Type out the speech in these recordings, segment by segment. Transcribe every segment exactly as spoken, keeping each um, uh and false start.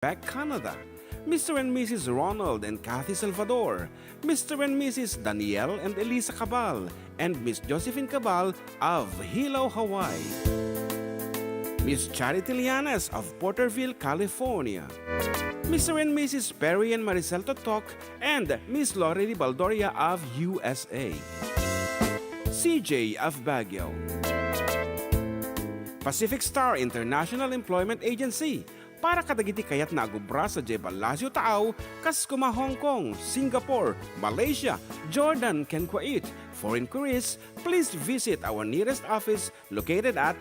Quebec, Canada. Mister and Missus Ronald and Kathy Salvador, Mister and Missus Daniel and Elisa Cabal, and Miss Josephine Cabal of Hilo, Hawaii. Miss Charity Lianes of Porterville, California. Mister and Missus Perry and Maricel Totok and Miss Lori Baldoria of U S A. C J of Baguio. Pacific Star International Employment Agency, para kadagiti kayat nga agubra sadiay Palacio Taaw, kas kuma Hong Kong, Singapore, Malaysia, Jordan, ken Kuwait. For inquiries, please visit our nearest office located at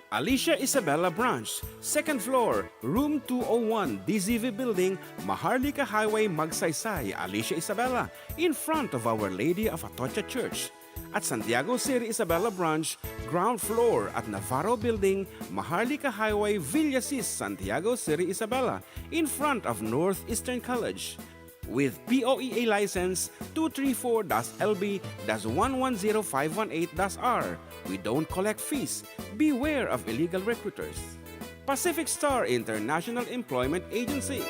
Alicia Isabela Branch, second floor, room two oh one, D Z V Building, Maharlika Highway, Magsaysay, Alicia Isabela, in front of Our Lady of Atocha Church. At Santiago City Isabela Branch, ground floor at Navarro Building, Maharlika Highway, Villasis, Santiago City Isabela, in front of Northeastern College. With P O E A license two three four dash L B dash one one zero five one eight dash R. We don't collect fees. Beware of illegal recruiters. Pacific Star International Employment Agency.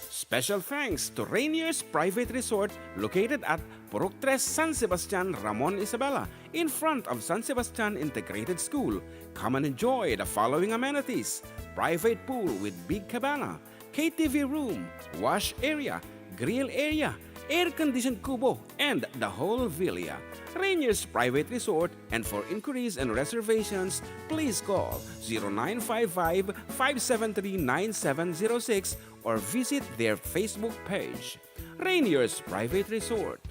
Special thanks to Rainier's Private Resort located at Purok Tres, San Sebastian, Ramon Isabela, in front of San Sebastian Integrated School. Come and enjoy the following amenities: private pool with big cabana, K T V room, wash area, grill area, air-conditioned kubo, and the whole villa. Rainier's Private Resort, and for inquiries and reservations, please call zero nine five five, five seven three, nine seven zero six or visit their Facebook page. Rainier's Private Resort.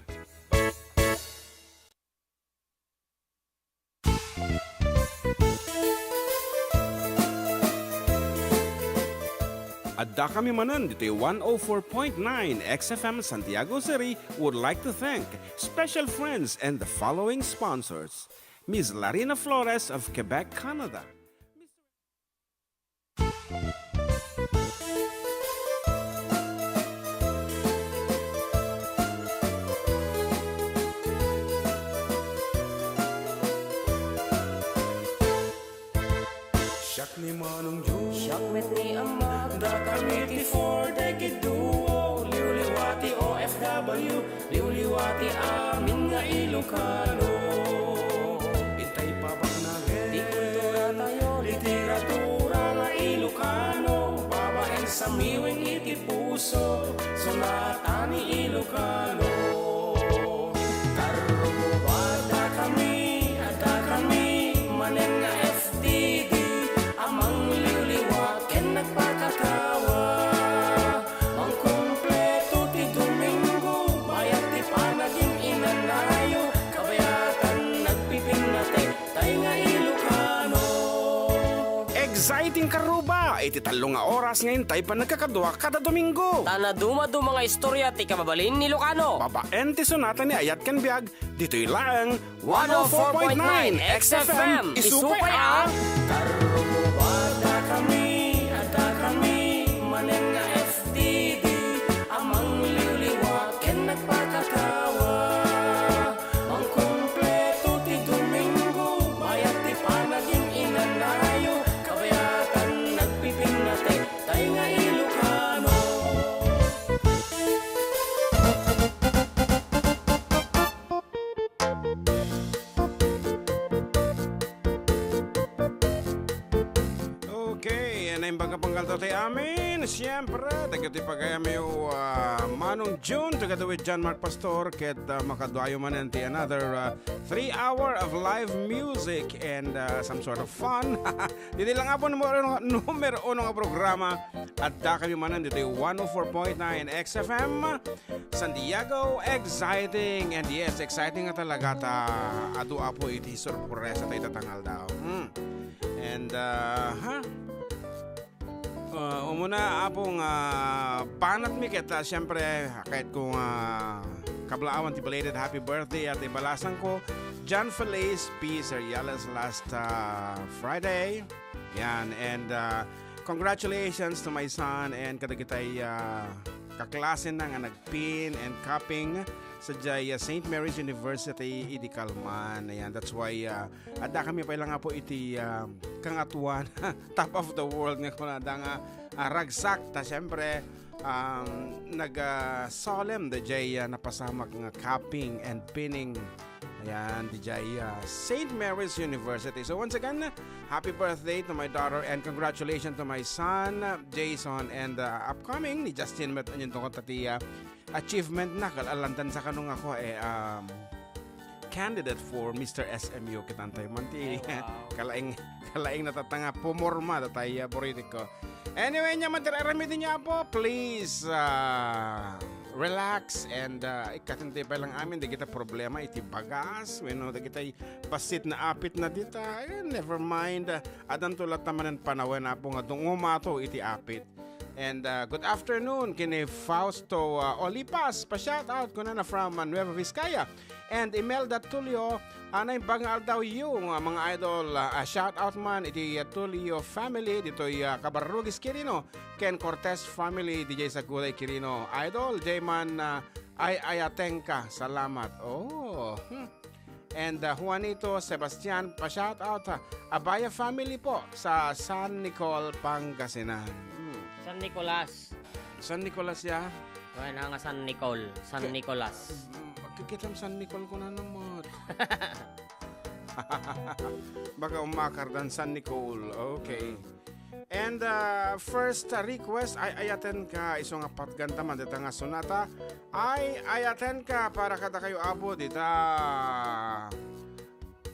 Addakami manen ditoy one oh four point nine X F M Santiago City would like to thank special friends and the following sponsors: Miss Larina Flores of Quebec, Canada. Siak ni Manong Jun. Siak met ni Ama. Dakami ti Four Decade Duo. Liwliwa ti O F W. Liwliwa ti amin nga Ilocano. Intay pabaknangen ti kultura tayo, literatura nga Ilocano, babaen sa miwing iti puso, sonata ni Ilocano. Karruba, addakami, addakami manen nga F T D a mangliwliwa ken nagpakatawa. Mangkumpleto ti Domingo, mayat ti panagin-inanayo, kabayatan nagpipinnate, tay nga Ilocano. Exciting karruba iti tallo nga oras nga intay panagkakadua kada Domingo. Ta nadumaduma nga istorya ti kababalin ni Ilocano. Babaen ti sonata ni Ayat ken Biag, ditoy laeng one oh four point nine X F M, isu pay a Karruba, addakami, addakami manen nga F T D a mangliwliwa ken nagpakatawa. Mangkumpleto ti Domingo, mayat ti panagin-inanayo, kabayatan nagpipinnate, tay nga Ilocano. Okay, naimbag a pangkaltaw ti amin. Siyempre, dagiti pagayamyo, ah, Manong June, together with John Mark Pastor, ket, ah, makaduayo manen ti another, ah, three hour of live music and, ah, some sort of fun. Ditoy lang, Apo, numero, numero uno nga programa. Addakami manen ditoy one oh four point nine X F M. Santiago, exciting. And yes, exciting nga talaga ta adu, Apo, iti sorpresa ta ita tangal daw. Hmm. And, uh, ha? Uh, umuna, Apo, nga banatmi ket, uh, siyempre, ket kung, uh, kablaawan ti belated happy birthday at ibalasangko, John Feliz P. Seriales last, uh, Friday. Yan, and, uh, congratulations to my son and kadagitay, uh, kaklasenna nga nag pin and cupping sadiay, ah, Saint Mary's University idi kalman. Ayan, that's why, ah, adda kami pay lang nga po iti, ah, kangatuan, top of the world nga kunada nga, ah, ragsak. Ta siyempre, um, nag, ah, solemn da jay, ah, napasamak nga capping and pinning. Ayan, di jay, ah, Saint Mary's University. So once again, happy birthday to my daughter and congratulations to my son, Jason, and, ah, upcoming ni Justin met anian to ti, ah, achievement na, kal-, alandan sa kano nga ako, eh, um, candidate for Mister S M U, kitantay man ti Ay, wow. kalaing, kalaing natatanga, pumorma, datay, ah, buriti ko. Anyway, nya, man ti aramid niya po, please, ah, relax and, ah, ikatintay pa lang amin, di kita problema, iti bagas, wenno, di kita bassit na apit na dita, eh, never mind, ah, adanto latta manen panawen, apo nga dungumato iti apit. And, uh, good afternoon kini Fausto, uh, Olipas. Pa-shout out kunana from, uh, Nueva Vizcaya. And Imelda Tulio, uh, naimbag nga aldaw yu, uh, mga idol. Uh, a shout out man iti, uh, Tulio family ditoy, uh, Cabarrugis Quirino. Ken Cortez family, D J Saguday Quirino. Idol, jay man, uh, ay-ayatenka. Salamat. Oh. Hmm. And, uh, Juanito Sebastian, pa-shout out, uh, Abaya family po sa San Nicol, Pangasinan. Hmm. San Nicolas. San Nicolas ya? Wala nga San Nicol, San Ke-, Nicolas. Mm, kikitam San Nicol ko na namot. Baka umakar dan San Nicol. Okay. Mm. And, uh, first, uh, request, ay-ayatenka, isu nga patgan ta man dita nga sonata, ay-ayatenka para kadakayo, apo, dita.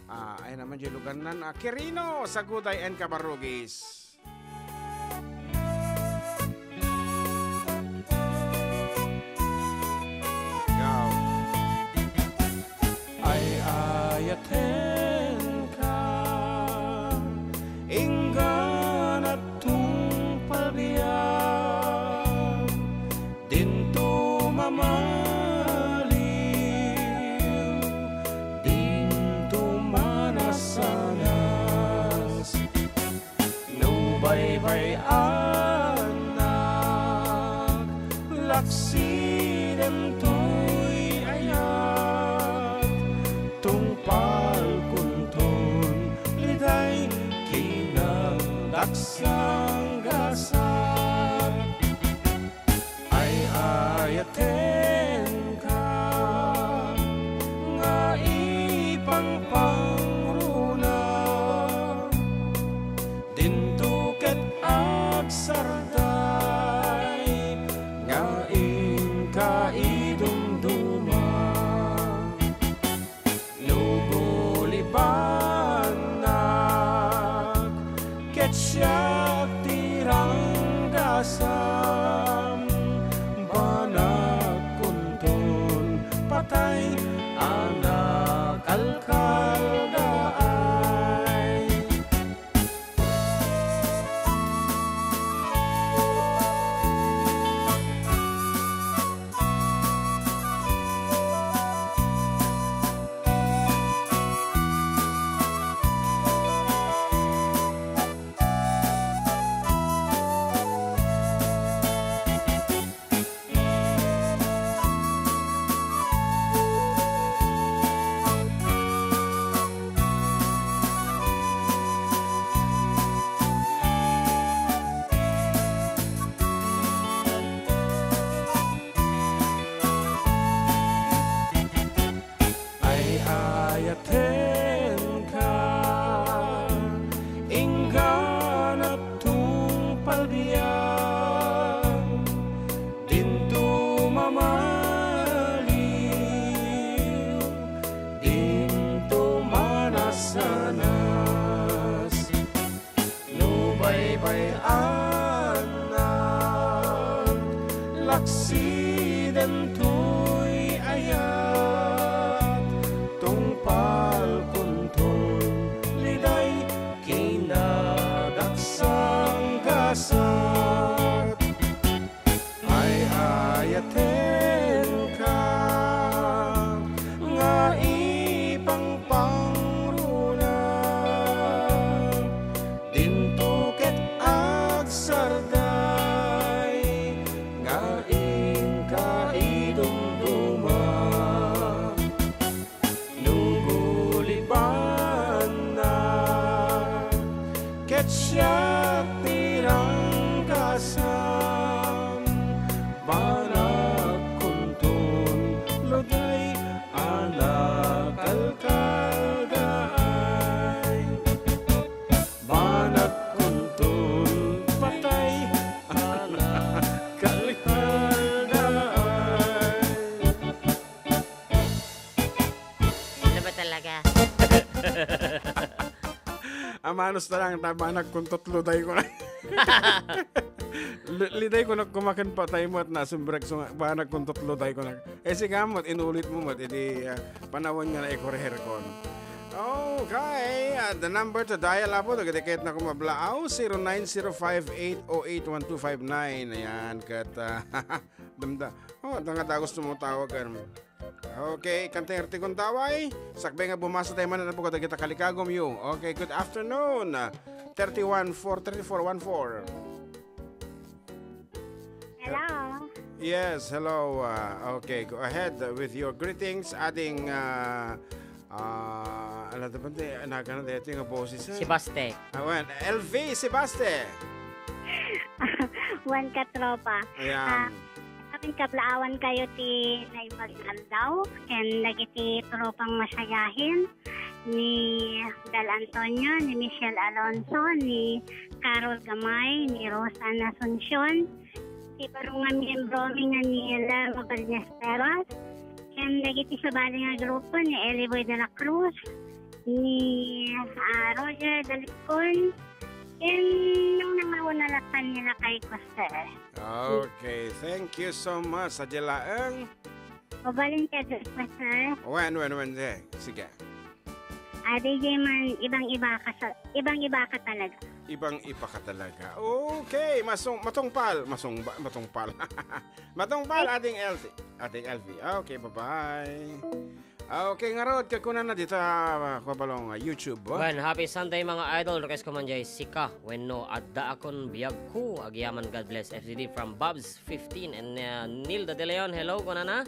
Ah, ay naman, jay lugannan, ah, Quirino, Saguday, and Cabarrugis. Go. Ay-ayatenka, inggana tungpal biag, dinto mamaliw, dinto manasanas. No baybay-anak, laksi dentoy ayat, tungpalkonton liday kinadaksang gasat. Ay-ayatenka nga ipangpangruna, dinto ket agsarday nga inka idumduma. No gulibanak ket siak ti ranggasam, banagkonton patay a nakalkaldaay. Ay-ayatenka, inggana tungpal biag, dinto mamaliw, dinto manasanas. No baybay-anak, laksi dentoy ayat, tungpalkonton liday kinadaksang gasat. Ay-ayatenka nga ipangpangruna, dinto ket agsarday nga Amanos na lang, ta banag kun tutluday ko na. Li-, liday ko na kumakan patay mo at nasumbrek so nga, banag kun tutluday ko na. Eh, sige mo, inulit mo, mat, iti, ah, panawan nga na ikoreher ko. Okay, ah, the number to dial, apo, dagiti ket na kumablaaw, zero nine zero five eight oh eight one two five nine. Ayan, ket, ah, damda. Oh, anda nga dagus mo tawagan. Okay, kanta nga artikon daway. Sakbay nga bumasa tayo man na po kadagita kalikagom yu. Okay, good afternoon. Thirty-one four thirty-four one four. Hello. Yes, hello. Ah, okay, go ahead with your greetings. Ading, ah, ah, ano to ba? Nagana dito yung boses, eh. Si Baste. Ah, wen, L V, si Baste. Wen, katropa. Ayan. Ah, amin kablaawan kayo ti naimbag nga aldaw, ken dagiti tropang masayahin, ni Bel Antonio, ni Michelle Alonso, ni Carol Gamay, ni Rosan Asuncion, ti baro nga miyembro mi nga ni Lerma Ballesteros, ken dagiti sabali nga grupo ni Eli Boy de la Cruz, ni, ah, Roger Dalicon, ken nang nangauna la Daniela kay Jose. Okay, thank you so much. Sadya laeng. Mabalin ka, Jose. Wen, wen, wen, eh. Sige. Ah, D J man, ibang-iba ka sa, ibang-iba ka talaga. Ibang-iba ka talaga. Okay, masung-, matungpal, masungba-, matungpal. Matungpal, Ay. Ading L V. Ading L V. Okay, bye-bye. Okay, ngarud, kakunana dita, ah, kabalong, ah, YouTube, ah. Wen, happy Sunday, mga idol. Request ko man jay sika. Wenno, adda akon biagko. Agyaman, God bless, F D D from Babs fifteen and, uh, Nilda De Leon. Hello, kunana.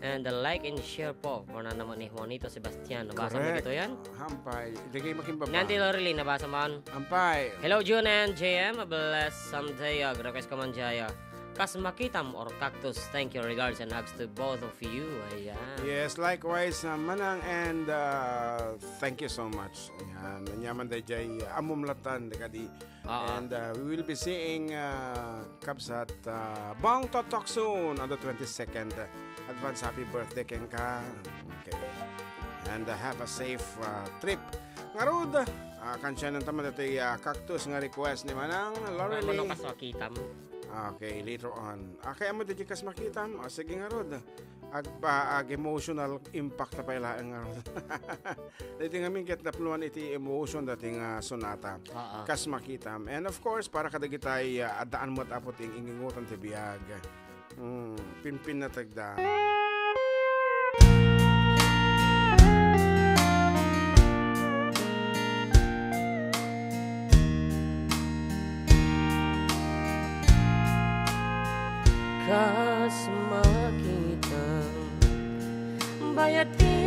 And the like and share po. Kunana mo ni Juanito Sebastian. Nabasa mo Correct. Dito yan? Hampay. Di kayo makimbaba. Nanti Lorelyn, nabasa man. Hampay. Hello, June and J M. A blessed Sunday. Uh, request ko man jay, uh, Kas Makitam or Cactus. Thank you, regards and hugs to both of you. Ayan. Yes, likewise, uh, Manang, and, uh, thank you so much. Ayan. Nanyaman day jay, uh, amumlatan, di kadi. Ah, ah. And, uh, we will be seeing, uh, Kabsat, uh, Bong Totok soon on the twenty-second. Advance happy birthday, kenka. Okay. And, uh, have a safe, uh, trip. Ngarud, uh, kansyanan taman ito'y, uh, Cactus nga request ni Manang Lorelei. Ano kas makitam? Okay, later on. Ah, kaya mo, di kas makitam? Ah, sige ngarud. Agpa-, ag-emotional impact na pay laeng nga. Dati ngamin ket napluan iti emotion dati nga sonata. Oo. Kas makitam. And of course, para kadagitay, ah, addaan met, Apo, ti ing-ingutan ti biag. Hmm, pimpinatagda. Kas makitam, bayat ti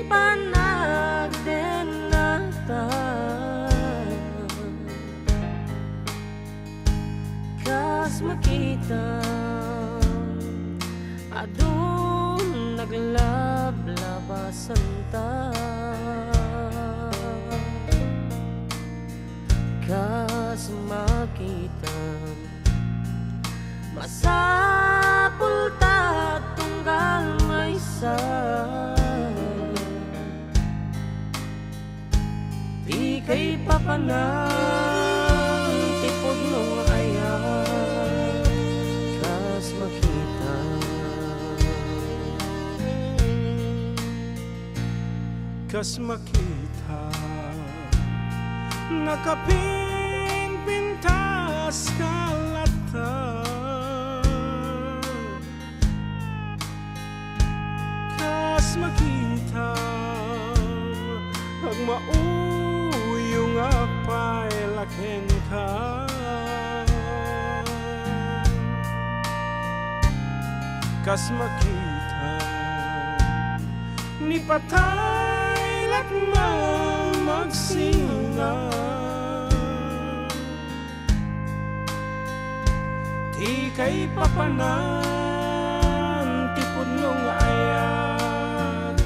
panagdennata. Kas makitam, adu naglablabasanta. Kas makitam, masapulta tunggal maysa. Ti kaipapanan ti pudno nga ayat, kas makitam. Kas makitam, nakapimpintas ka latta. Kas makitam, agmauyong a pay la kenka. Kas makitam, ni patay latman magsina. Ti kaipapanan ti pudno nga ayat,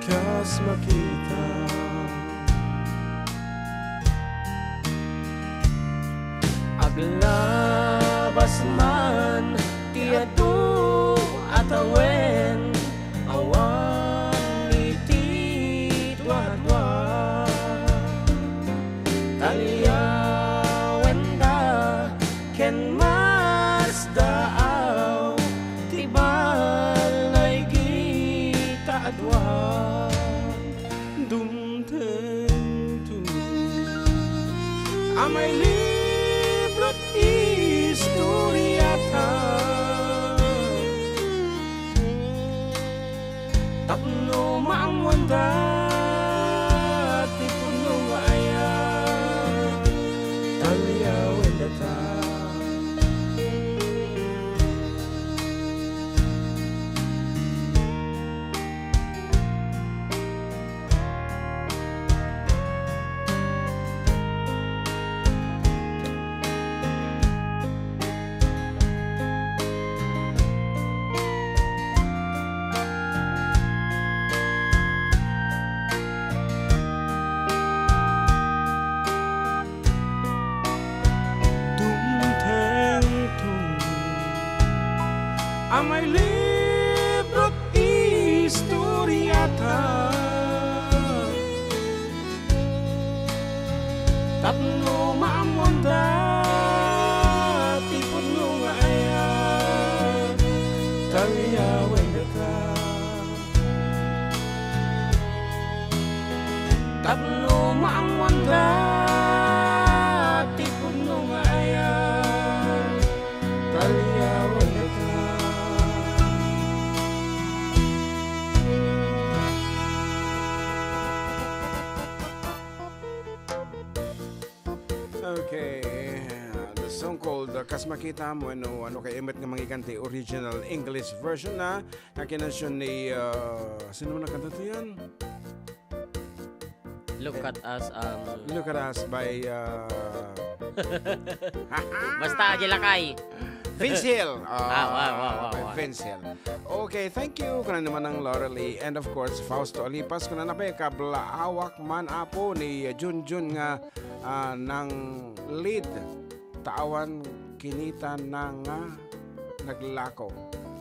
kas makitam. Aglabas man ti adu a tawen, awan iti duadua. Amay libro't istoriata. Tapno maammoanda ti pudno nga ayat, taliawen data. Tapno maammoanda ti pudno nga ayat, taliawen data. Okay, the song called, uh, Kas Makitam, wenno, ano kay met nga manggikan ti original English version na, nga kinansion ni, uh, sino man nagkanta to yan? Look at us, um, Look at us by, uh, Basta, Aji Lakay. Vince Hill. Ah, wow, wow, wow, by wow. Vince Hill. Okay, thank you. Kuna naman ng Laura Lee. And of course, Fausto Alipas. Kuna na pa yung kablaawak man, apo, ni Junjun nga, ah, nang lead. Taawan kinita na nga naglako.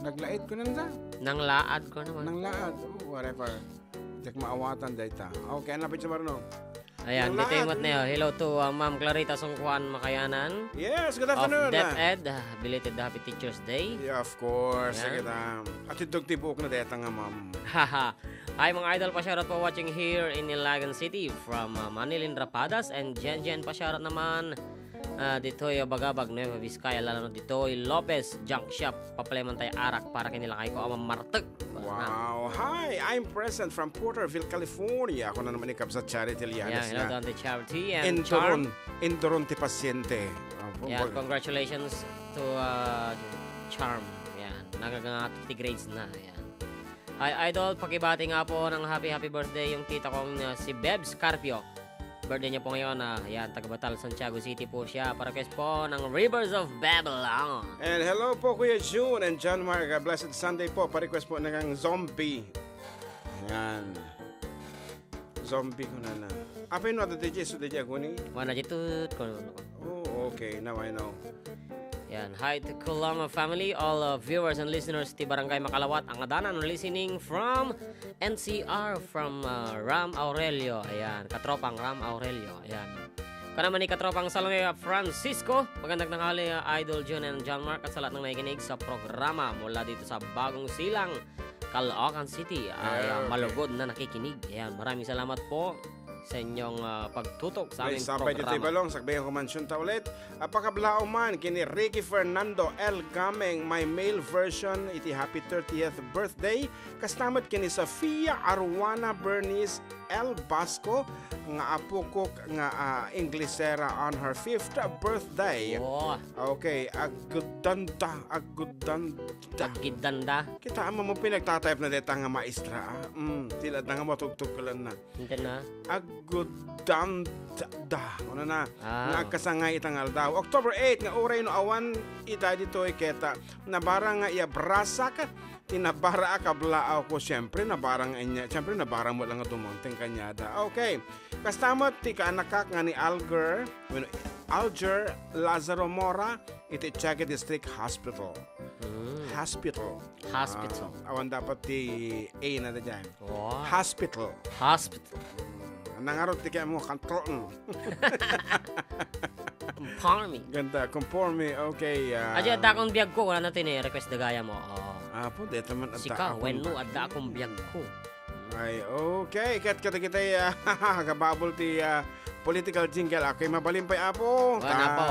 Naglaid ko nanda. Nanglaad ko naman. Nanglaad. Oh, whatever. Diak maawatan dayta. Okay, ano pa, Marno? Ayan, Nanglaad. Dito yung na yun. Hello to, uh, Ma'am Clarita Sungkuan Makayanan Yes, good of afternoon. DepEd. Ah, belated Happy Teacher's Day. Yeah, of course. Ayan. Sige, ta. At itog ti buok na deta nga, ma'am. Haha. Hi, mga idol. Pa-shoutout po watching here in Ilagan City from, uh, Manilin Rapadas and Jen Jen. Pa-shoutout naman, ah, ditoy, ah, Bagabag, Nueva Vizcaya, lalo na ditoy Lopez Junk Shop. Papaleman tayo arak para kinilakay ko, amang martek. Wow. Hi, I'm present from Porterville, California. Ako na naman ni Kabsat Charity Lianes Yeah, hello nga. To Auntie Charity and Indoron, Charm. Indoron ti pasyente. Oh, Yeah, pag- congratulations to, uh, Charm. Yan, nagagangato ti grades na. Yan. Hi, Idol. Pakibati nga po ng happy, happy birthday yung tita kong, uh, si Bebs Carpio. Birthday niya po ngayon, ah, yan, taga Batal, Santiago City po siya. Pa-request po ng Rivers of Babylon. And hello po, Kuya June and John Mark. A blessed Sunday po. Pa-request po ng Zombie. Yan. Zombie ko na na. Apa yun, ano, D J? So, D J Aguni? Wala, di tut, ko, Oh, okay. Now I know. Yan. Hi to Kulama family, all, uh, viewers and listeners ti Barangay Makalawat, ang adanan listening from N C R from, uh, Ram Aurelio. Ayan, katropang Ram Aurelio. Ayan. Kanaman ni katropang Salome Francisco, magandang tanghali, uh, Idol June and John Mark, at sa lahat ng nakikinig sa programa mula dito sa Bagong Silang, Caloocan City. Ay, uh, Okay. malugod na nakikinig. Ayan, maraming salamat po sa inyong, ah, pagtutok sa May aming sabay dito'y programa. Balong, sakbayan ko mansion ta ulit. Apakablao man, kini Ricky Fernando L. Gameng, my male version, iti happy thirtieth birthday. Kasta met kini Sofia Arwana Bernice L. Basco, nga apokok nga, ah, Inglesera on her fifth birthday. Wow. Okay, agudanda, agudanda. Agidanda. Kita mo mo pinagtatayap na deta nga maestra, ah. Mm, tila da nga matugtog ka lang na. Hindi na. Agudanda. Ano na? Ah. Nga agkasangay itang aldaw. October eight nga uray no awan ita ditoy keta. Nabarang nga iya brasak. Ti nabara a kablaaw ko, siyempre, nabarang inya. Siyempre, nabarang mo lang nga dumangting kanyada. Okay. Kasta met ti kaanakak nga ni Alger, bueno, Alger Lazaro Mora, iti Tiaga District Hospital. Mm. Hospital. Hospital. Ah, awan dapat ti A na da dyan. Wow. Hospital. Hospital. Mm. Nangarot ti kaya mo, kanto, mm. Conforme. Ganda, conforme. Okay, ah. Aja, dakon biag ko, wala na tini request da gaya mo. Oo. Apo, deta man Sika, adda akon wenno, adda akon biag ko. Ay, okay. Ket kadagiti, ah, kababol ti, ah, political jingle. Okay, mabalin pay, Apo. Wala Ta-, po.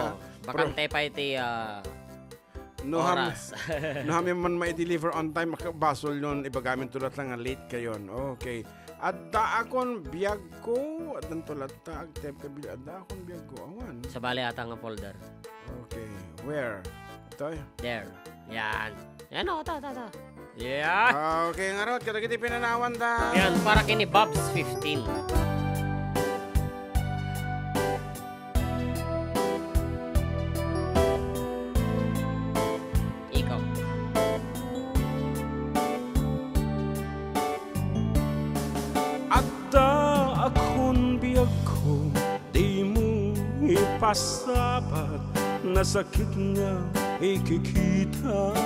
Bakante pay ti, ah, No ham-, oras. No ham man mai-deliver on time, maka-, basol yon, ibagamin tulat lang nga late kayon. Okay. Adda akon biag ko, addan tulat ta, agtep ka bil-, adda akon biag ko, awan. Sa bali ata nga folder. Okay. Where? Ito eh. There. Yan. Yan o, ta, ta, ta. Yeah. Okay, ngarot, kadagiti pinanawan da. Yan, para kini Bob's fifteen. Ikaw. Adda akon biagko, dimo ipasabat, nasakit nga ikikita.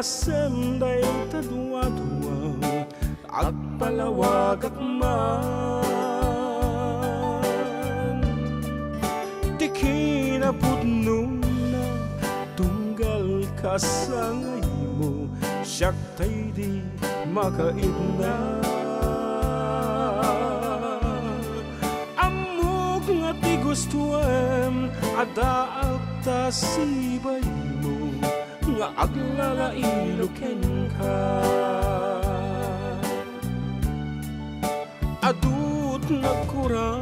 Sen dayta duadua, agpalawagak man ti kinapudnona, tunggal kasangaymo, siak tay di makaidna. Ammok nga ti gustoem, addaak ta sibaymo, nga aglalaido kenka. Adut nagkurang,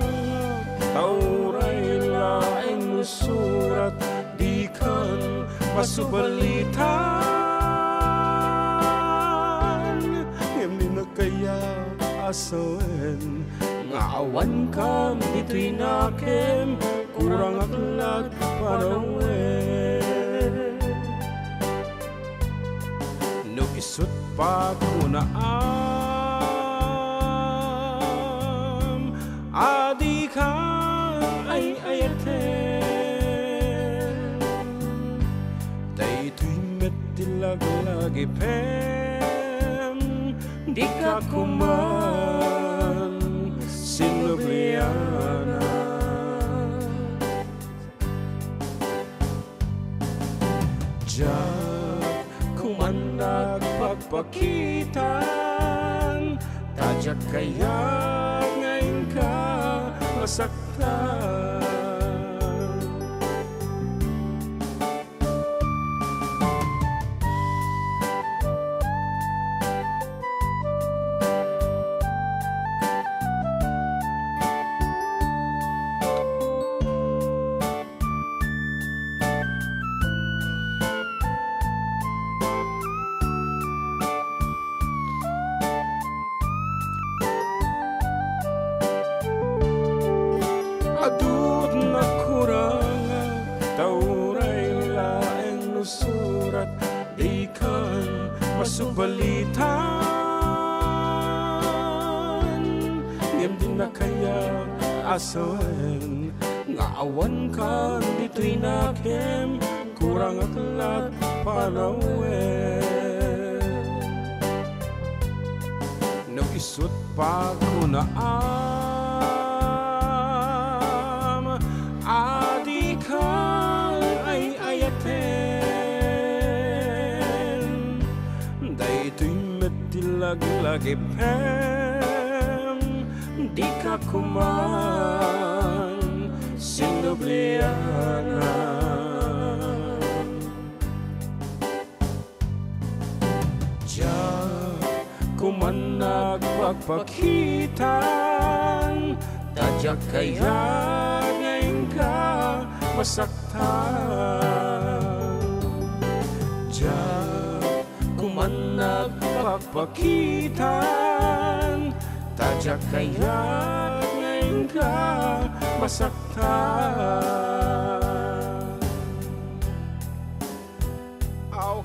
ta uray laeng surat, dikan masubalitan. Ngem di nakaya a sawen nga awankan ditoy nakem, kurang ak lat panawen. No isut' pa kunaam a dika ay-ayaten, daytoy met ti laglagipem, dika koman sinublianan. Diak koman nagpakpakitan, ta diak kayat nga inka masaktan. Adut nagkurang, ta uray laeng no surat, dikan masubalitan. Ngem di nakaya a sawen nga awankan ditoy nakem, kurang ak lat panawen. No isut' pa kunaam a dika ay-ayaten, daytoy met ti laglagipem, dika koman sinublianan. Diak koman nagpakpakitan, ta diak kayat nga inka masaktan. Diak koman nagpakpakitan, ta diak kayat nga inka masaktan.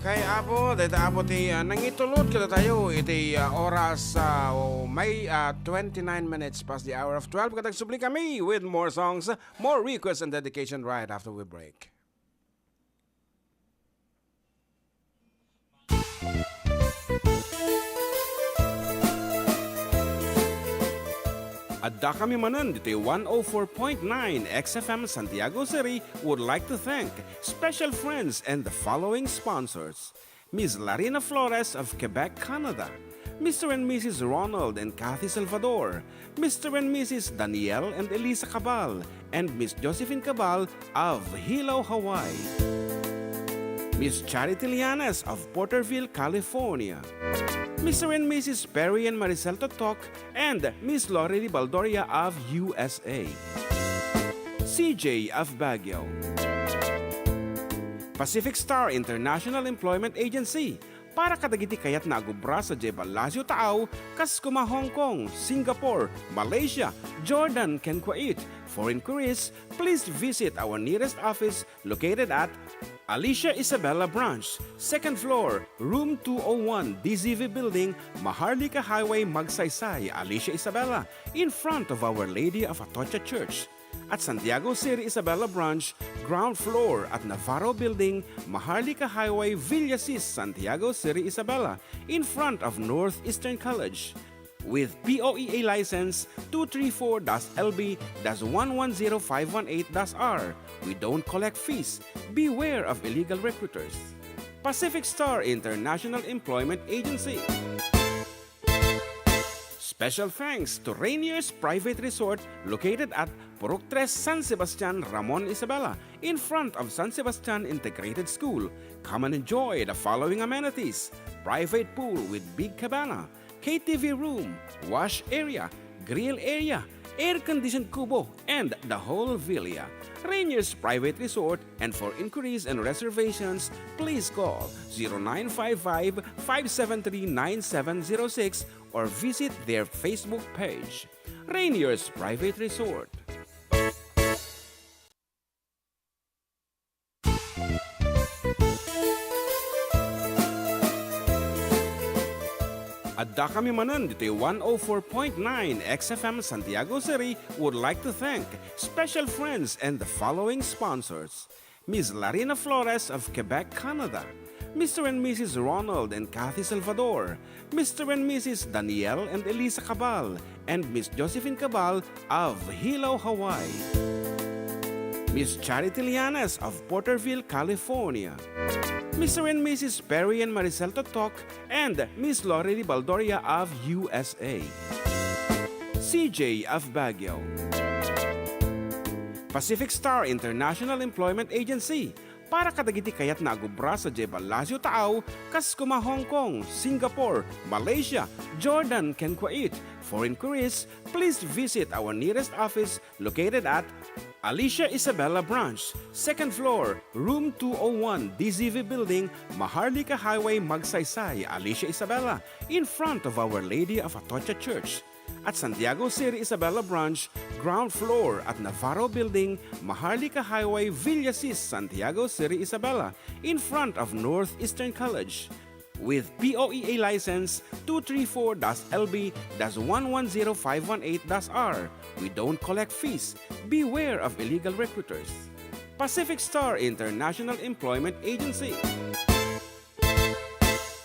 Okay, Apo, dayta, Apo, ti, ah, nangitulod kadatayo iti, ah, oras, ah, o may, ah, twenty-nine minutes past the hour of twelve. Ket agsubli kami with more songs, more requests and dedication right after we break. Adda kami manen ditoy one oh four point nine X F M Santiago City would like to thank special friends and the following sponsors: Miss Larina Flores of Quebec, Canada, Mister and Missus Ronald and Kathy Salvador, Mister and Missus Daniel and Elisa Cabal, and Miss Josephine Cabal of Hilo, Hawaii, Miss Charity Lianes of Porterville, California, Mister and Missus Perry and Maricel Totok, and Miss Lori Baldoria of U S A, C J of Baguio, Pacific Star International Employment Agency, para kadagiti kayat nga agubra sadiay Palacio Taaw, kas kuma Hong Kong, Singapore, Malaysia, Jordan, ken Kuwait. For inquiries, please visit our nearest office located at Alicia Isabela Branch, second floor, room two oh one, D Z V Building, Maharlika Highway, Magsaysay, Alicia Isabela, in front of Our Lady of Atocha Church. At Santiago City Isabela Branch, ground floor at Navarro Building, Maharlika Highway, Villasis, Santiago City Isabela, in front of Northeastern College. With P O E A license two three four dash L B dash one one zero five one eight dash R, we don't collect fees. Beware of illegal recruiters. Pacific Star International Employment Agency. Special thanks to Rainier's Private Resort, located at Purok Tres, San Sebastian, Ramon Isabela, in front of San Sebastian Integrated School. Come and enjoy the following amenities: private pool with big cabana, K T V room, wash area, grill area, air-conditioned kubo, and the whole villa. Rainier's Private Resort, and for inquiries and reservations, please call zero nine five five, five seven three, nine seven zero six or visit their Facebook page. Rainier's Private Resort. Addakami manen ditoy one oh four point nine X F M Santiago City would like to thank special friends and the following sponsors: Miss Larina Flores of Quebec, Canada, Mister and Missus Ronald and Kathy Salvador, Mister and Missus Daniel and Elisa Cabal, and Miss Josephine Cabal of Hilo, Hawaii, Miss Charity Llanes of Porterville, California, Mister and Missus Perry and Maricel Totok, and Miss Lorely Baldoria of U S A, C J of Baguio, Pacific Star International Employment Agency, para kadagiti kayatna a gubra sadiay ballasiw taaw, kas kuma Hong Kong, Singapore, Malaysia, Jordan, ken Kuwait. For inquiries, please visit our nearest office located at Alicia Isabela Branch, second floor, room two oh one, D Z V Building, Maharlika Highway, Magsaysay, Alicia Isabela, in front of Our Lady of Atocha Church. At Santiago City Isabela Branch, ground floor at Navarro Building, Maharlika Highway, Villasis, Santiago City Isabela, in front of Northeastern College. With P O E A license two three four dash L B dash one one zero five one eight dash R, we don't collect fees. Beware of illegal recruiters. Pacific Star International Employment Agency.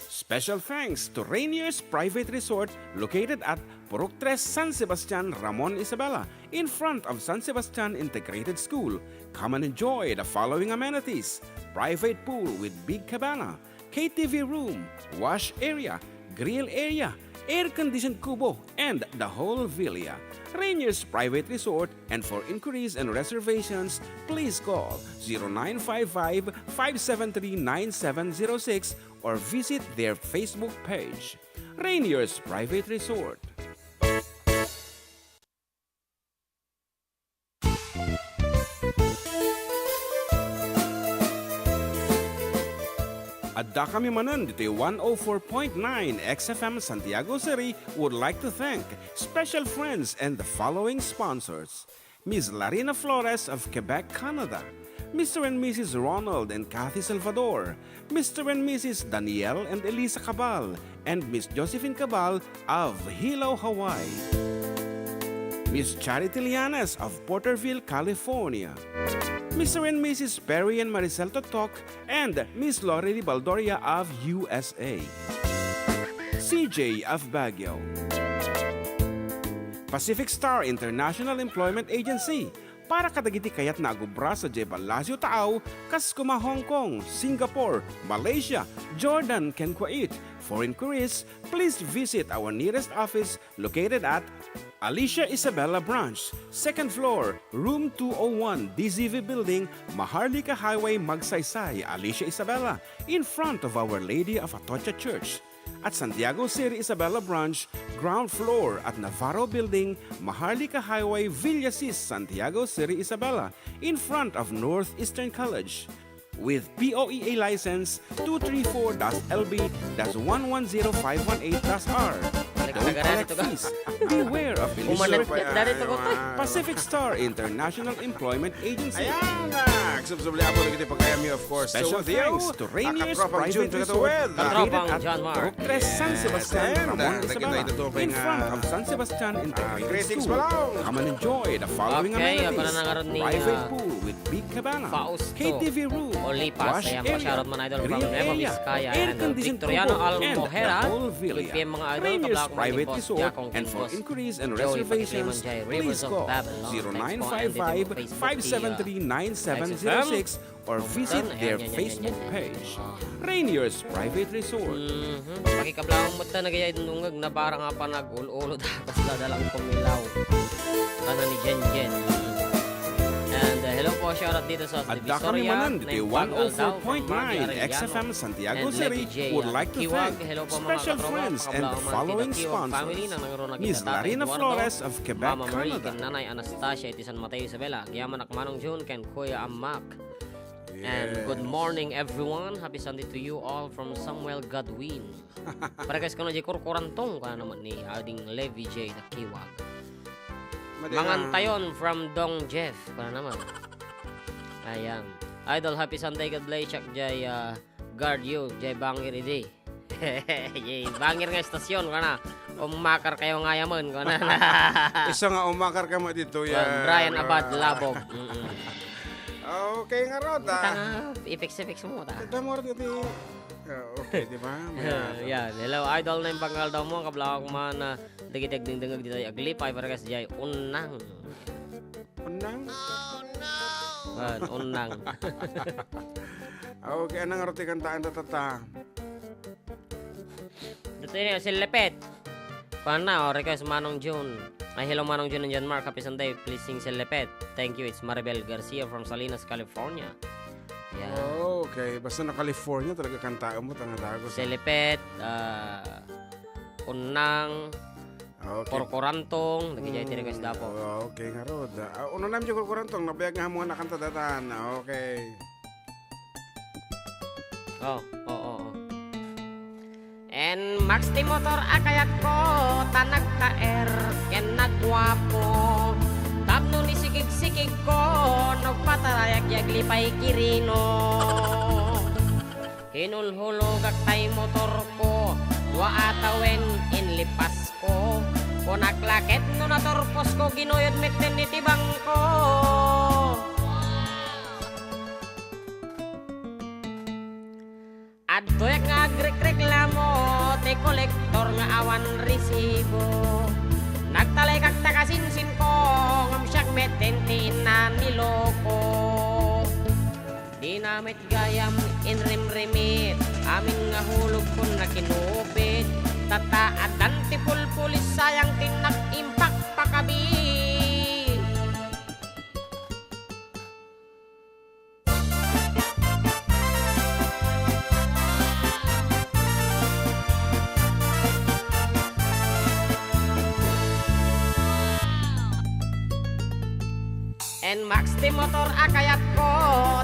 Special thanks to Rainier's Private Resort, located at Purok Tres, San Sebastian, Ramon Isabela, in front of San Sebastian Integrated School. Come and enjoy the following amenities: private pool with big cabana, K T V room, wash area, grill area, air-conditioned kubo, and the whole villa. Rainier's Private Resort, and for inquiries and reservations, please call zero nine five five, five seven three, nine seven zero six or visit their Facebook page, Rainier's Private Resort. Addakami manen ditoy one oh four point nine X F M Santiago City would like to thank special friends and the following sponsors: Miss Larina Flores of Quebec, Canada, Mister and Missus Ronald and Kathy Salvador, Mister and Missus Daniel and Elisa Cabal, and Miss Josephine Cabal of Hilo, Hawaii, Miss Charity Llanes of Porterville, California, Mister and Missus Perry and Maricel Totok, and Miss Lorely Baldoria of U S A, C J of Baguio, Pacific Star International Employment Agency, para kadagiti kayatna a gubra sadiay ballasiw taaw, kas kuma Hong Kong, Singapore, Malaysia, Jordan, ken Kuwait. For inquiries, please visit our nearest office located at Alicia Isabela Branch, second floor, room two oh one, D Z V Building, Maharlika Highway, Magsaysay, Alicia Isabela, in front of Our Lady of Atocha Church. At Santiago City Isabela Branch, ground floor at Navarro Building, Maharlika Highway, Villasis, Santiago City Isabela, in front of Northeastern College. With P O E A license two three four dash L B dash one one zero five one eight dash R. Don't collect fees. Beware of illegal recruiters. Pacific Star International Employment Agency. Ayan na! Subsubli apo dagiti pagayamyo, of course. Special thanks to Rainier's Private Resort, located at Rook Tres San Sebastian, Ramon Isabela, in front of San Sebastian Integrated School. Come and enjoy the following amenities: private pool with big cabana, K T V room, wash area, grill area, air conditioned pool, and the whole villa. Rainier's Private Resort, and for inquiries and reservations, please call zero nine five five, five seven three, nine seven zero six or visit their Facebook page, Rainier's Private Resort. Mhm. Pakikablaang met ta nagayay dungag na parang apa nag-ul-ulo dapat dadalang kumilaw. Kana ni Jen Jen. And, uh, hello po, shoutout dito sa Divisoria, Naim Pag Aldao from Margie Arellano X F M Santiago City would like to thank special friends and the following sponsors: Miss Larina Flores of Quebec, Canada. Nanay Anastasia iti San Mateo, Isabela. Agyamanak Manong June ken Kuya Amak. And good morning, everyone. Happy Sunday to you all from Samuel Godwin. Parekas kano jay kurkurantong, kana naman ni Ading Levi J. Nakiwag. Mangantayon from Dong Jeff, kana naman. Ayan. Idol, happy Sunday. God bless. Siak jay, ah, guard you, jay bangir idi. Jay bangir nga istasyon, kana. Ummakar kayo nga yaman, kana. Isa nga ummakar ka mo dito, Brian Abad Labog. Mm-mm. Okay nga rod, ah. Ita nga, i-fix-i-fix mo ta. Ita mo rod iti, ah, okay, di ba? Yan. Hello, idol, Naim Pag Aldao mo, kablawak man, ah, dagiti agdingdingag ditoy aglipay, parekas jay unnang. Unnang? Yan, unnang. Okay, anong rod ti kantaan ta, tata? Dito yun, Silepet. Pana, o, request Manong June. Ay, hello, Manong June and John Mark. Happy Sunday. Please sing Silepet. Thank you. It's Maribel Garcia from Salinas, California. Yeah. Oh, okay. Basta na California, talaga kantaan mo, tanga dago sa Silepet, ah, Unnang, Okay. Kurkurantong, dagiti request da po. Mm, okay nga rod. Ah, uno namin yung kurkurantong, nabayag nga mo nga nakanta datan. Okay. Oh, oh, oh, oh. Nmax ti motor a kayatko, ta nagtaer ken nagguapo. Tapno ni sikigsikigko, no patarayak ti aglipay Kirino. Hinulhulogak tay motorko, dua a tawen inlipasko. Kunak la ket no naturposko, ginuyod metten iti bangko. Adtoyak nga agrekreklamo ti kolektor nga awan resibo. Nagtalaykak ta kasinsinko, ngem siak metten ti inna ni loko. Dina met gayam inrimrimit, amin nga hulogkon nakinupit. Tatta, addan ti pulpulis, sayang ti innak impakpakabit. Nmax ti motor a kayatko,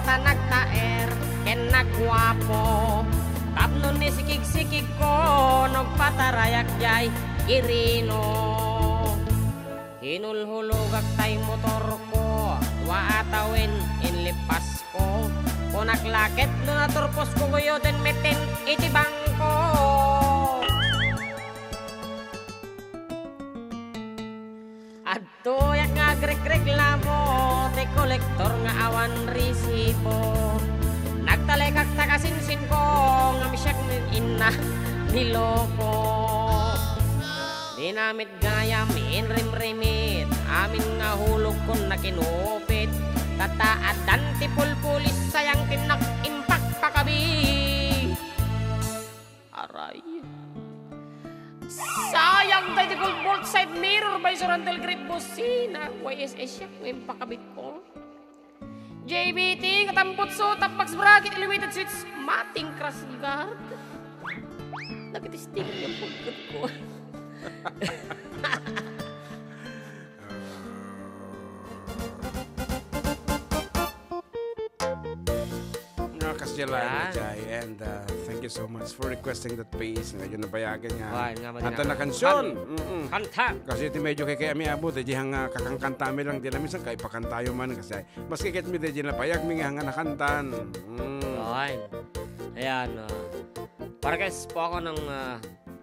ta nagtaer ken nagguapo. Tapno ni sikigsikigko, no patarayak jay Kirino. Hinulhulogak tay motorko, dua a tawen inlipasko. Kunak la ket no naturposko, guyoden metten iti bangko. Adtoyak nga agrekreklamo ti kolektor nga awan resibo. Nagtalaykak ta kasinsinko, ngem siak met inna ni loko. Dina met gayam inrimrimit, amin nga hulogkon nakinupit. Tatta, addan ti pulpulis, sayang ti innak impakpakabit. Aray. Sayang daydi gold bolt side mirror, visor, handle grip, busina. Y S S siak nga impakabitko. J B T, nga tambutso, top box bracket, elevated switch, mating crash guard. Nagtitisting yung pagkat ko. Nga Kasdiay laeng. Yan. Jay, and, uh, thank you so much for requesting that piece. Medyo nabayagan nga. Wan, nga madi nga kansion. Mm-mm. Kanta. Kasi iti medyo kay, kay ami abot, eh, di hang, ah, kakangkantami lang, di na minsan kay pakantayo man, kasi maski ket mi, di nabayag mi nga hanga nakantan. Mm. Wan. Ayan, ah, para kay po ako ng, ah,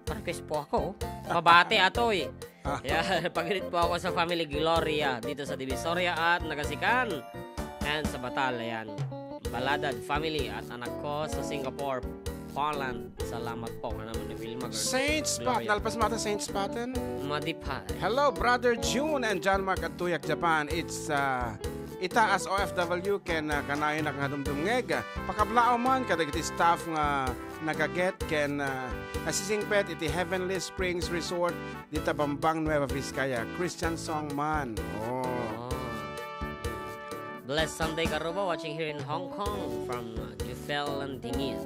Parkes po ako. Mabati ato eh. Ah. Yeah, pag-greet po ako sa family Gloria dito sa Divisoria at Nagasikan. And sa Batal, ayan. Baladad family at anak ko sa Singapore, Poland. Salamat po nga naman ni Wilma, girl. Saint Spot, Gloria. Nalpas mata Saint Spot, eh? Madipay. Hello, Brother June and John Mark at Tuyak Japan. It's, uh, ita as O F W ken, uh, kanayon nga dumdumngeg. Pakablaaw man kadagiti staff nga nagaget ken, ah, nasisingpet iti Heavenly Springs Resort dita Bambang, Nueva Vizcaya. Christian song man. Oh. Oh. Blessed Sunday, Karuba, watching here in Hong Kong from, uh, Jufel and Dingin.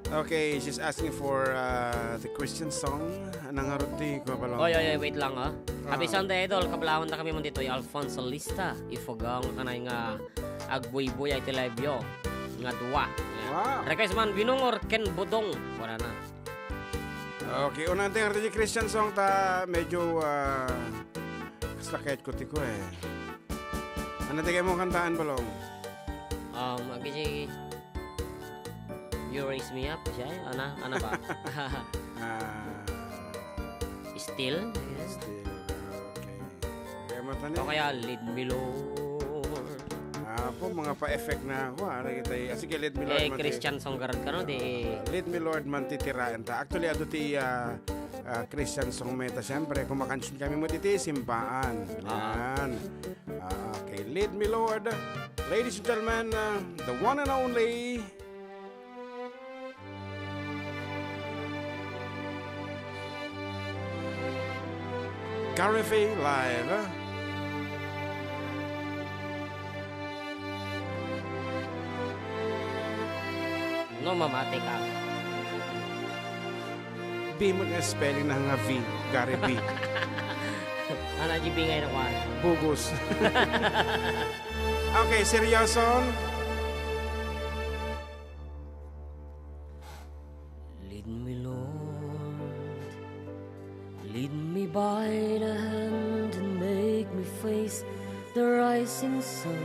Okay, she's asking for, uh, the Christian song. Nangarot ti Kuya Balong. Oy, oy, oy, wait lang, ah. Happy Ah. Sunday, Idol. Kablaawan na kami man ditoy, Alfonso Lista. Ifogaw nga kanay nga agbuybuya iti live yo nga dua. Ayan. Wow. Request man, Binungor ken Budong. Wala na. Okay, unang tingnan ti Christian song ta medyo, ah, kasta ket ko ti ko eh. Ano ti mo kantaan, Balong? Um, agi si You Raise Me Up, siya, eh. Ana, ana ba? Ah. Still? Still. Okay. Kaya mata ni. O kaya, Lead Me, Lord. Ah, po, mga pa-effect na ako, ah. Nakita y-, ah, sige, Lead Me, Lord, Eh, man ti-, Christian song garud ka, no? Di Lead Me, Lord, man titiraen ta. Actually, adu ti, ah, ah, Christian song meta, siyempre, kumakansin kami mo diti, simbaan. Ah. Yan. Ah, okay. Lead Me, Lord. Ladies and gentlemen, ah, the one and only Gareth A Live. No, mamati ka. B mo nga spelling na nga V, Gary V. Ana, G B ngay na kwan. Bugus. Okay, seryoso. Lead me, Lord. Lead me by the hand and make me face the rising sun.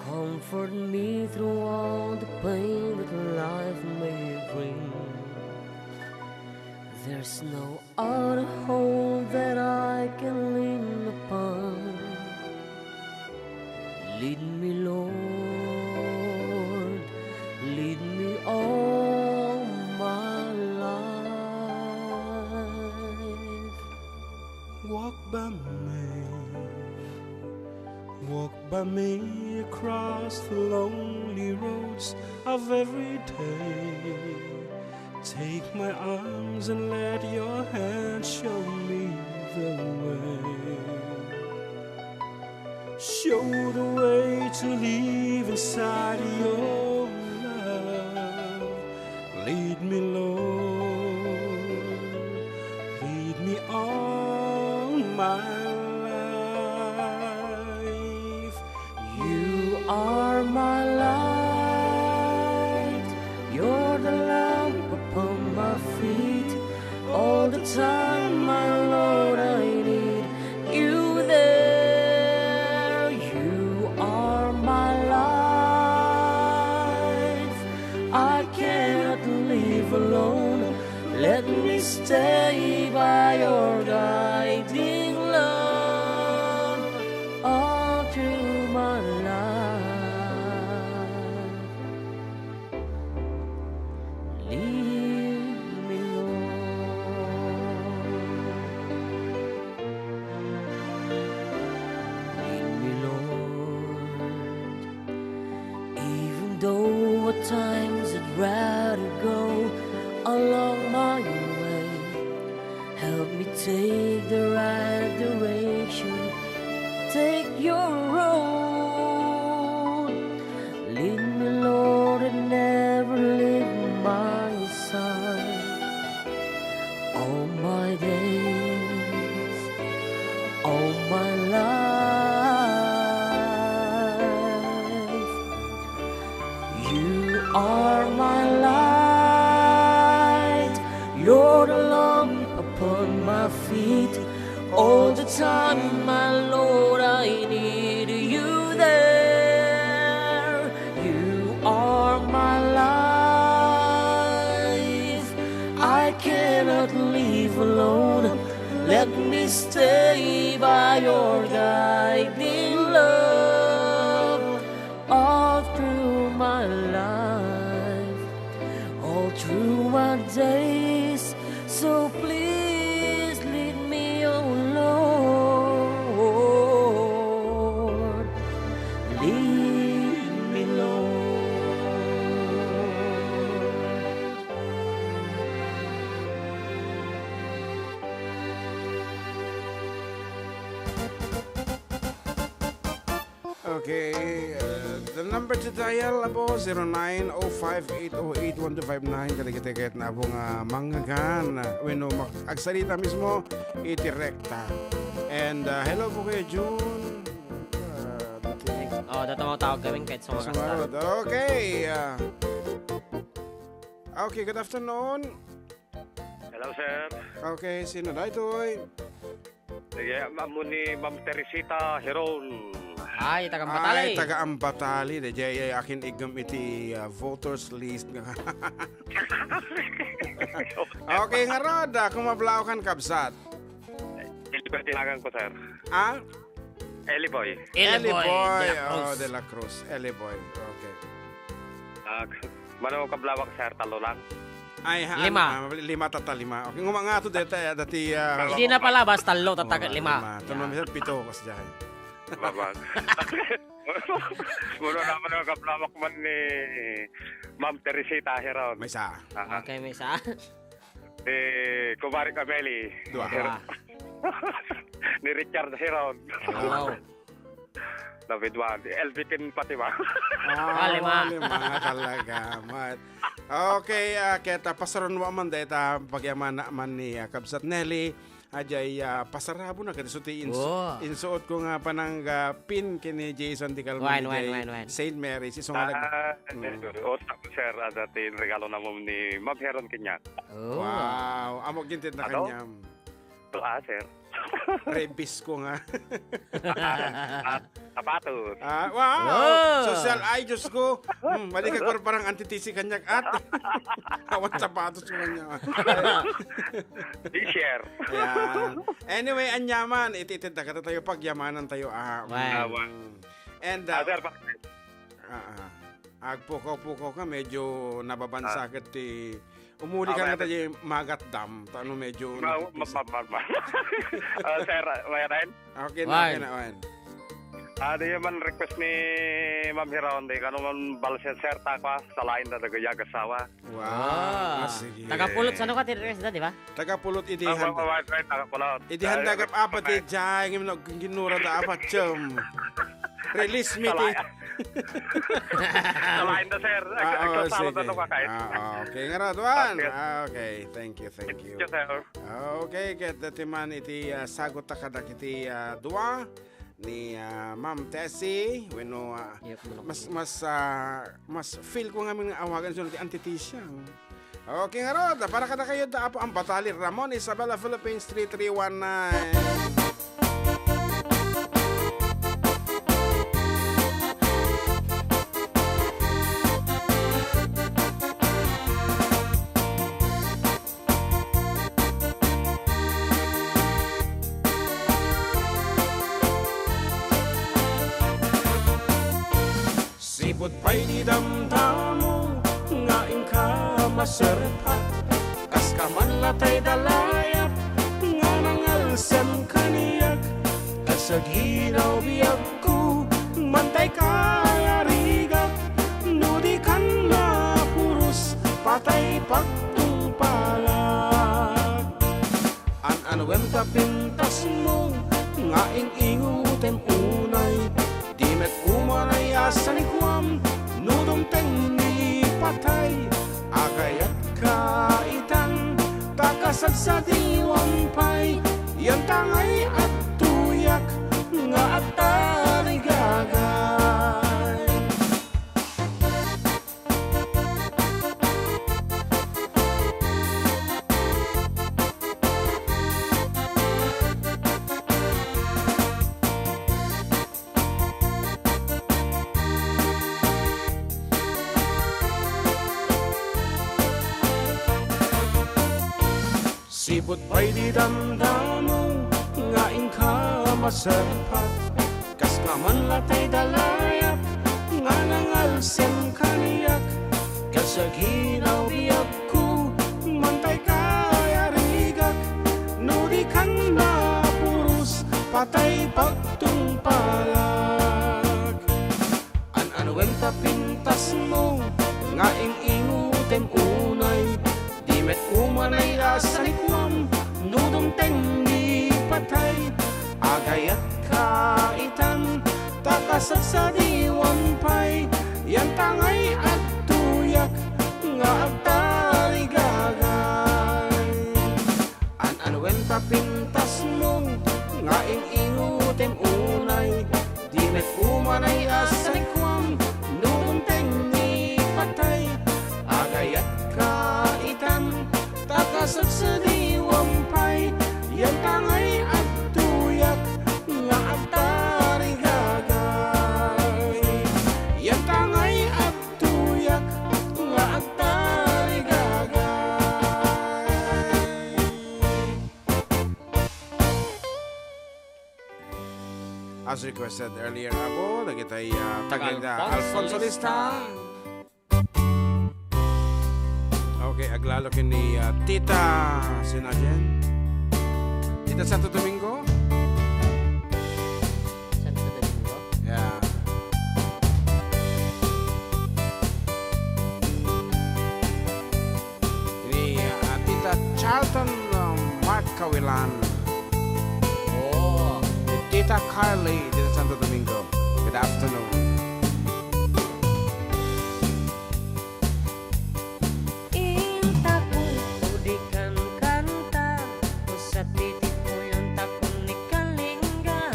Comfort me throughout the pain that life may bring. There's no other hope that I can lean upon. Lead me, Lord, lead me all my life. Walk by me, walk by me across the lonely roads of every day. Take my arms and let your hand show me the way. Show the way to live inside your love. Lead me, Lord, lead me all my life. You are my light, you're the lamp upon my feet. All the time, my Lord, I need you there. You are my life, I cannot live alone. Let me stay by your guiding love all through my life. Lead me, Lord. Lead me, Lord. Even though at times I'd rather go along my way, help me take the right direction. Take your road. Lead me, Lord, and never leave my side. All my days, all my life, you Time, my Lord, I need you there. You are my life. I cannot live alone. Let me stay by your guiding love all through my life, all through my days. So please lead me, oh Lord, lead me, Lord. Okay, uh, the number to dial, abo, zero nine oh five eight oh eight one two five nine. Kadagiti ket na abo nga mangngegan, wenno mak-, agsarita mismo iti rekta. And, uh, hello po kay June. Uh, dati- Oh, data mo tawag kami kahit sumakas ta. Sumarod. Okay, uh, okay, good afternoon. Hello, sir. Okay, sino daytoy? Sige, ammo ni Ma'am Teresita Heron. Ay, taga Ambatali. Ay, taga Ambatali. Daydiay akin igem iti, ah, voters list nga. Okay, ngarud, ah, kung mablaw kan kabsat. Eli Boy ti nagan ko, sir. Ah? Eli Boy. Eli Eli Boy Boy, de la oh, Cruz. De la Cruz. Eli Boy. Okay. Ah, mano kablawak, sir, tallo lang. Ay, ha, Lima. Ah, lima tata lima. Okay, nguma nga to deta, dati, ah, Hindi na pala, basta tallo, tataga lima. Lima. Ito naman, sir, pito, kas dyan. Babag. Muna naman ang kablawak man ni Ma'am Teresita Heron. May isa. Ah, Okay, may isa. Ni Kumari Cameli. Dua. Dua. Ni Richard Heron. Wow. David Wan. Elvikin pati ba? Ah, Ah, lima. Lima nga talaga, mat. Okay, ah, keta pasaron mo man dayta pagyamana man ni, ah, Kabsat Nelly. Ajay, ah, pasarabo na kadi so ti ins-, Oh. insuot ko nga panangga pin kini Jason di Calma Wan, wan, di wan, wan. Saint Mary, si Song Alag-, Ah, Mm. o, sa-, sir, ada ti regalo na mo ni Ma'am Heron kanya. Oh. Wow, amo gintit na Ano? kanyam. Ah, sir. Rebis ko nga. Ah, sapatos. Ah, wow! Oh! Social, ay, Diyos ko. Hmm, mali ka, parang antitisi kanyak at. Awan sapatos mo niya. T-shirt. Ayan. Anyway, anyaman, iti-, iti-, dakata tayo, pagyamanan tayo, ah. Wow. Mm. Awan. And, ah, Ah, sir, pa- ah, ah. Agpukaw-pukaw ka, medyo nababansa Ah. ket ti, umuli ka Awan. nga tayo magatdam, ta ano medyo Ma-, ma-, ma-, ma-, ma-, Ah, sir, ah, may rin? Okay na, Why? Okay na, Owen. Ah, di man request ni Ma'am Hiron, di kano man balsen, sir, ta kwa, sa lain na dagayag asawa. Wow. Ah, sige. Taga Pulot, saan ka, ti request da, di ba? Taga Pulot, idi Ah, handa. Wa-, wa-, wa-, taga Pulot. Idi Ah, handa ka request apa, ti ko, jay, ngem no, ginura da apa, chum. Release me, ti. Sa lain. Sa lain na, sir. Ag-, Ah, oo, agsasalot sige. Ano ka kahit? Ah, okay. Ngarud, Juan. Okay. Ah, okay. Thank you, thank you. Thank you, sir. Okay, ket dati man iti, ah, sagot ta kadagiti, ah, dua ni, ah, Ma'am Tessie, wenno, ah, Yep, mas, manok. Mas, ah, mas feel ko nga mga awagan so ti Auntie Tisha. Okay, ngarud, para kadakayo da Apo Ambatali, Ramon Isabela, Philippines three three one nine. Sipud pay di damdamo nga inka maserpat, kas ka man latay da layap nga nangalsem kaniak, ta sa ginaw biagko, mantay kayarigak, no di kan napuros, patay pagtungpalak. An-anuem ta pintasmo nga ing-ingutem unay, di met umanay a sanikuam no dumteng ni patay. Agayat ka itan ta kasadsadiwam pay, yan tangay adtoyak nga agtarigagay. Pudpay di damdamo nga inka maserpat, kas nga man latay dalayat nga nangalsem kaniak, kas aginaw biagko, mantay kayarigak, no di kan mapuros, patay pagtungpalak. An-anuem ta pintasmo nga ing-ingutem unay, di met umanay a sanikuam no dumteng ni patay. Agayat ka itan, ta kasadsadiwam pay, yan ta ngay agtuyak nga agtarigagay. An-anuem ta pintasmo nga ing-ingutem unay, di met umanay a sanikuam no dumteng ni patay. Agayat ka itan, ta kasadsadiwam pay, yan ta ngay agtuyak nga agtarigagay. Yan ta ngay agtuyak nga agtarigagay. As requested earlier, apo, dagitay, ah, Tagaytay Alfonso Lista. Okay, aglalo ken ni, ah, Tita, sino dyan? Tita Santo Domingo? Santo Domingo? Yeah. Ni, ah, Tita Charlton, ah, Mark Kawilan. Oh. Ni Tita Carly, Tita Santo Domingo. Good afternoon. Inta ko di kankanta, usa ti tipuyon ta kun ni Kalinga.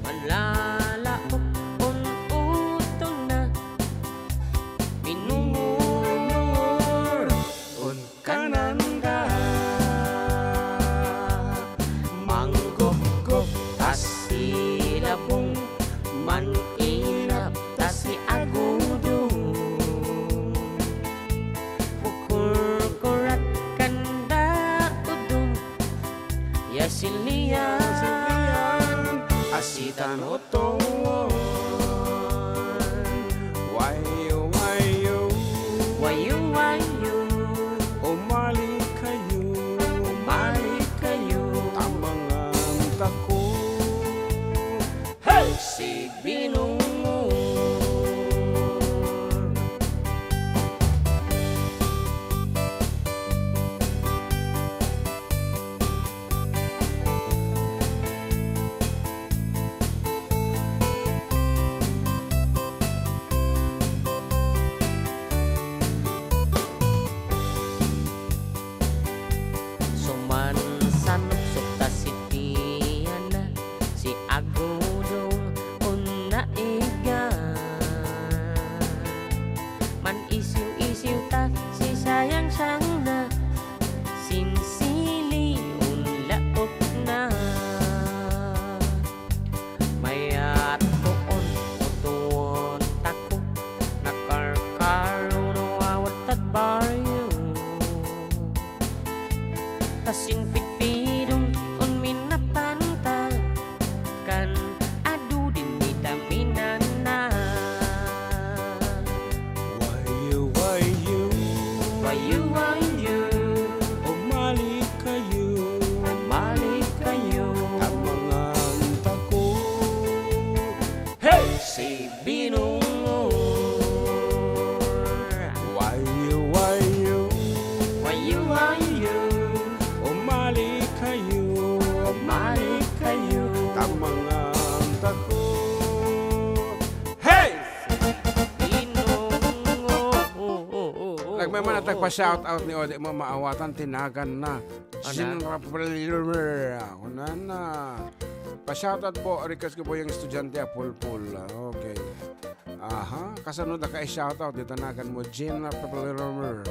Manlalaok un utong na, minungor-nungor un kananda. Manggopgop ta si labong, man-irap ta si agudong. Mukurkurat kanda udong, ya silian, asitan utongon. Wayo, wayo. Wayo, wayo. Umalikayo. Umalikayo. Ta mangantako. Hey! Si Binungor. Sumansanuksok ta si Tiana, si Agudong, unna iga. Man-isiw-isiw ta si Sayangsangna, sinsili, unlaokna. Mayat ko un utuon tako, nakarkaro no awattad baryo. Ta sinpidpidong un minapanta, kan adu din ita minana. Wayo, wayo. Wayo, wayo. Umalikayo. Umalikayo. Ta mangantako. Hey! Si Binungor. Wayo, wayo. Wayo, wayo. Umalikayo. Umalikayo. Ta mangantako. Hey! Binungor. Nagmamana tagpa-shoutout ni Ode mo maawatan ti naganna. Ana? Jean Rapler. Unana. Pa-shoutout po, request ko po yung estudyante a Pulpul. Okay. Aha, kasano da ka i-shoutout? Dita nagan mo, Jean Rapler.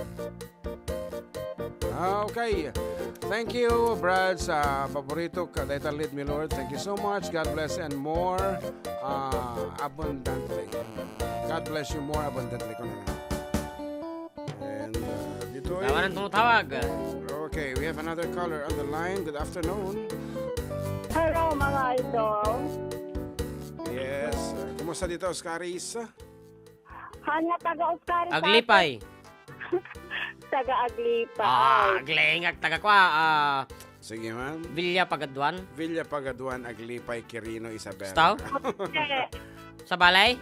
Okay. Thank you, Brad, sa paborito ka, dayta lead mi, Lord. Thank you so much. God bless and more, ah, abundantly. God bless you more abundantly, kuno na. And, uh, dito, Tawanan tumutawag. Okay, we have another caller on the line. Good afternoon. Hello, mga idol. Yes. Kumusta dita, Oscaris? Hanya taga Oscaris. Aglipay. Taga Aglipay. Ah, Aglingag, taga kwa, ah, Sige, ma'am. Villa Pagaduan. Villa Pagaduan, Aglipay, Quirino, Isabela. Gusto? Okay. Sa balay?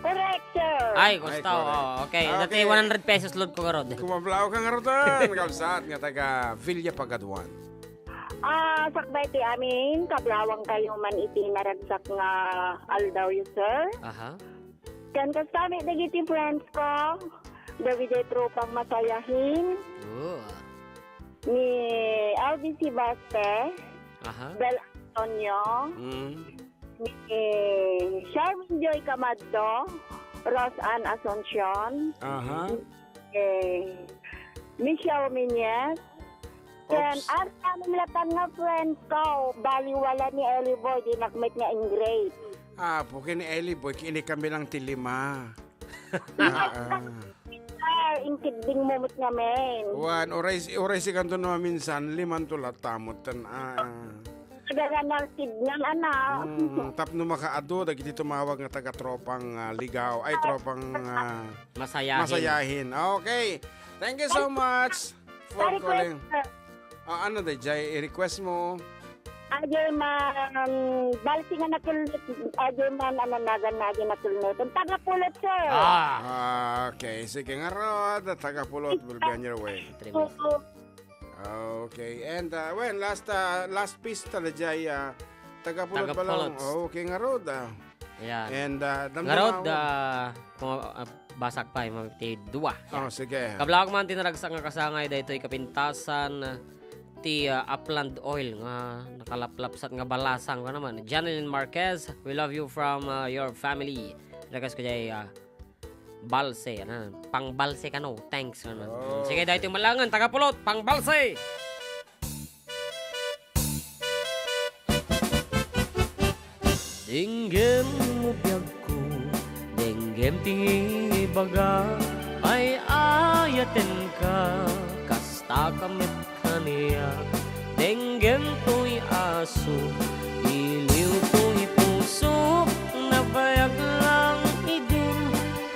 Correct, sir. Ay, Ay, gusto. Correct. Oo, okay. Ah, dati okay. One hundred pesos load ko, garod. Kumablaw ka nga rodan, kabsat nga taga Villa Pagaduan. Ah, sakbay ti amin, kablawang kayo man iti naragsak nga aldaw yu, sir. Aha. Ken kasta met dagiti friends ko, dagiti tropang masayahin, Oh. ni L B C Baste, Aha. Bel Antonio, Mm. ni Charmin Joy Camaddo, Rose Ann Asuncion, Aha. eh, Michelle Miñez, ken Oops. Arta, nilatan nga friends ko, baliwala ni Eli Boy, di nakmet nga ingrate. Apo, ken Eli Boy, kini kami lang ti lima. Ah, ah. Ay, inkidding mo met ngamin. Wan, uray, uray si kanto no minsan, limanto latta met tan, ah, ah. Taga Narcid nga, anak. Mm, tapno makaadu, dagiti tumawag nga taga tropang, ah, ligaw, ay, tropang, ah, Masayahin. Masayahin. Okay. Thank you so much for Sorry, calling. Sir. Ah, ano, dayjay i-request mo? Ajay man, balsi nga nakilit, ajay man, ano, nagan na ajay nakilit. Taga Pulot, sir. Ah. Ah, okay. Sige nga, Rod. Taga Pulot will be on your way. Three minutes. Okay. And, uh, well, last, uh, last piece ta, dayjay, uh, taga Pulot Taga ba lang? Pulot. Okay nga, Rod, ah. Ayan. And, uh, damdama Nga, Rod, mo. Ah, kung, ah, basak pa, yung mga dua. Oh, Ayan. Sige. Kablawag man, tinaragsak nga kasangay, daytoy kapintasan, ti, ah, Upland Oil nga nakalaplapsat nga balasang ko naman. Janeline Marquez, we love you from, ah, your family. Request ko jay, ah, Balse, ano, pangbalse kano. Thanks, ano. Oh, Sige, okay. Dahil ito yung malangan, taga Pulot, pangbalse! Denggem mo biagko, denggem ti ibaga, ay ayatenka, kasta ka met kaniak. Denggem toy asuk, iliw toy pusok, nabayag lang idin,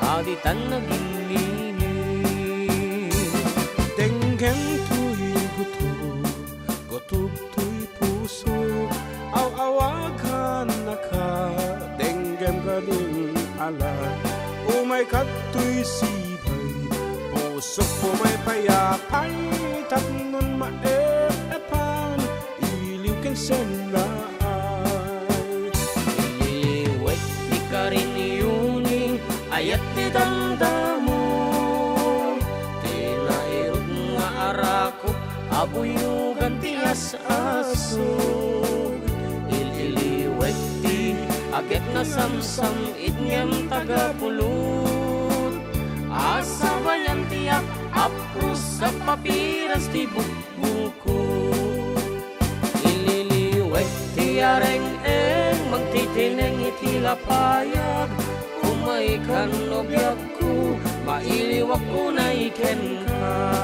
aditan nagimminim. Denggem toy gutob, gutob toy pusok, aw-awagannaka, denggem kadin ala, umay kadtoy si Pusok pumay payapay, tapnon maep-epan, iliw ken semlaay. Ililiwek ti kariniyuning, ayat ti damdamo, ti nairut nga arakop, abuyogan ti as-asog. Il-iliwek ti aget nga samsam-id ngem taga Pulot. Asabayan ti ap-apros a papiras ti bukbuko. Ililiwek ti areng-eng, mangtitineng iti lapayag. Umaykan no biagko, mailiwak unay kenka.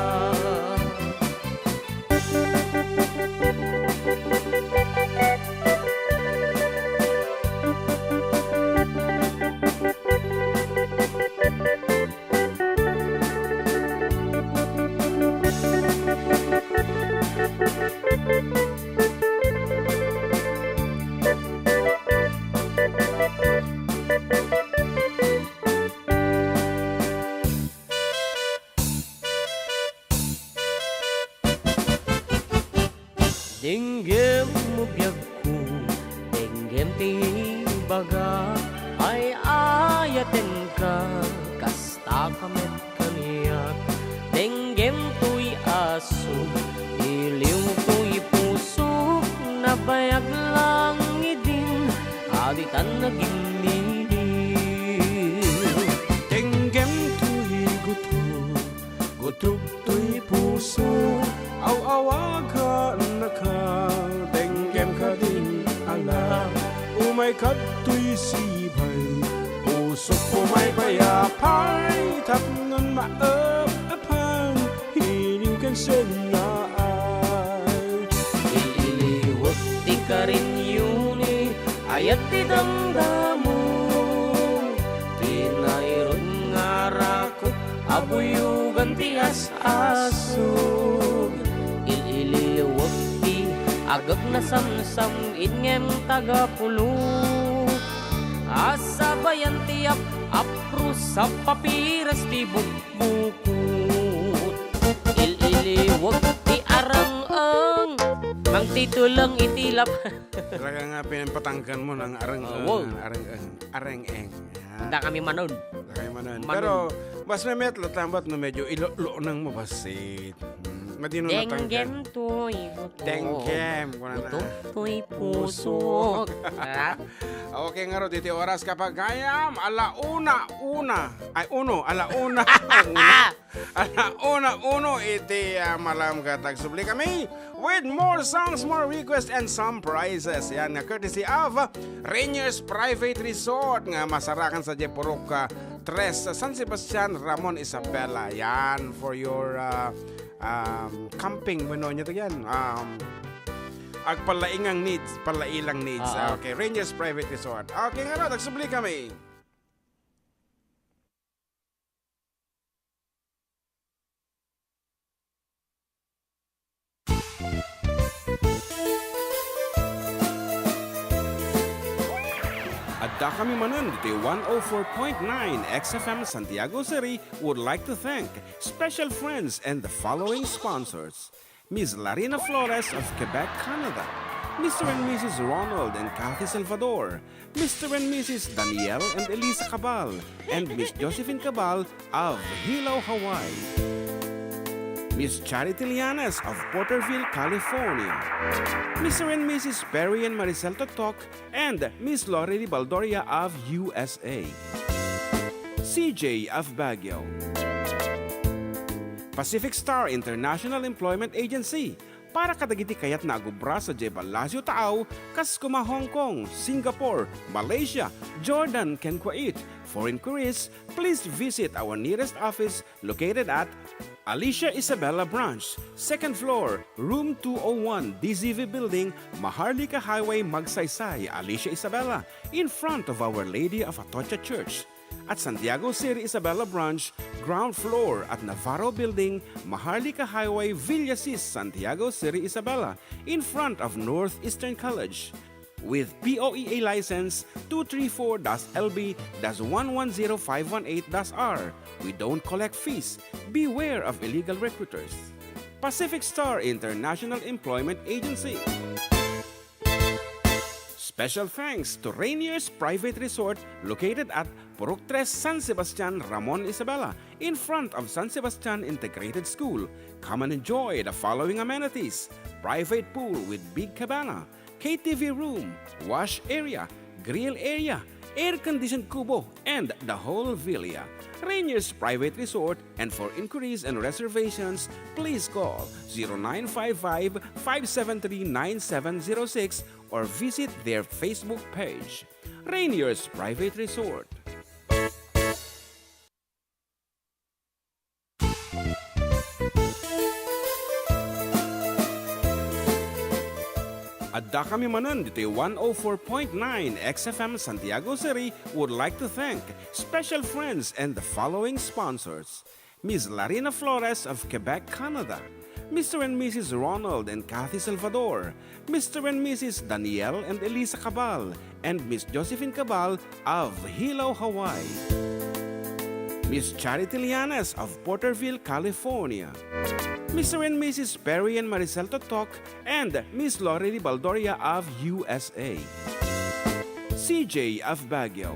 Denggem mo biagko, denggem ti ibaga, ay-ayatenka, kasta ka met kaniak. Denggem toy asuk, iliw toy pusok, nabayag lang idin, aditan nagimmilim. Denggem toy gutob, gutob toy puso, aw-awagannaka, denggem kadin ala, umay kadtoy sibay, pusok pumay payapay, tapnon maep-epan, Siya nga ay il-iliwek ti karinyoni, ayat ti damdamo, ti nairun nga rakop, abuyogan ti as-asog. Il-iliwek ti agek nasamsam, ngem tagapulo. Asabayan ti ap-apro sa papiras ti bukbukot. Il-iliwek ti arang-ang, mangtitulong iti lap-, Talaga nga pinapatangkan mo ng arang-ang, Ah, wow. arang-ang, areng-eng. Yan. Handa kami manon. Handa kami manon. Manon. Pero, mas mamet, latambat no medyo ilo-lo nang mabasit. Hmm, madino na tanggal. Denggem toy buto. Denggem, kuna na. Buto toy puso. Puso. Ha? Okay, ngarud, iti oras, kapagayam, ala una, una. Ay, uno, ala una. Una. Ala una, uno, iti, ah, malam ket agsubli kami with more songs, more requests, and some prizes. Yan, nga courtesy of Rainier's Private Resort, nga masarakan sa Jepurok, ah, Tres, sa San Sebastian, Ramon Isabela. Yan, for your, ah, um, camping, wenno ania to yan? Um, agpalaingang needs, palailang needs. Oo. Ah, okay, Rainier's Private Resort. Okay, ngarud, agsubli kami. Adda kami manen ditoy one oh four point nine X F M Santiago City would like to thank special friends and the following sponsors: Miss Larina Flores of Quebec, Canada, Mister and Missus Ronald and Kathy Salvador, Mister and Missus Daniel and Elisa Cabal, and Miss Josephine Cabal of Hilo, Hawaii. Miss Charity Lianes of Porterville, California. Mister and Missus Perry and Maricel Totok and Miss Lorely Baldoria of U S A. C J of Baguio. Pacific Star International Employment Agency, para kadagiti kayatna a gubra sadiay Palacio Taau, kas koma Hong Kong, Singapore, Malaysia, Jordan, ken Kuwait. For inquiries, please visit our nearest office located at Alicia Isabela Branch, second floor, room two oh one, D Z V Building, Maharlika Highway, Magsaysay, Alicia Isabela, in front of Our Lady of Atocha Church. At Santiago City Isabela Branch, ground floor at Navarro Building, Maharlika Highway, Villasis, Santiago City Isabela, in front of Northeastern College. With P O E A license two three four dash L B dash one one zero five one eight dash R, we don't collect fees. Beware of illegal recruiters. Pacific Star International Employment Agency. Special thanks to Rainier's Private Resort, located at Purok Tres, San Sebastian, Ramon Isabela, in front of San Sebastian Integrated School. Come and enjoy the following amenities: private pool with big cabana, K T V room, wash area, grill area, air-conditioned kubo, and the whole villa. Rainier's Private Resort, and for inquiries and reservations, please call zero nine five five, five seven three, nine seven zero six or visit their Facebook page. Rainier's Private Resort. Adda kami manen ditoy one oh four point nine X F M Santiago City would like to thank special friends and the following sponsors: Miss Larina Flores of Quebec, Canada, Mister and Missus Ronald and Kathy Salvador, Mister and Missus Daniel and Elisa Cabal, and Miss Josephine Cabal of Hilo, Hawaii. Miss Charity Lianes of Porterville, California. Mister and Missus Perry and Maricel Totok and Miss Lorely Baldoria of U S A. C J of Baguio.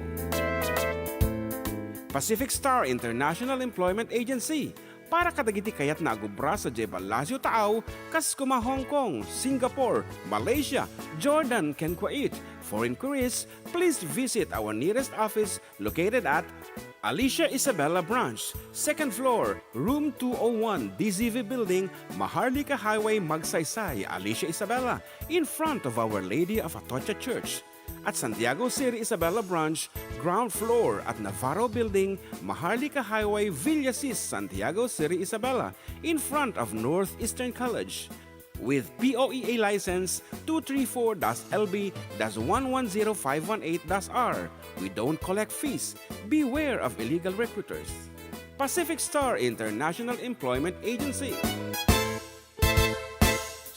Pacific Star International Employment Agency, para kadagiti kayatna a gubra sadiay Palacio Taau, kas koma Hong Kong, Singapore, Malaysia, Jordan, ken Kuwait. For inquiries, please visit our nearest office located at Alicia Isabela Branch, second floor, room two oh one, D Z V Building, Maharlika Highway, Magsaysay, Alicia Isabela, in front of Our Lady of Atocha Church. At Santiago City Isabela Branch, ground floor at Navarro Building, Maharlika Highway, Villasis, Santiago City Isabela, in front of Northeastern College. With P O E A license two three four dash L B dash one one zero five one eight dash R, we don't collect fees. Beware of illegal recruiters. Pacific Star International Employment Agency.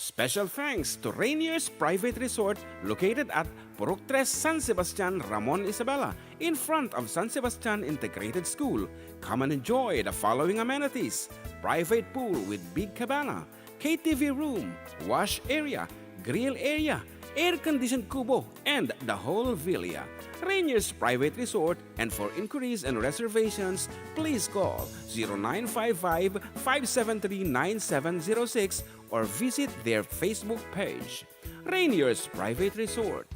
Special thanks to Rainier's Private Resort, located at Purok Tres, San Sebastian, Ramon Isabela, in front of San Sebastian Integrated School. Come and enjoy the following amenities: private pool with big cabana, K T V room, wash area, grill area, air-conditioned kubo, and the whole villa. Rainier's Private Resort, and for inquiries and reservations, please call zero nine five five, five seven three, nine seven zero six or visit their Facebook page. Rainier's Private Resort.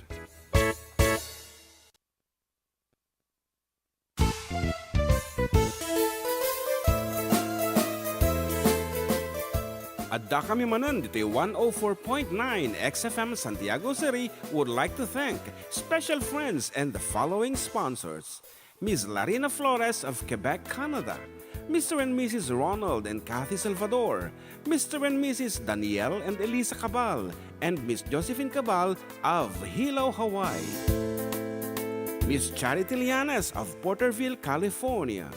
Adda kami manen ditoy one oh four point nine X F M Santiago City would like to thank special friends and the following sponsors: Miss Larina Flores of Quebec, Canada, Mister and Missus Ronald and Kathy Salvador, Mister and Missus Daniel and Elisa Cabal, and Miss Josephine Cabal of Hilo, Hawaii, Miss Charity Llanes of Porterville, California,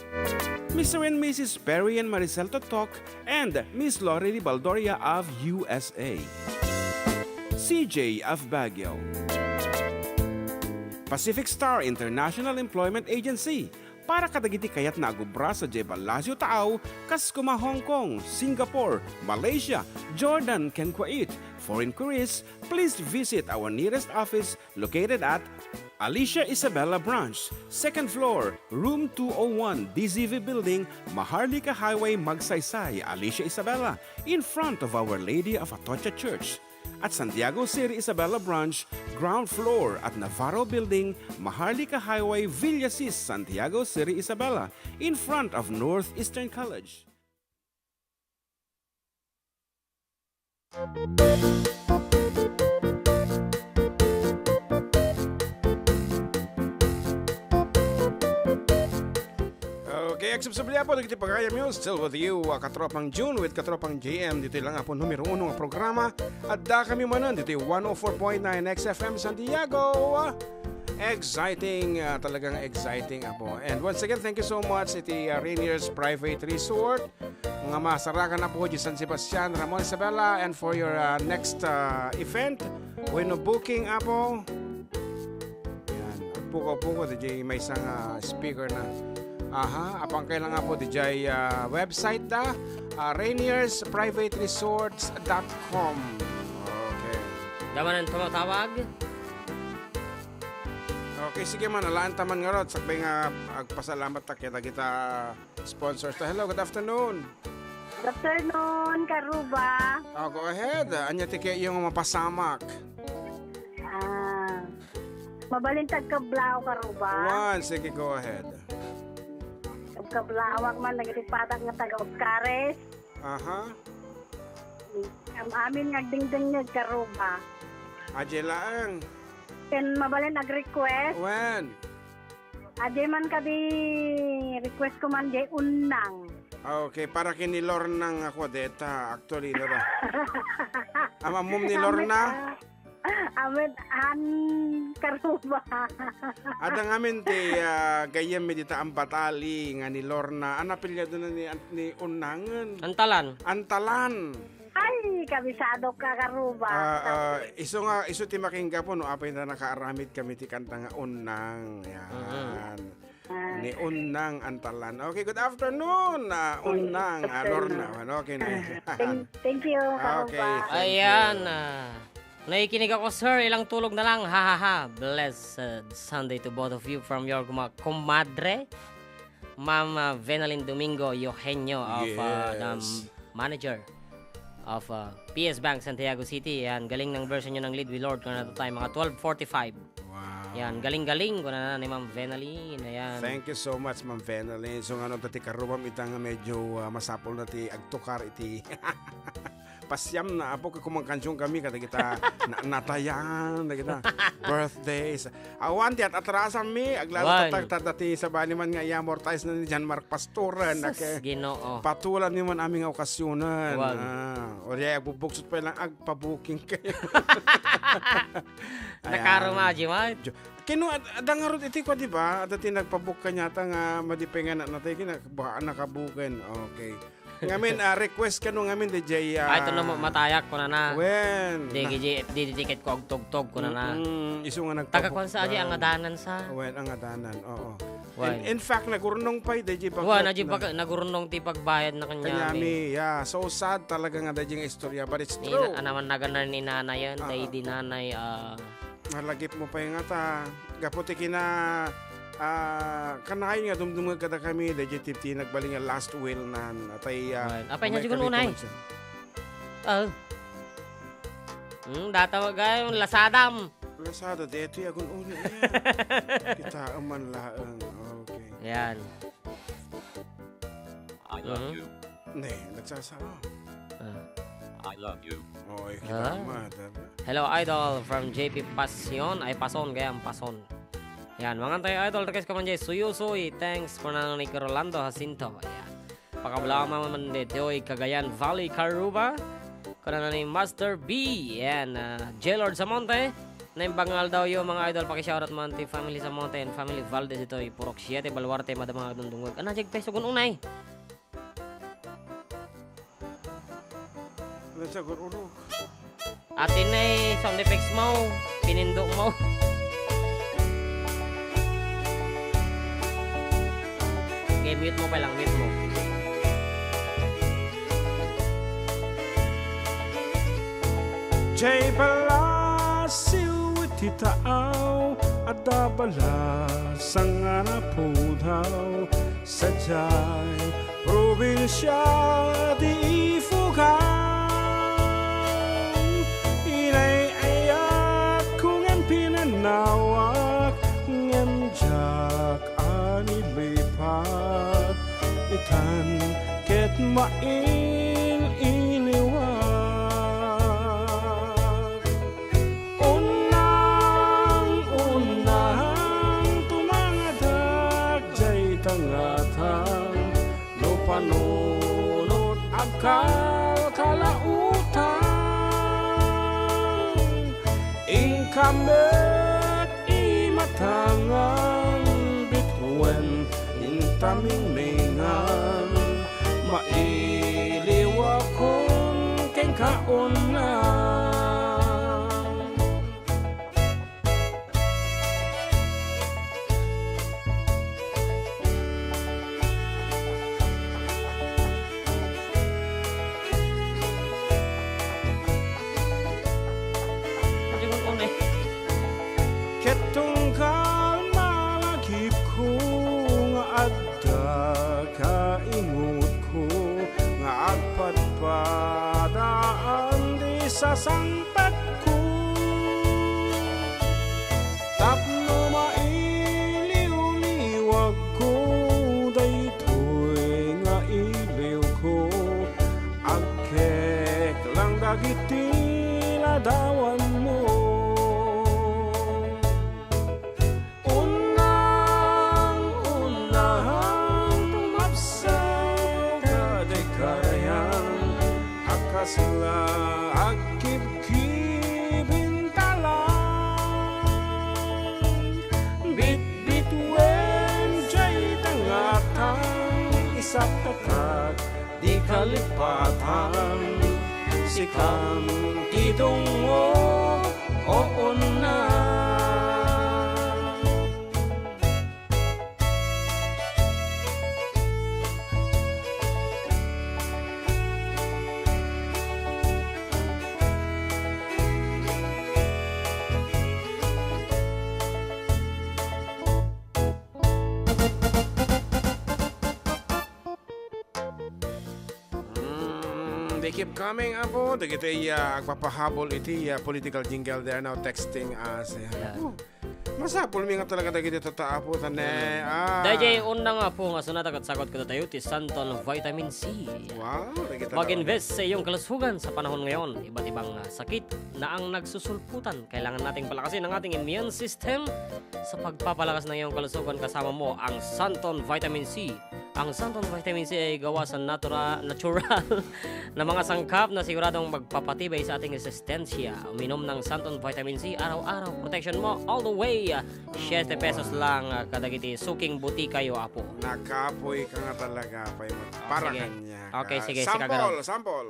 Mister and Missus Perry and Maricel Totok, and Miss Lorely Baldoria of U S A, C J of Baguio, Pacific Star International Employment Agency, para kadagiti kayatna a gubra sadiay Palacio Taaw, kas kuma Hong Kong, Singapore, Malaysia, Jordan, ken Kuwait. For inquiries, please visit our nearest office located at Alicia Isabela Branch, second floor, room two oh one, D Z V Building, Maharlika Highway, Magsaysay, Alicia Isabela, in front of Our Lady of Atocha Church. At Santiago City Isabela Branch, ground floor at Navarro Building, Maharlika Highway, Villasis, Santiago City Isabela, in front of Northeastern College. Okay, agsubsubli, Apo, dagiti pagayam yo. Still with you, uh, Katropang June with Katropang J M. Ditoy lang, Apo, numero uno nga programa. Adda kami manen ditoy one oh four point nine X F M Santiago. Exciting, uh, talagang exciting, Apo. And once again, thank you so much iti, uh, Rainier's Private Resort nga masarakan, Apo, di San Sebastian, Ramon Isabela, and for your, uh, next, uh, event, wenno booking, Apo. Yan. Agpukaw-pukaw, di jay maysa nga speaker na. Aha, apan kay lang, Apo, di jay, uh, website da, uh, rainiers private resorts dot com. Okay. Damanan tumatawag. Okay, sige man, alaan ta man ngarud, sakbay nga agpasalamat ta kadagita sponsors ta. Hello, good afternoon. Good afternoon, Karuba. Oh, go ahead. Ania ti kayatyo nga mapasamak? Ah, mabalin ta agkablaaw, Karuba. Wan, sige, go ahead. Agkablaawak man dagiti patak nga taga Oscares. Aha. Am-amin nga agdingdingngeg, Karuba. Adjay laeng. Ken mabalin ag-request. Wen? Adjay man kadi, request ko man jay Unnang. Ah, okay, para ken ni Lorna nga kua deta, actually, no, da. Am-ammom ni Lorna? Amet, ah, amet, han, Karuba. Adda ngamin ti, ah, gayyem mi dita Ambatali nga ni Lorna. An apelyido na ni, ni Unnangen? Antalan. Antalan. Ay, kabisado ka, Karuba. Ah, ah, isu nga, isu ti makinggapo no apay na nakaaramid kami ti kanta nga Unnang. Yan. Mhm. Ah. Ni Unnang Antalan. Okay, good afternoon, ah, Unnang, ah, Lorna. Ano, okay na. Thank, thank you, Karuba. Okay, thank you. Ayan, ah, nakikinig ako, sir. Ilang tulog na lang. Ha, ha, ha. Blessed Sunday to both of you from your kuma-, kumadre, Ma'am, ah, Venalyn Domingo Eugenio of, ah, the manager of, ah, P S Bank Santiago City. Yan, galing ng version nyo ng Lead with Lord. Kung ano tayo, mga twelve forty-five. Wow. Yan, galing-galing. Kung ano ni Ma'am Venalyn. Ayan. Thank you so much, Ma'am Venalyn. So, nga nung tati karumam itang medyo, ah, masapul na ti agtukar iti pasiam na, apo, ket kuman kansion kami, kadagita na-, natayan, dagita birthdays. Awan, ti at-atrasanmi, aglalo Wan. tatak-, tadati sabali man nga i-amortize na ni John Mark Pastoran, Sus, nake-, Ginoo. patulan ni man amin nga okasionan. Wan. Ah, o di ay, agbubuksot pa lang, agpabuking kayo. Ayan. Nakaruma, Jimay. Jo-, kino, ad-, adda ngarud iti kwa, di ba? Adda ti nagpabuk kaniata nga madi pay nga na-, natay kina-, ba-, nakabuken. Okay. Ngamin, ah, request kano ngamin, D J, ah. Ay, ito na mo, matayak ko na na. Wen. Di, Na- di, di, di, di, ket ko agtugtog ko na na. Mm, isu nga nagpabuk Taga kwan sa, adi, ka. Angadanan sa. Wen, Angadanan, oo. Wen. In, in fact, nagurnong pay, D J, Wen, bakit adi, na? Pag-, nagurnong ti pagbayad na kanyami. Kanyami, yeah. So sad talaga nga, D J, nga istorya, but it's Ni true. na-, anaman naganan ni nanay yan, Ah, tay ah. di nanay, ah, Nalagip mo pay nga ta. Gapu ti kina, ah, kanayon nga dumdumngeg kadakami, daydiay ti, ti nagbalin nga last will nan. Atay, ah, Right. Apay, umay nya, sigun kami unay. Kumansiyon. Oh. Hmm, data mo, gay, lasadam. Lasada, detoy agun-una niya. Kita man laeng. Okay. Yan. I love Mhm. you. Ne, nagsasao. Ah. I love you. Oy, kita Ah. mo, diba? Hello, Idol, from J P Pasion. Ay, Pason, gayam, Pason. Yan, mangantay, Idol, request ko man, Jay. Suyusuy, thanks for nang ni Rolando Jacinto. Yan. Pakablaman man ditoy Cagayan Valley, Caruba. Kuna na ni Master B. Yan, ah, J Lord Samonte. Naimbag nga aldaw yo, mga idol, paki-shoutout man ti family Samonte and family Valdez ditoy Purok Siete, Baluarte, madama nga agdundungag. Ana, jeg peso gun unay. Ano siya, gun uno? Atin na eh, sound effects mo, pinindok mo. Okay, mute mo pa lang, mute mo. Jay Palacio iti taaw, adda balasang a napudaw, sadiay probinsia di Ifugao. Inay-ayatko ngem pinannawak, ngem diak a nilipat, itan ket mail-iliwak. Unang-unang tumangadak diay tangatang, no panunot agkalkalautang. Inka met imatangan, bituen intamingmingan, mailiwakon kenka unang. Ket tunggal malagipko nga adda kaingotko nga agpadpadaan ti sasangpetko. Tapno mailiwliwagko daytoy nga iliwko, agkeklang dagiti ladawanmo. Unang-unang tumabsat a di karayan a kasla agkibkib intalang. Bitbituen jay tangatang, isaptatak di kalipatan, sikan ti dungngo, o unna. Mm, they keep coming, apo. Dagiti, ah, agpapahabol iti, ah, political jingle. They are now texting us. Ayan. Ayan. Apo. Masapulmi nga talaga dagiti tatta, Apo, ta ne, ah. Daydiay unna nga, Apo, nga sunata ket sagut kadatayo ti Santon Vitamin C. Wow, dagita Mag-invest sa iyong kalusugan sa panahon ngayon. Iba't ibang, ah, sakit na ang nagsusulputan. Kailangan nating palakasin ang ating immune system sa pagpapalakas ng iyong kalusugan. Kasama mo ang Santon Vitamin C. Ang Santon Vitamin C ay gawa sa natura-, natural na mga sangkap na siguradong magpapatibay sa ating resistensya. Uminom ng Santon Vitamin C araw-araw. Protection mo all the way. Siete pesos lang, ah, kadagiti suking butikayo, Apo. Nakapoy ka nga talaga, pay mo. Oh, para sige. Kanya. Okay, ah, sige, sige, sample, Garo. Sample.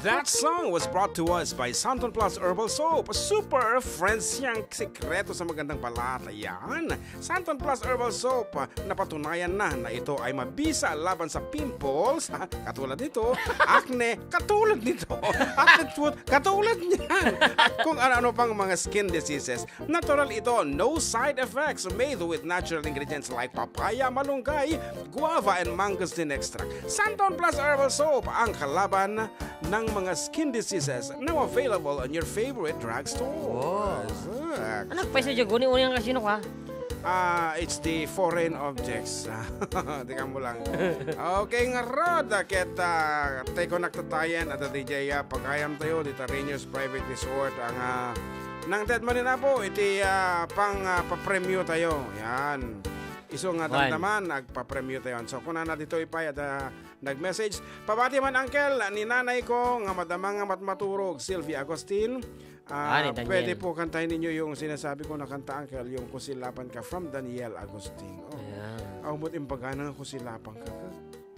That song was brought to us by Santon Plus Herbal Soap. Super Friends yang sikreto sa magandang balat. Ayan. Santon Plus Herbal Soap, ah, napatunayan na na ito ay mabisa laban sa pimples, ah, katulad nito, acne, katulad nito, acne foot, katulad niyan, at kung ano-ano pang mga skin diseases. Natural ito, no side effects, made with natural ingredients like papaya, malunggay, guava, and mangosteen extract. Santon Plus Herbal Soap, ang kalaban ng mga skin diseases, now available on your favorite drugstore. Wow. Ah, nagpayso dyan, guni-uni ang kasino ka? Ah, it's the foreign objects. Tika mo lang. Okay, ngarud, ah, ket, ah, take on aktatayan, at D J, ah, pagayam tayo, dita Rainiers Private Resort, ang, ah, nang ted manin, Apo, iti, ah, pang, ah, papremyo tayo. Yan. Isu nga Wan. Damdaman, agpapremyo tayo. So, kunana dito ipay, at, ah, nag-message. Pabati man, Uncle, ni nanay ko nga madama nga matmaturog, Sylvia Agustin. Ah, Ah, ni Daniel. Pwede po kantahin ninyo yung sinasabi ko na kanta, Uncle, yung Kusilapan Ka from Daniel Agustin. Oh. Ayan. Aw, mo't imbagana nga kusilapan ka ka.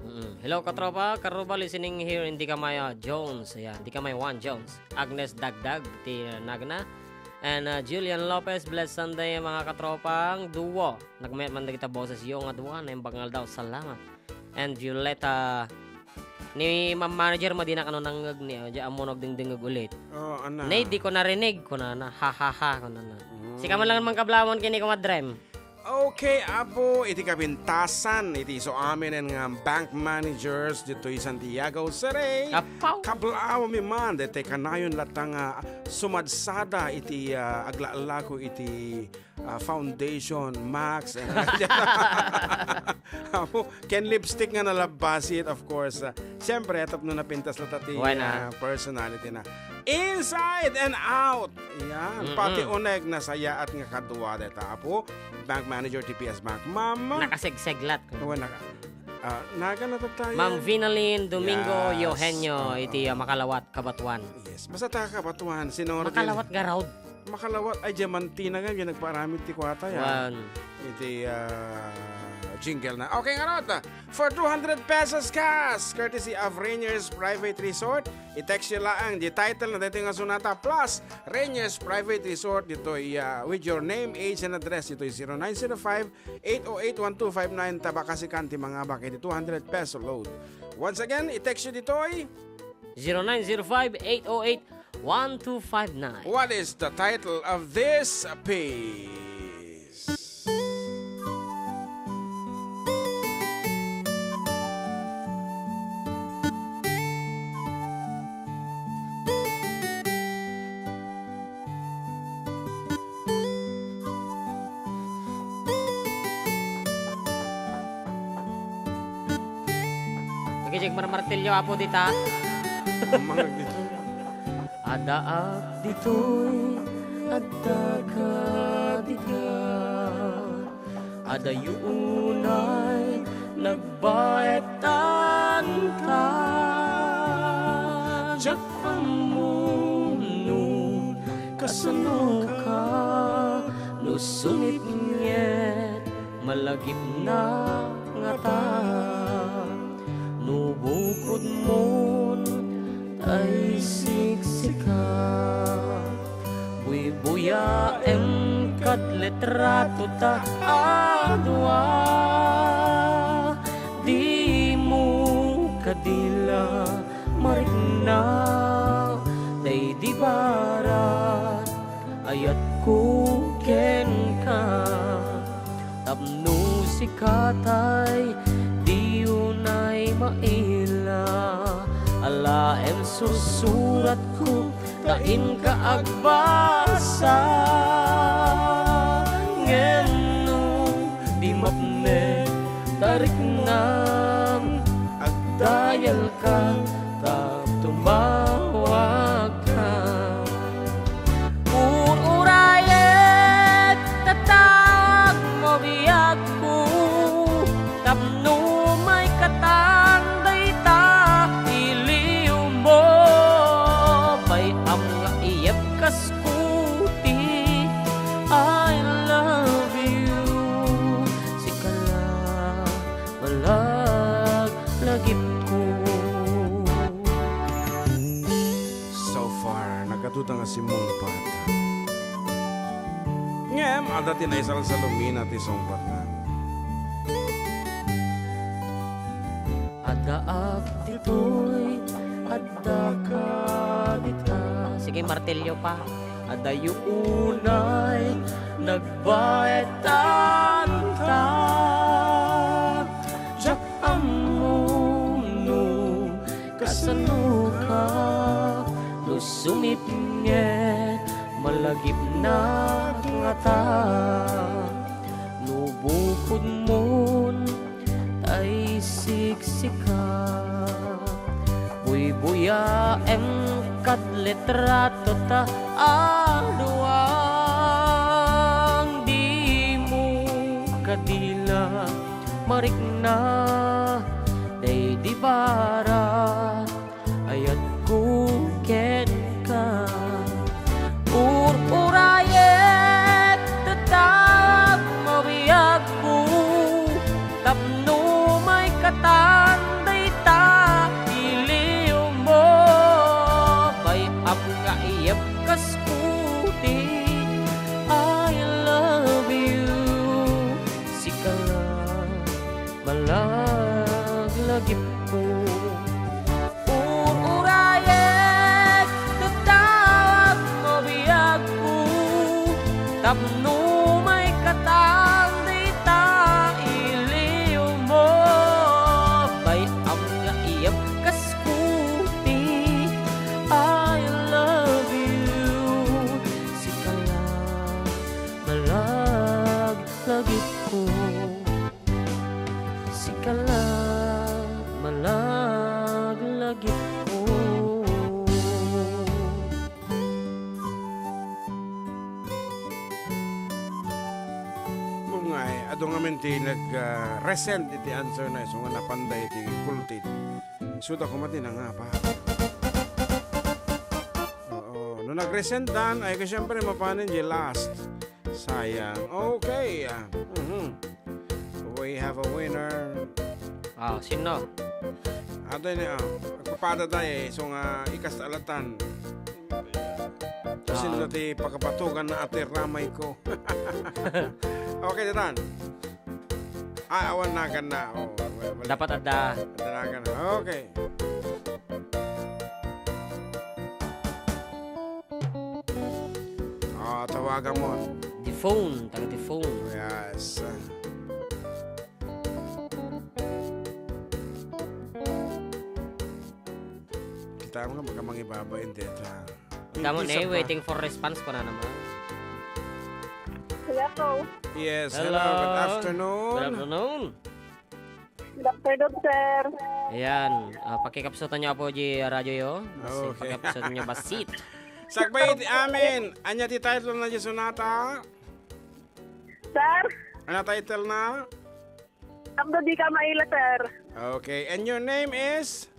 Mm-mm. Hello, katropa. Karuba, listening here in Dicamay, ah, Jones. Ayan, Dicamay one, Jones. Agnes Dagdag, ti nagna. And, ah, Julian Lopez, blessed Sunday, mga katropang duo. Nagmayat man dagita boses yo nga dua, naimbag nga aldaw. Salamat. And Violeta, ni Ma'am Manager, madina kano nangngeg ni, ah, di ammo nagdingdingeg ulit. Oh, ana. Nay, di ko narinig, kunana. Ha, ha, ha, kunana. Mm. Sika man lang mangkablawan kini, Kumadrem. Okay, Apo, iti kabintasan, iti isu amin nga bank managers ditoy Santiago City. Apaw. Kablawmi man, daytoy kanayon latta nga sumadsada iti, ah, aglaalako iti ah, foundation, Max, and Apo, ken lipstick nga nalabbasi, of course. Ah, siyempre, tapno napintas latta ti, Why not? Ah, personality na. Inside and out. Yan. Mm-mm. Pati uneg nasayaat nga kadua dayta, Apo. Bank manager, T P S Bank. Mama. Nakasegseglat. Wala ka. Ah, naga na tayo. Ma'am Vinalyn Domingo Yes. Eugenio, Oo. iti, ah, Makalawat, Cabatuan. Yes. Basta taga Cabatuan, sino Makalawat, Garaud. Makalawat, ay, diamantina nga, yung nagpaaramid ti kwata, ya. Wan. Iti, ah, jingle na. Okay, ngarud, ah, for two hundred pesos cash, courtesy of Rainier's Private Resort, i-text nyo laang di title na dito nga sunata, plus Rainier's Private Resort, dito, ah, with your name, age, and address, dito, zero nine zero five, eight oh eight, one two five nine, tabakasikan ti mangabak iti two hundred peso load. Once again, i-text nyo ditoy, zero nine zero five, eight oh eight, one two five nine. What is the title of this piece? Agijig marmartilyo, Apo, dita. Ang mga gito. Adaak ditoy, adda ka dita. Adayo unay nagbaetan ka. Diak ammo no kasano ka, no sungitnget malagipna ngata. No bukodmon tay siksika, buybuyaem kad litratota a dua. Dimo kadi la marikna, daydi barat ayatko kenka. Tapno sika tay di unay maila, alaem sursuratko Ta inka agbasa, ngem no di mapnek, tariknam, agdayalka, ta tumawagka. Ur-urayek, tatawag mo biag ko, tapno maikatan dayta iliwmo. Bay-am nga iyep kas kuti, I love you. Sika la, malaglagipko. So far, nagkatuta nga simmungpat. Ngem, adda ti naisalsalumina ti sungpatna. Addaak ditoy, addaka dita. Sige, martilyo pa. Adayo unay nagbaetan ta. Diak ammo no kasanoka, no sumipnget, malagipnak ngata. No bukodmon, tay siksika. Buybuyaem kad litrato ta aduang, dimo kadi la marikna daydi barat. Ayatko kenka. Ur-urayek, tatawag mo biagko, tapno maikatan dayta iliwmo. Bay-am nga iyep kas kuti, I love you. Sika la, malaglagipko. Ur-urayek, tatawag mo biagko, tapno maikatan dayta iliwmo. Bay-am nga iyep kas kuti, I love you. Sika la, malaglagipko. Sika la, malaglagipko. Ngem, adu ngamin ti nag, ah, resend iti answer na isu nga napanday iti kultit. Isuda koma ti nangapa. Oo. No nag-resend dan, ay, ka, siyempre, mapanin di last. Sayang. Okay. Ah, mhm. We have a winner. Ah, sino? Ato ini, ah. Nagpapada tayo, eh. So nga, ikas alatan. Sino ti pakapatugan na ati ramay ko? Okay, datan. Ah, awan nagan na. Oh, wala, wala. Dapat adda. Adda nagan. Okay. Ah, tawagan mo. The phone, taga the phone. Yes. Kita mo nga, baka mangibabain dito, ha? Tama na, eh, waiting for response ko na naman. Hello. Yes, hello, good afternoon. Good afternoon. Good afternoon, sir. Ayan, ah, pakikapsutan niyo po di radyo yo. Basi, okay. Pakikapsutan niyo basit. Sakbay iti amin. Anya ti title na di sonata? Sir? Ano title na? Amdo di ka maila, sir. Okay, and your name is?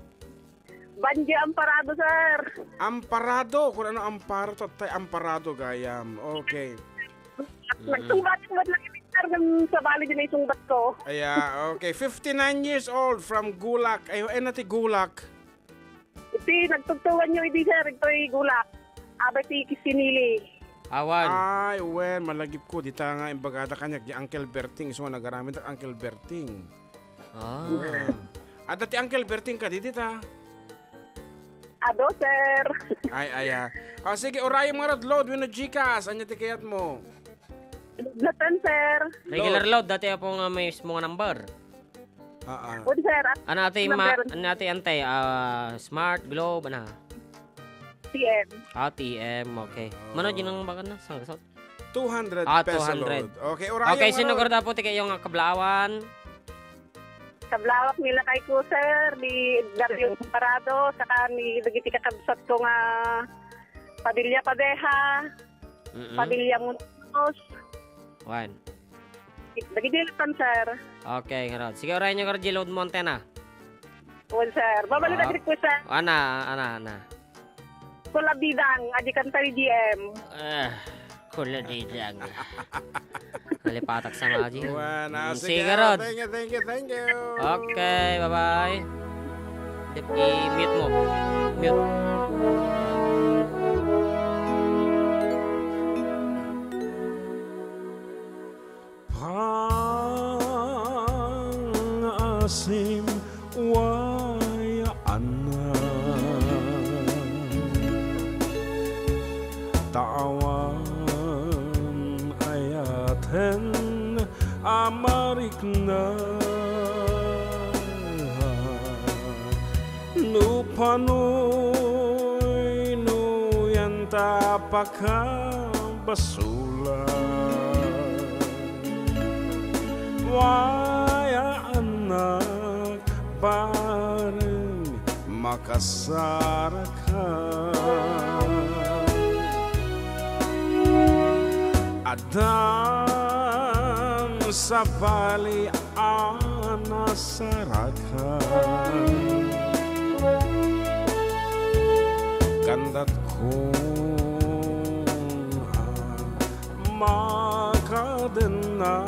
Banji Amparado, sir. Amparado? Kung ano Amparo, to, tay Amparado, gayam. Okay. Nagtungbat mo lang, sir, ng sa bali din ay tungbat ko. Aya, okay. Fifty-nine years old from Gulak. Ay, ay, na ti Gulak. Iti nagtugtugan nyo idi, sir, ito'y Gulak. Abay ti Kisinili. Awan. Ay, wen, malagip ko. Dita nga imbagada kaniak, di Uncle Berting. Isu nga nagaramid ak Uncle Berting. Ah. Wen. Adda ti Uncle Berting kadi dita? Ado, sir. Ay, aya. O, sige, urayem ngarud, Lod, wenno Gcash. Anya ti kayat mo? Latan, sir. Regular Load. Load, dati apo nga mismo nga number. Ah, ah. Pwede, sir. At Ano ati ma-, number. Ano ati ante, ah, Smart, Globe, ano? T M. Ah, T M, okay. Mano Oo. Ginang bagan na? Sang gasot? Two hundred Ah, peso two hundred. Load. Okay, urayan Okay, sino ngarud? Garud, Apo, ti kayo nga kablaawan? Kablaawan mi lakay ko, sir, ni Dario Parado, saka ni dagiti kakabsat ko nga Padilla Padeja, Mm-mm. Padilla Munoz. Wan. Dagiti lakay, sir. Okay, ngarud. Sige, urayan nyo, ngarud, di load mo antena. Wen, sir. Babalik Ah. na, sir. Ana, ana, ana. Kuladidang, adi kanta ni G M. Ah, kuladidang. Nalipatak sa mga G M. Wen, ah, Mm, sige, sige, Rod. Thank you, thank you, thank you. Okay, bye-bye. Dep-, i-mute mo. Mute. Pangaasim, way a annak. Ta awan ayaten a marikna. No panuynuyan ta pakabasulan. Way a annak, bareng makasaraka. Addan sabali a nasaraka. Kandat ko a makadenna.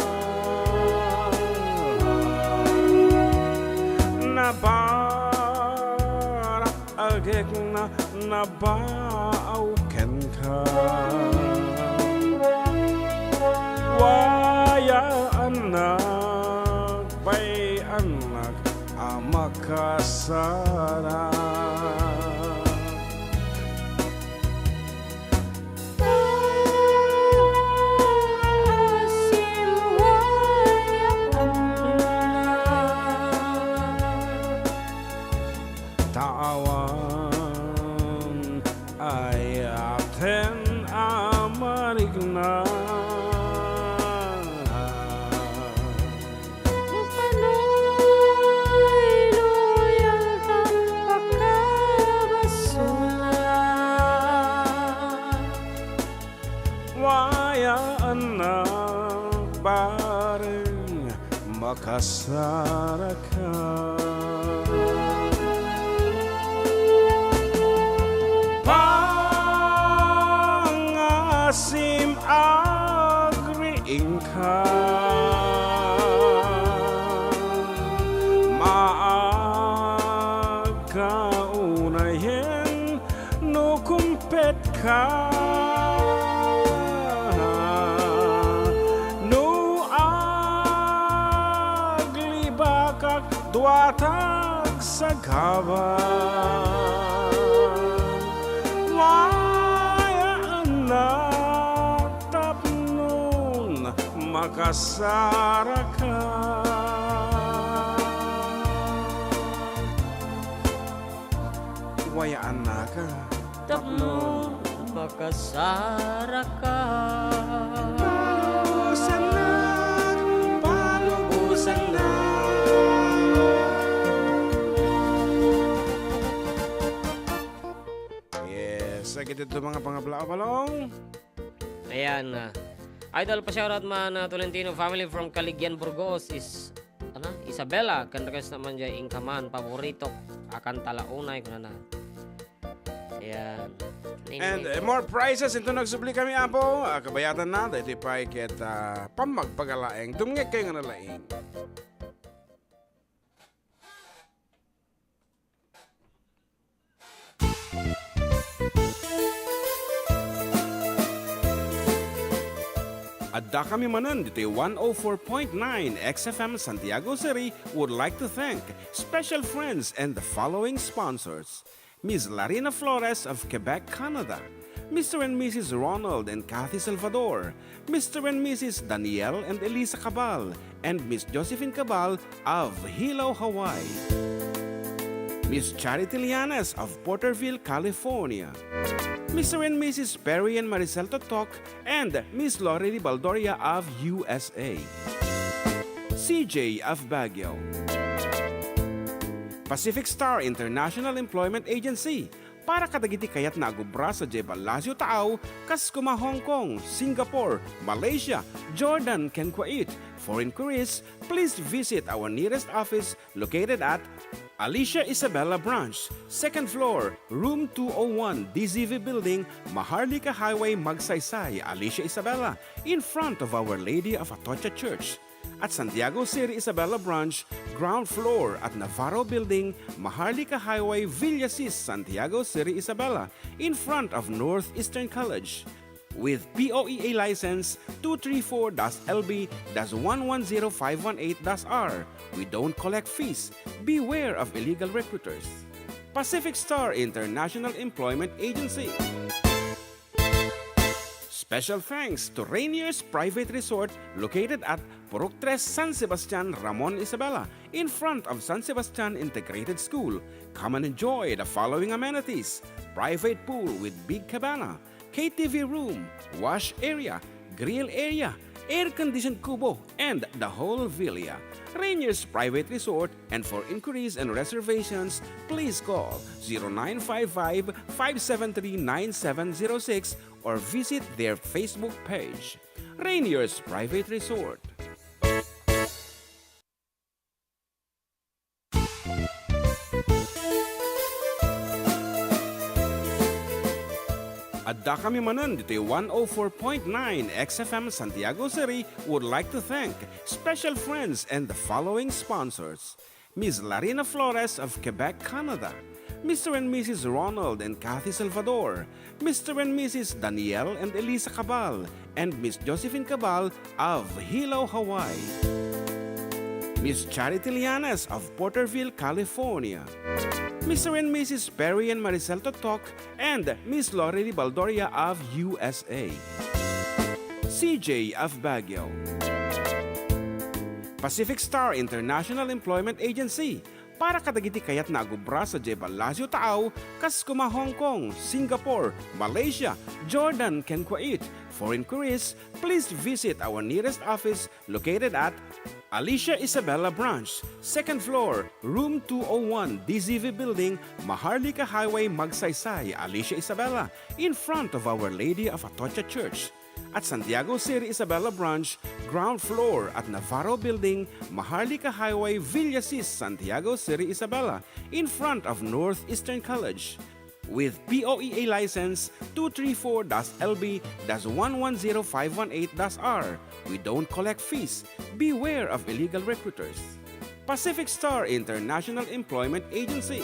Nabarak agekna nabaaw kenka. Way a annak, bay annak a makasaraka. Ta awan ayaten a marikna. Way a annak, bareng makasaraka. Pangaasim agriingka. Maagka unayen no kumpet ka. No aglibakak, duatak sagaba. Way a annak tapnon makasaraka. Way a annaka. Tapno makasaraka. Palubusannak, palubusannak. Yes, dagiti adu nga pangabla a balong. Ayan, ah. Idol, pa-shoutout man, ah, Tolentino family from Caligian, Burgos, is, ano, Isabela, can request naman dyan, inka man, paborito, akan tala unay, kunana. Ayan. And, eh, more prizes, into nagsubli kami, Apo. Ah, kabayatanna, daytoy pay ket, ah, pammagpagalaeng. Dumngeg kayo nga nalaing. Adda kami manen ditoy one oh four point nine X F M Santiago City would like to thank special friends and the following sponsors: Miss Larina Flores of Quebec, Canada, Mister and Missus Ronald and Kathy Salvador, Mister and Missus Daniel and Elisa Cabal, and Miss Josephine Cabal of Hilo, Hawaii. Miss Charity Lianes of Porterville, California. Mister and Missus Perry and Maricel Totok and Miss Lorely Baldoria of U S A. C J of Baguio. Pacific Star International Employment Agency, para kadagiti kayatna agubra sadiay Ballasiw Taaw, kas kuma Hong Kong, Singapore, Malaysia, Jordan, ken Kuwait. For inquiries, please visit our nearest office located at Alicia Isabela Branch, second floor, room two oh one, D Z V Building, Maharlika Highway, Magsaysay, Alicia Isabela, in front of Our Lady of Atocha Church. At Santiago City Isabela Branch, ground floor at Navarro Building, Maharlika Highway, Villasis, Santiago City Isabela, in front of Northeastern College. With P O E A license two three four dash L B dash one one zero five one eight dash R, we don't collect fees. Beware of illegal recruiters. Pacific Star International Employment Agency. Special thanks to Rainier's Private Resort, located at Purok Tres, San Sebastian, Ramon Isabela, in front of San Sebastian Integrated School. Come and enjoy the following amenities: private pool with big cabana, K T V room, wash area, grill area, air-conditioned kubo, and the whole villa. Rainier's Private Resort, and for inquiries and reservations, please call zero nine five five, five seven three, nine seven zero six or visit their Facebook page. Rainier's Private Resort. Addakami manen ditoy one oh four point nine X F M Santiago City would like to thank special friends and the following sponsors: Miss Larina Flores of Quebec, Canada, Mister and Missus Ronald and Kathy Salvador, Mister and Missus Daniel and Elisa Cabal, and Miss Josephine Cabal of Hilo, Hawaii. Miss Charity Lianes of Porterville, California. Mister and Missus Perry and Maricel Totok and Miss Lorely Baldoria of U S A. C J of Baguio. Pacific Star International Employment Agency, para kadagiti kayatna agubra sadiay Ballasiw Taaw, kas kuma Hong Kong, Singapore, Malaysia, Jordan, ken Kuwait. For inquiries, please visit our nearest office located at Alicia Isabela Branch, second floor, room two oh one, D Z V Building, Maharlika Highway, Magsaysay, Alicia Isabela, in front of Our Lady of Atocha Church. At Santiago City Isabela Branch, ground floor at Navarro Building, Maharlika Highway, Villasis, Santiago City Isabela, in front of Northeastern College. With P O E A license two three four dash L B dash one one zero five one eight dash R, we don't collect fees. Beware of illegal recruiters. Pacific Star International Employment Agency.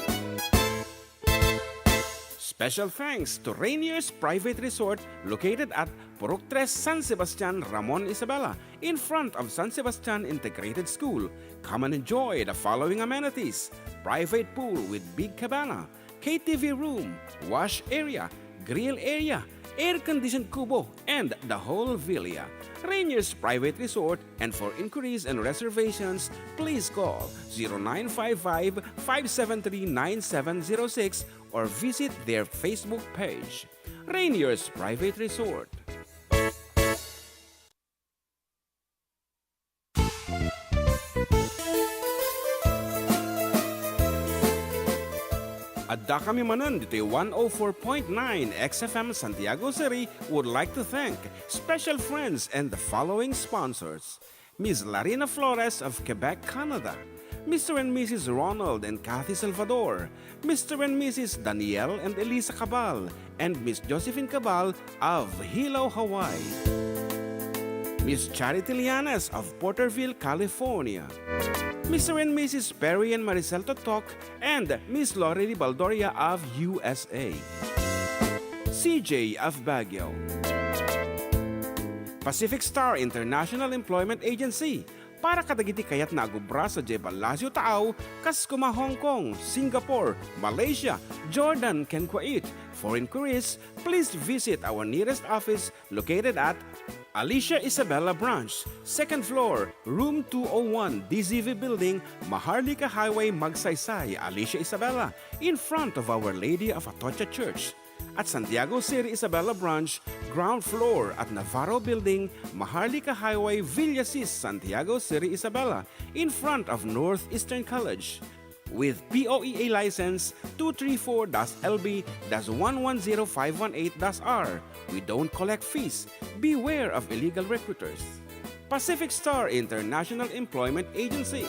Special thanks to Rainier's Private Resort, located at Purok Tres, San Sebastian, Ramon Isabela, in front of San Sebastian Integrated School. Come and enjoy the following amenities: private pool with big cabana, K T V room, wash area, grill area, air-conditioned kubo, and the whole villa. Rainier's Private Resort, and for inquiries and reservations, please call zero nine five five, five seven three, nine seven zero six or visit their Facebook page. Rainier's Private Resort. Addakami manen ditoy one oh four point nine X F M Santiago City would like to thank special friends and the following sponsors: Miss Larina Flores of Quebec, Canada, Mister and Missus Ronald and Kathy Salvador, Mister and Missus Daniel and Elisa Cabal, and Miss Josephine Cabal of Hilo, Hawaii. Miss Charity Lianes of Porterville, California. Mister and Missus Perry and Maricel Totok and Miss Lorely Baldoria of U S A. C J of Baguio. Pacific Star International Employment Agency, para kadagiti kayatna agubra sadiay Ballasiw Taaw, kas kuma Hong Kong, Singapore, Malaysia, Jordan, ken Kuwait. For inquiries, please visit our nearest office located at Alicia Isabela Branch, second floor, room two oh one, D Z V Building, Maharlika Highway, Magsaysay, Alicia Isabela, in front of Our Lady of Atocha Church. At Santiago Seri Isabela Branch, ground floor at Navarro Building, Maharlika Highway, Villasis, Santiago Seri Isabela, in front of Northeastern College. With P O E A license two three four dash L B dash one one zero five one eight dash R. We don't collect fees. Beware of illegal recruiters. Pacific Star International Employment Agency.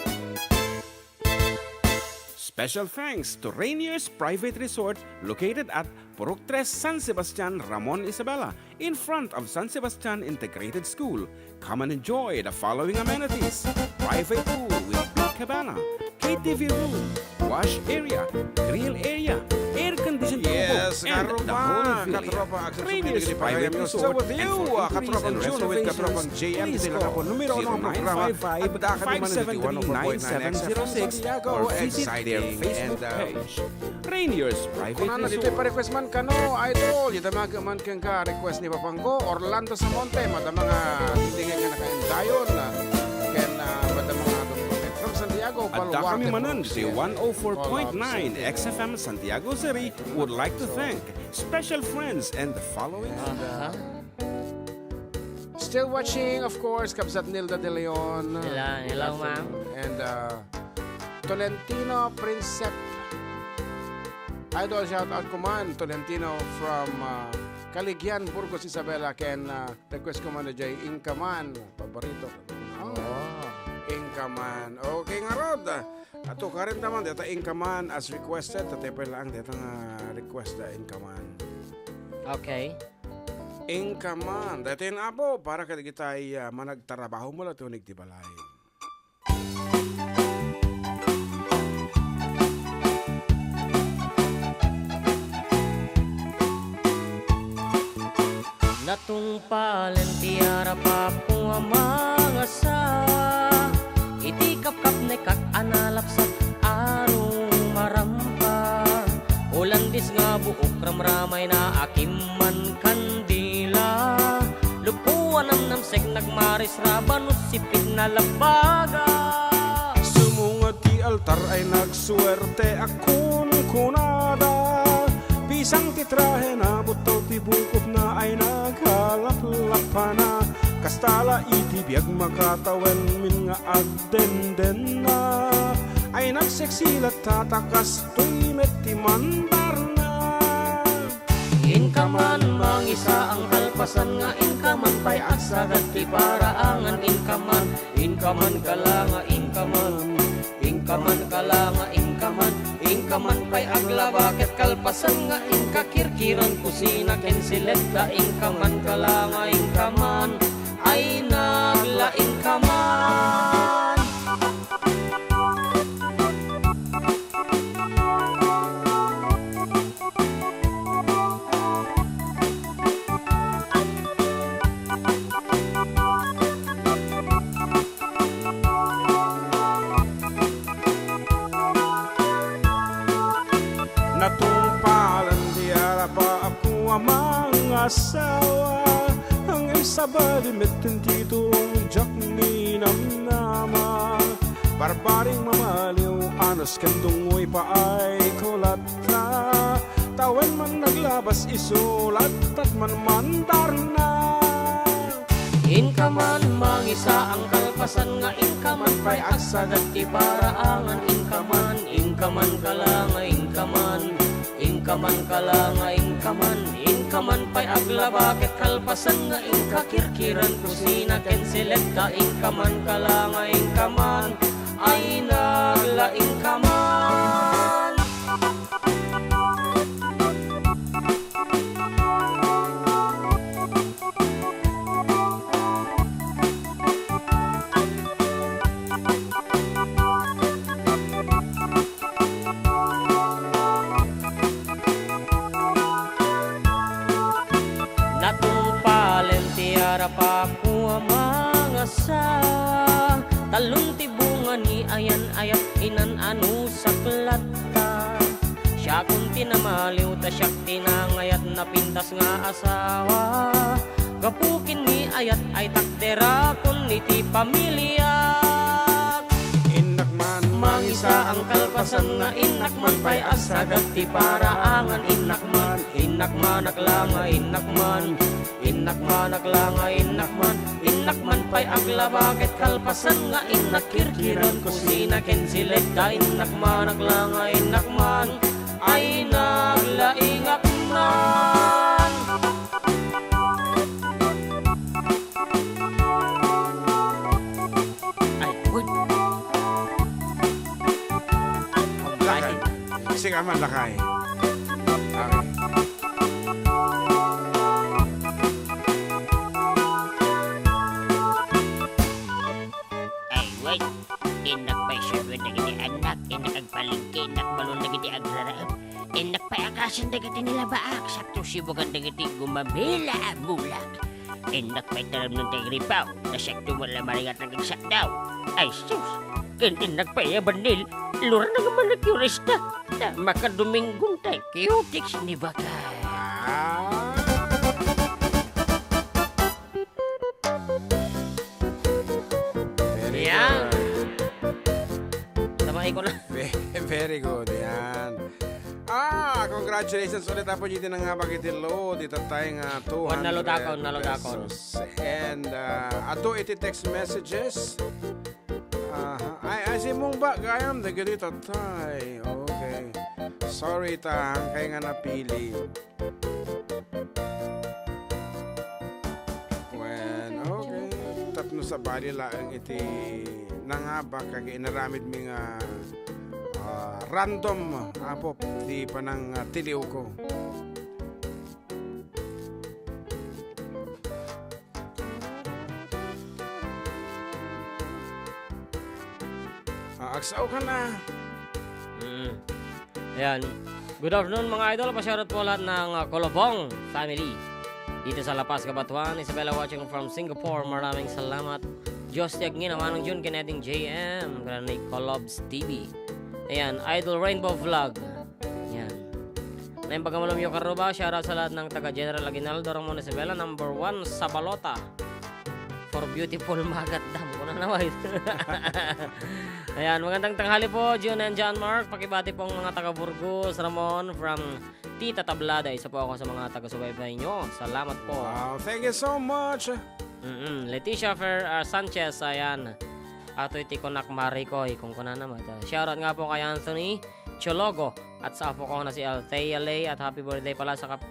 Special thanks to Rainier's Private Resort, located at Purok Tres, San Sebastian, Ramon Isabela, in front of San Sebastian Integrated School. Come and enjoy the following amenities: private pool with big cabana, K T V room, wash area, grill area, air conditioned Yes, kubo, and the katropa, whole villa. Katropa, Action Rainier's Community Private Program News Resort with you, and for ah, inquiries Katropang and June with Katropang reservations, J M please Tilarapo, call numero ng programa, zero nine five five, five seven three, nine seven zero six or visit their Facebook page. Rainier's Private Resort. Kuna na ditoy pa-request man kano, idol. Ita mga man kenka request ni Papanggo, Orlando Samonte, madama nga dingdingan nga nakaendayon, ah, ken, ah, madama nga Doctor Met from Santiago, Adda kami manen ti one oh four point nine X F M Santiago City would like to thank special friends and the following. Aha. Still watching, of course, Kabsat Nilda De Leon. Hello, hello, ma'am. And, uh, Tolentino Prinsep. Idol, shout out ko man, Tolentino from, uh, Caligian, Burgos, Isabela, ken, uh, request ko man na jay Inkaman, paborito. Oh, Inkaman. Okay, ngarud. Ato, karen taman, deta Inkaman as requested, tatay pa lang deta nga request da Inkaman. Okay. Inkaman, daytoy nga apo para kadagitay, ah, managtarabaho mo la ti unig ti balay. Natungpalen ti arapapko a mangasawa, iti kapkapnekak a nalapsat a rumarampa. Holandis nga buok ramramayna a kimman kandila. Luppo a namnamsek nagmaris rabano sipid na labaga. Sumungad ti altar ay nagsuerte a kunkunada. Pisang ti trahena, buttaw ti bukotna ay nagalaplapana. Kasta la iti biag makatawen min nga agdendenna. Ay nagseksi latta ta kastoy met ti mandarna. Inkaman mangisaang kalpasan nga inkaman pay agsadat ti paraangan inkaman, inkaman kala nga inkaman, inkaman kala nga inkaman, inkaman pay aglaba ket kalpasan nga inka kirkiran kusina ken siletta inkaman kala nga inkaman, ay nagla inkaman. Natungpalan ti arapapko a mangasawa, ngem sabali met ti tulong diak ninamnama. Barbaring mamaliw, anus ken dungoy paay ko latta. Tawen man naglabas isu, lattat man mandarna. Inkaman mangisaang kalpasan nga inkaman pay agsadat ti paraangan inkaman, inkaman kala nga inkaman, inkaman kala nga inkaman, inkaman pay aglaba ket kalpasan nga inka kirkiran kusina ken siletta inkaman kala nga inkaman, ay nagla inkaman. Natungpalen ti arapapko a mangasawa, talon ti bunga ni ayan-ayat inan-ano saklatta. Siakon ti namaliw ta siak ti nangayat napintas nga asawa. Gapu ken ni ayat ay takderakon iti pamiliak. Innak man mangisaan kalpasan nga innak man pay agsagat ti paraangan. Innak man, innak man aglanga, innak man, innak man aglanga, innak man, innak man pay aglaba ket kalpasan nga innak kirkiran kusina ken siled ta innak man aglanga, innak man ay naglaingak man. Ay, uy. Lakay. Sika man, lakay. Okay. Ay, uy. Innak pay sudwen dagiti annak, innak agpalengke, innak balon dagiti agraraem. Innak pay akasen dagiti nilabaak, sakto sibugan dagiti gumamela a bulak. Innak pay taremnen ti agripaw, ta sakto met la maringat nga agsakdaw. Ay sus! Ken innak pay a bannil, lura nga manicurista, ta makadominggo ta cutex ni bakal. Ah. Very Yan. Good. Tama, ikaw na. Ve-, very good. Yan. Ah, congratulations ulit, Apo G D, nangabak iti load. Itattay nga two hundred pesos. Wan na lodakon, na lodakon. And, ah, adu iti text messages. Aha. Ay, ay, simmungba gayam dagiti tattay. Okay. Sorry ta, hankay nga napili. Wen, okay. Tapno sabali laeng iti nangabak ket inaramidmi nga, ah, random, Apo, ti panangtiliwko. Ah, agsaokan na. Mm. Ayan. Good afternoon, mga idol. Pa-shoutout po lahat ng, ah, Colobong family. Dito sa La Paz, Cabatuan. Isabella watching from Singapore. Maraming salamat. Diyos ti agngin, Amanong Jun, Kennedy, J M, Granny Colobs T V. Ayan, Idol Rainbow Vlog. Yan. Naimbag a malumyo karuba, shoutout sa lahat ng taga General Aguinaldo, Ramon Isabela, number one, Sabalota. For beautiful magatdam. Kuna na, wait. Ayan, magandang tanghali po, June and John Mark. Pakibati pong mga taga Burgos, Ramon, from Tita Tablada. Isa po ako sa mga taga-subaybay nyo. Salamat po. Wow, thank you so much. Mm-mm. Leticia Fer, ah, Sanchez, ayan. Ato iti kunak Marikoy, kung kunana mo. Ito. Shoutout nga po kay Anthony Chologo at sa apo ko na si Althea Lay at happy birthday pala sa kap-,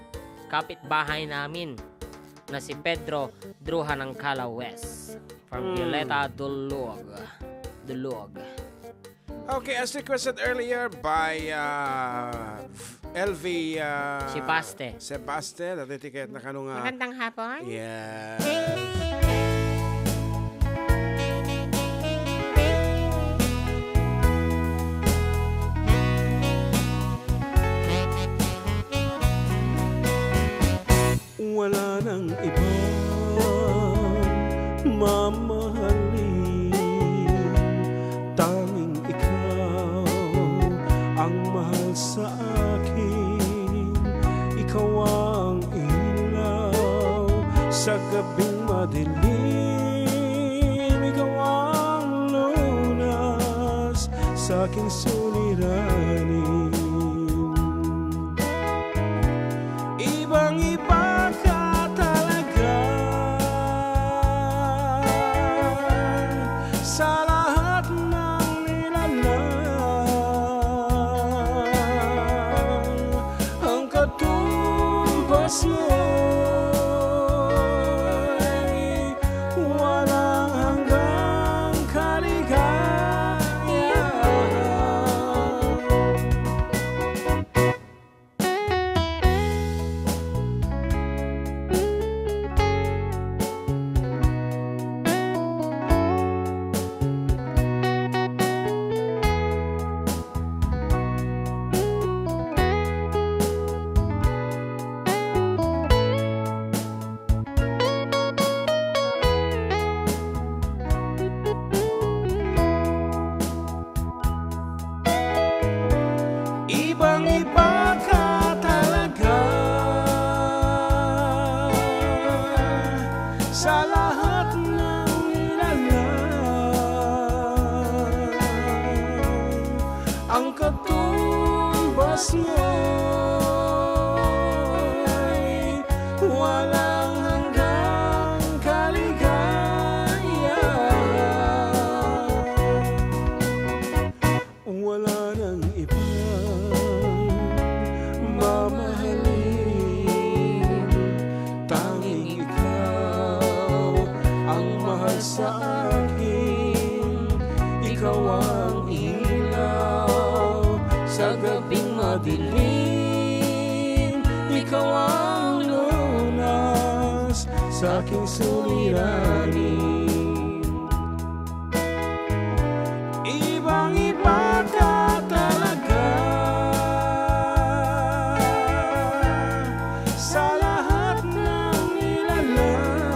kapitbahay namin na si Pedro Druha ng Cala West from Hmm. Violeta Dulog. Dulog. Okay, as requested earlier by, uh, L V, uh, Sebaste. Sebaste, dati tiket na kano nga. Magandang hapon. Yeah. Wala nang ibang mamahalin, tanging ikaw ang mahal sa akin. Ikaw ang ilaw sa gabing madilim, ikaw ang lunas sa aking suliranin. Ibang-iba ka talaga sa lahat ng nilalang. Ang katumbas mo'y walang hanggang kaligayahan. sa akin, ikaw ang ilaw sa gabing madilim, ikaw ang lunas sa aking suliranin. Ibang-iba ka talaga sa lahat ng nilalang.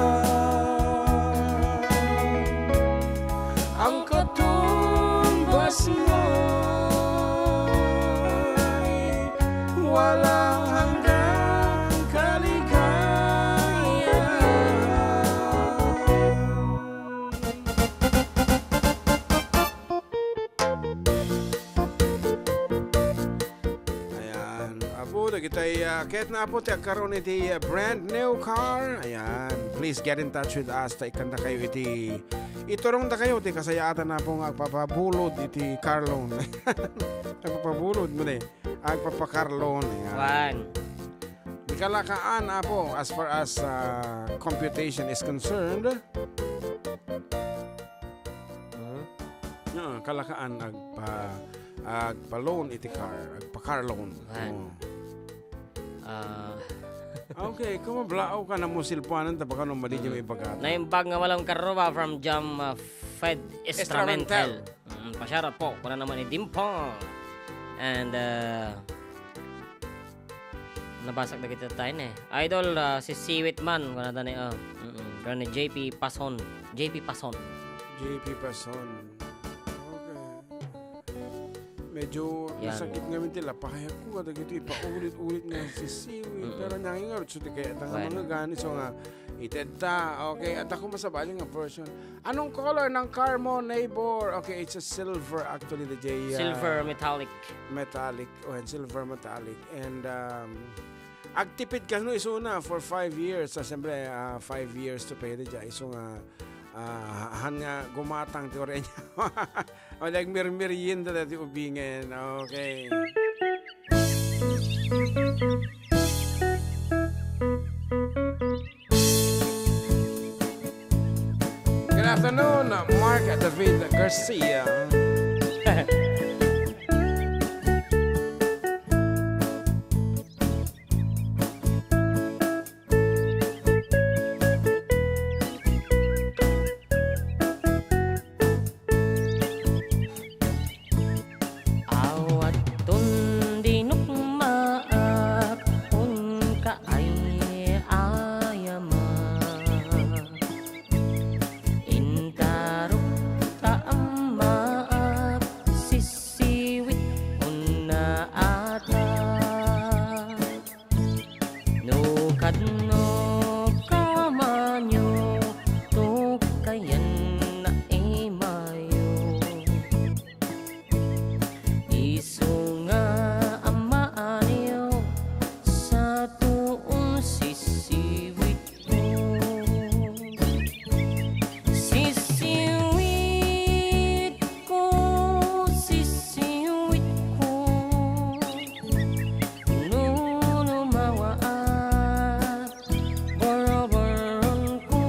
Ang katumbas mo'y walang hanggang kaligayahan. Ayan. Apo, dagitay, ah, ket na, Apo, ti agkaron iti, ah, brand new car. Ayan. Please get in touch with us. Ta ikkandakayo iti, iturongdakayo ti kasayaatan, Apo, nga agpapabulod iti car loan. Agpapabulod mo ni. Agpapa-car loan. Ayan. Wan. Di kalakaan, Apo, as far as, ah, computation is concerned. Mhm. No, kalakaan agpa-, agpa-loan iti car, agpa-car loan. Wan. Oh. Ah. Okay, kumablaaw ka na mo silpuanan, ta baka no madi Mm. may bagata. Naimbag nga malam karruba from Jam, ah, Fed Estramental. Estramental. Mm, pasyarat po, kuna naman ni Dimpong. And, ah, nabasag na kita tayo na eh. Idol, ah, si Siwit man, kuna ta ni, ah, mm, kuna ni J P Pason. J P Pason. J P Pason. Okay. Medyo Yan. nasakit nga minti, lapayag ko, kadagito, ipaulit-ulit nga si Siwit. Mm-mm. Pero nangingarot, so, di kaya, tanga Bueno. mga gani, so nga, ited ta. Okay, at ako masabali nga version. Anong color ng car mo, neighbor? Okay, it's a silver actually, the J, uh, Silver metallic. metallic. Oh, and silver metallic. And, um, agtipid ka no iso na for five years. Ah, siyempre, ah, five years to pay the J. Iso nga, ah, han nga gumatang ti orenya. O, nagmirmirienda dati ubingen. Okay. Good afternoon, Mark David Garcia. Awaton dinukmaak, unka ay ayama. Intarok ta ammaak, sisiwit unna ata. No kadno kamanyo, tukayan na imayo. Isu nga ammaanyo, sa tuong sisiwit ko. Sisiwit ko, sisiwit ko. No lumawaak, boroboronko.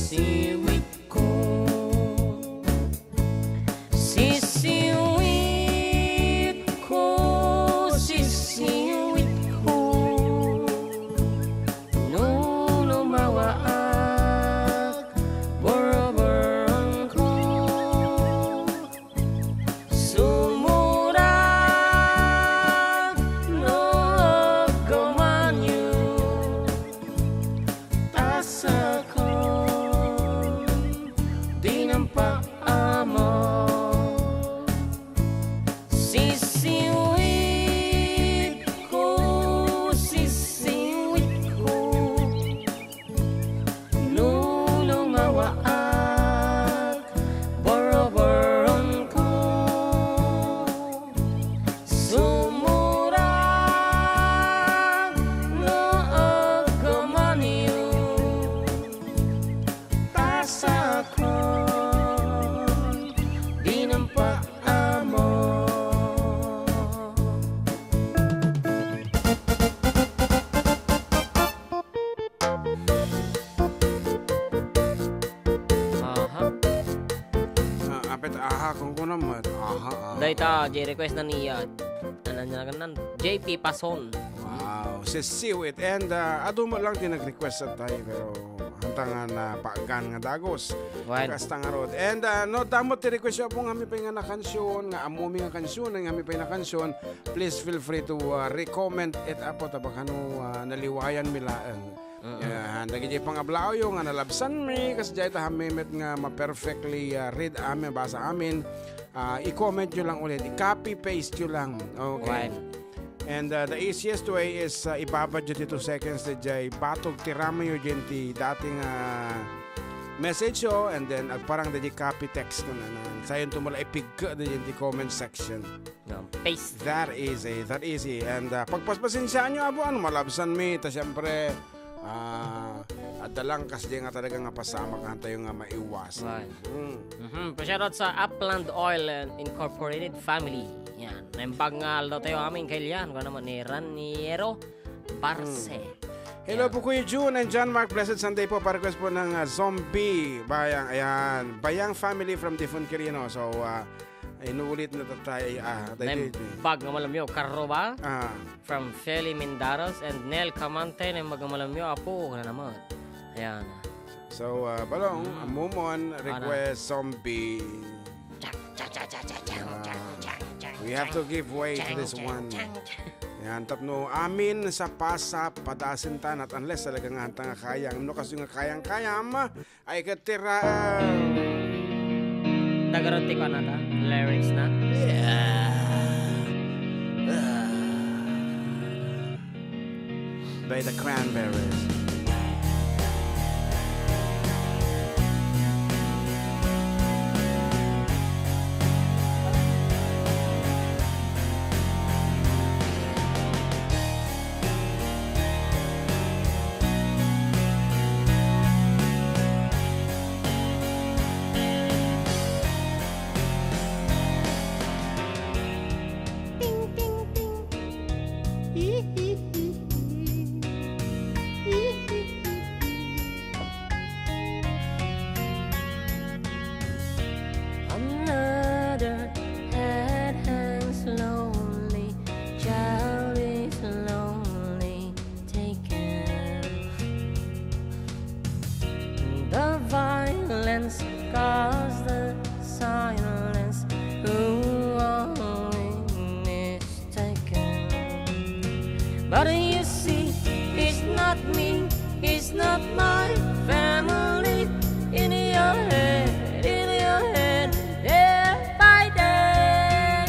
Sisiwitko, sisiwitko, sisiwitko. No lumawaak, borboronko. Sumurak no aggamanyo, ta sakon di nampaammo. Sisiwitko, sisiwitko. No lumawaak, borboronko. Sumurak no aggamanyo, ta sakon di nampaammo. Aha. Ah, apet, aha, kunkunam met. Aha, aha. Dayta, di request na ni, ah, ano niya, kanan, J P Pason. Wow, sisiwit. And, ah, adu met lang ti nag-request tayo, pero hantang nga napagan nga dagus. Wen. Kasta ngarud. And, ah, no, damo ti request yo, Apo, nga amin pay nga nakansion, nga ammomi nga kansion, nga amin pay nakansion, please feel free to, ah, recommend it, Apo, ta baka no, ah, naliwayan mi laeng. Mm-mm. Yan, dagiti pangablaawyo nga nalabsanmi, kasdiay ta amin met nga ma-perfectly, ah, read amin, basa amin, ah, i-comment yo lang ulit, i-copy paste yo lang. Okay. Right. And, uh, the easiest way is, uh, ibabad yo ti two seconds diay batog ti RAM yo diay ti dating, uh, message yo, and then agparang diay copy text nga na, na, sayon to mo la ipigke diay ti comment section. No, paste. That easy, that easy. And, uh, pagpaspasensiaan yo, Apo, ano, malabsan mi, ta siyempre, ah, adda lang kasdiay nga talaga nga pasamak nga hantayo nga maiwasan. Right. Mm. Mhm. Pa-shoutout sa Upland Oil and Incorporated family. Yan. Naimbag nga aldaw tayo amin kay Lian. Kung naman ni Raniero Barce. Mm. Hello po, Kuya Jun and John Mark. Blessed Sunday po. Pa-request po ng, ah, Zombie Bayang. Ayan. Bayang family from Difon Quirino. So, ah, inuulit na tatay. Ah, tayo. Naimbag nga malamyo. Karuba. Ah. From Feli Mindaros and Nel Camante, na magamalamyo, Apo, na naman. Ayan. So, uh, Balong, Mm. Amumon, Ana. Request, Zombie. Chak, chak, chak. Ah, we have to give way to this one. Yan, tapno amin sa pasa, padasen ta, not unless talaga nga hanta nga kayam. No, kasi nga kayang-kayam, ay, katira. Tagarot ti kuan nata, lyrics na. Yeah. Ah. By the Cranberries. Another head hangs lonely, child is lonely taken. The violence caused the silence. Who only is taken. But you see, it's not me, it's not my family. In your head, in your head, they're fighting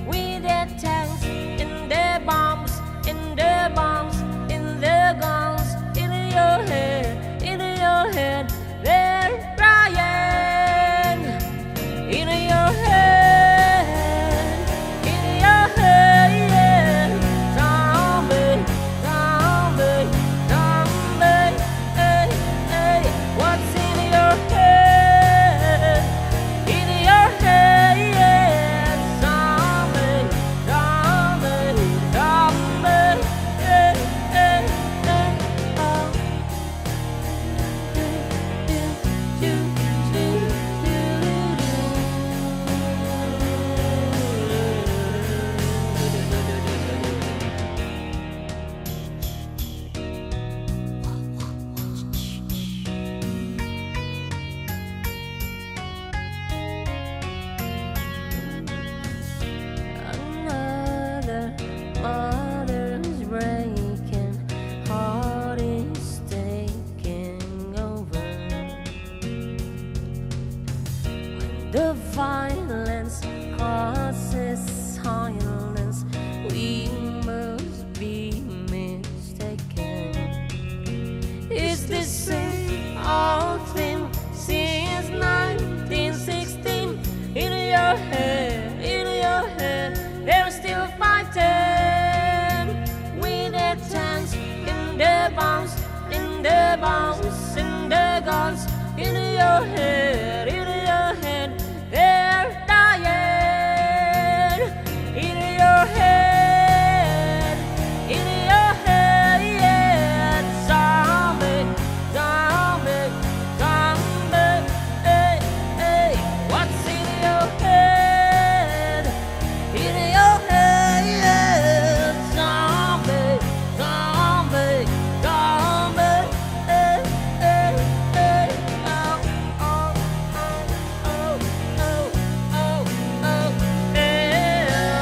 with their tanks and their bombs, and their bombs, and their guns. In your head, in your head, they're crying. In your head, in your head, zombie, zombie, zombie, eh, The violence causes silence. We must be mistaken. Is this same old thing since nineteen sixteen? In your head, in your head, they're still fighting with their tanks in their bombs, in their bombs, in their guns. In your head, in your head, they're dying. In your head, in your head, yeah. Zombie, zombie, zombie. Hey, hey, what's in your head? In your head, zombie, zombie, zombie. Hey, hey, hey, oh, oh, oh, oh, oh, oh, hey, oh.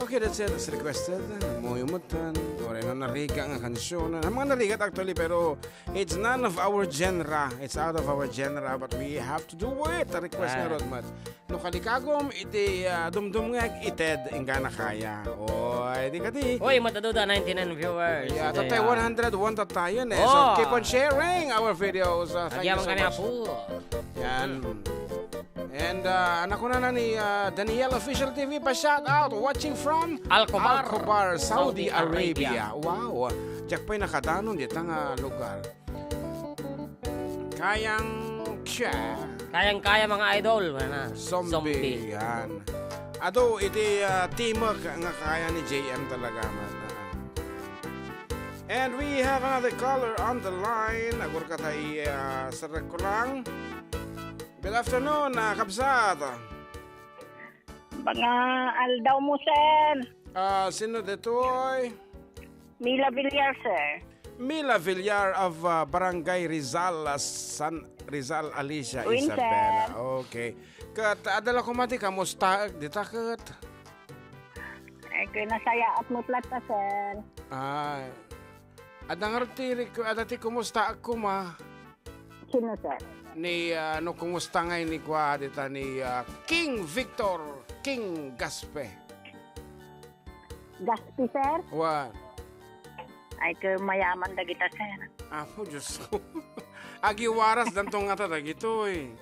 Okay, that's it. As requested, Muyumutan, or ano, narigat nga kansion. Ang mga narigat, actually, pero it's none of our genre. It's out of our genre, but we have to do it. Request nga, ah, Rodmat. No kalikagom iti, ah, dumdumngeg ited, inggana kaya. Oy, di kadi. Oy, mataduda, ninety-nine viewers. Yeah, today, tatay ah, one hundred one tattayen, eh. So, oh, keep on sharing our videos. Ah, thank you so much. Agyamang kami, Apo. Yan. And, ah, nakunana ni, ah, Daniel Official T V pa shout out, watching from Al Khobar, Al Khobar, Saudi Saudi Arabia. Arabia. Wow. Diak pay nakadanon dita nga lugar. Kayang kaya. Kayang-kaya, mga idol. Wala na. Zombie. Zombie. Yan. Adu, iti, ah, timek nga kaya ni J M talaga man. Ah. And we have another caller on the line. Agurka tay, ah, sarag ko lang. Good afternoon, ah, kabsat. Mga aldaw mo, sir. Ah, sino detoy? Mila Villar, sir. Mila Villar of, ah, Barangay Rizal, ah, San Rizal, Alicia, Win, Isabela. Sir. Okay. Ket, adda la koma ti kamustaek dita ket? Eh, kinasayaat met latta, sir. Ah, adda ngarud ti requ-, adda ti kumustaek koma? Sino, sir? Ni, ah, no, kumusta ngay ni kua dita ni, ah, King Victor, King Gaspe? Gaspe, sir? Wa. Ay, ke mayaman dagita, sir. Apo, Diyos ko. Agiwaras dantong ngata dagitoy.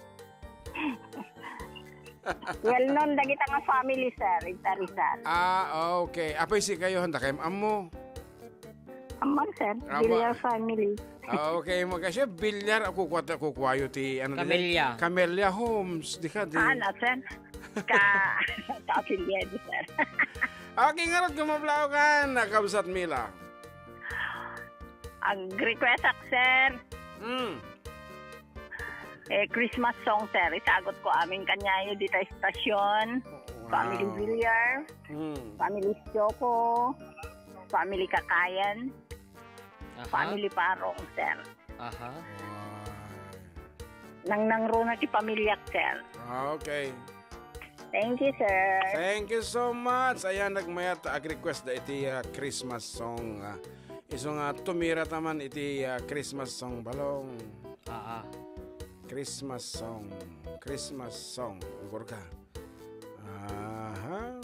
Well known dagita nga family, sir, ita Rizal. Ah, okay. Apay sikayo, handa kayam ammo? Amon, sir. Aba. Villar family. Ah, okay, magkasya, Villar, ako kuwata, ako kuwayo ti, ano, Camellia. Camellia Homes, di ka, di. Ah, na, sir. Ka, ka-affiliate, sir. Okay, ngarud, gumablaw ka, nakabsat Mila. Ag-request ak, sir. Mm. Eh, Christmas song, sir. Isagot ko amin kanyayo dita estasyon. Wow. Family Villar, mm, Family Choco, Family Kakayan, aha, Family Parong, sir. Aha. Wow. Nangnangruna ti pamilyak, sir. Ah, okay. Thank you, sir. Thank you so much. Ayan, nagmayat, ag-request da iti, ah, Christmas song, ah. Isu nga tumira taman iti, ah, Christmas song, Balong. Ah, ah. Christmas song. Christmas song. Agurka. Aha.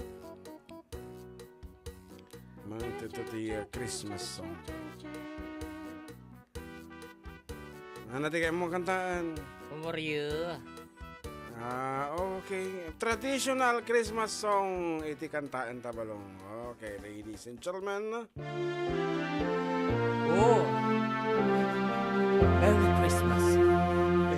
Mangted ti, ah, Christmas song. Ano ti kayat mo kantaan? Kumoryo. Ah, okay. Traditional Christmas song iti kantaen ta, Balong. Okay, ladies and gentlemen. Oh. Merry Christmas.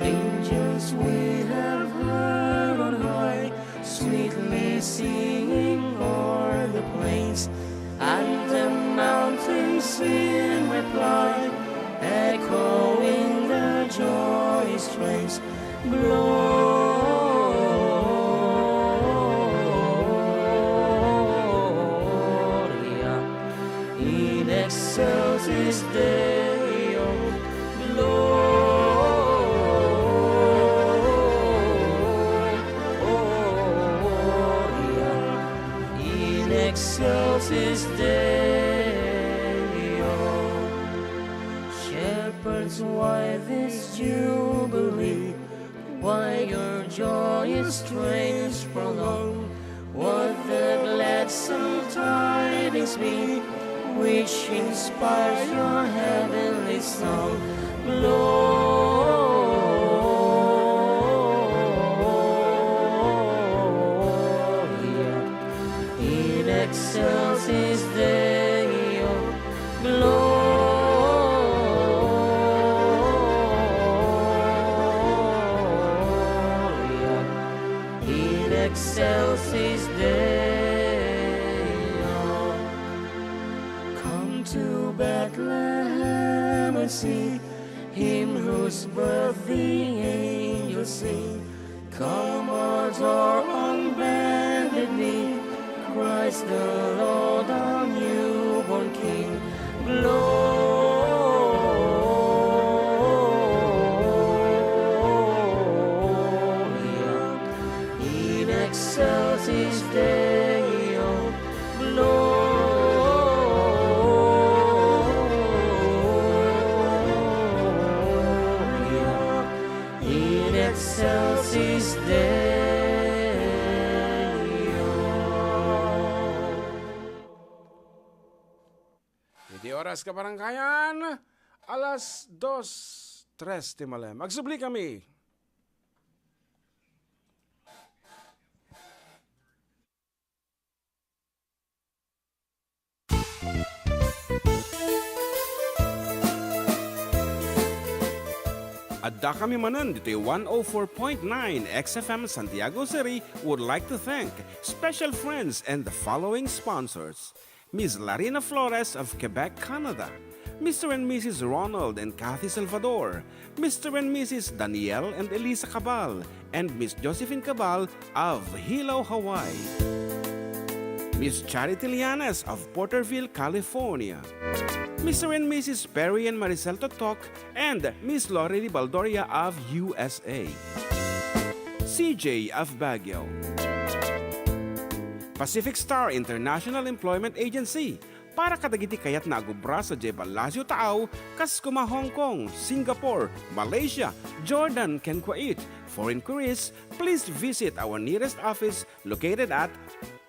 Angels we have heard on high, sweetly singing o'er the plains, and the mountains in reply, echoing their joyous strains. Gloria in Deo, Gloria in excelsis Deo. Shepherds, why this jubilee? Why your joyous strains prolong? What the gladsome tidings be, which inspires your heavenly song? Gloria in excelsis Deo, Gloria in excelsis Deo. Come to Bethlehem and see him whose birth the angels sing. Come, adore on bended knee, Christ the Lord, our newborn King. Gloria in excelsis Deo, Gloria in excelsis Deo. Iti oras, kabaranggayan, alas dos tres ti malem. Agsubli kami. Adda kami manen ditoy one oh four point nine X F M Santiago City would like to thank special friends and the following sponsors: Miss Larina Flores of Quebec, Canada, Mister and Missus Ronald and Kathy Salvador, Mister and Missus Daniel and Elisa Cabal, and Miss Josephine Cabal of Hilo, Hawaii, Miss Charity Lianes of Porterville, California, Mister and Missus Perry and Maricel Totok, and Miss Lorely Baldoria of U S A, C J of Baguio, Pacific Star International Employment Agency, para kadagiti kayatna a agubra sadiay Palacio Taaw, kas koma Hong Kong, Singapore, Malaysia, Jordan, ken Kuwait. For inquiries, please visit our nearest office located at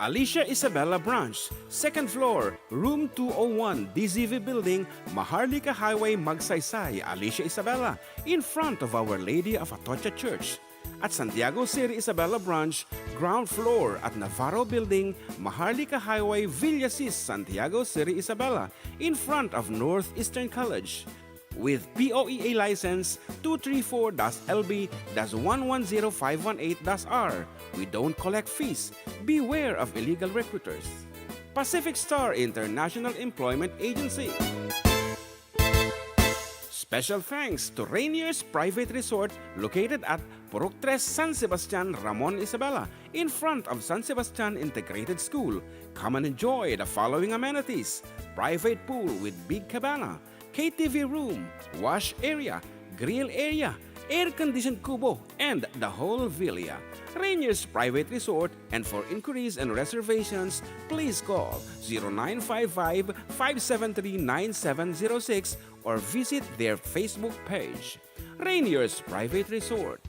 Alicia Isabela Branch, second floor, room two oh one, D Z V Building, Maharlika Highway, Magsaysay, Alicia Isabela, in front of Our Lady of Atocha Church. At Santiago City Isabela Branch, ground floor at Navarro Building, Maharlika Highway, Villasis, Santiago City Isabela, in front of Northeastern College. With P O E A license two three four dash L B dash one one zero five one eight dash R, we don't collect fees. Beware of illegal recruiters. Pacific Star International Employment Agency. Special thanks to Rainier's Private Resort, located at Purok Tres, San Sebastian, Ramon Isabela, in front of San Sebastian Integrated School. Come and enjoy the following amenities: private pool with big cabana, K T V room, wash area, grill area, air-conditioned kubo, and the whole villa. Rainier's Private Resort, and for inquiries and reservations, please call zero nine five five, five seven three, nine seven zero six or visit their Facebook page, Rainier's Private Resort.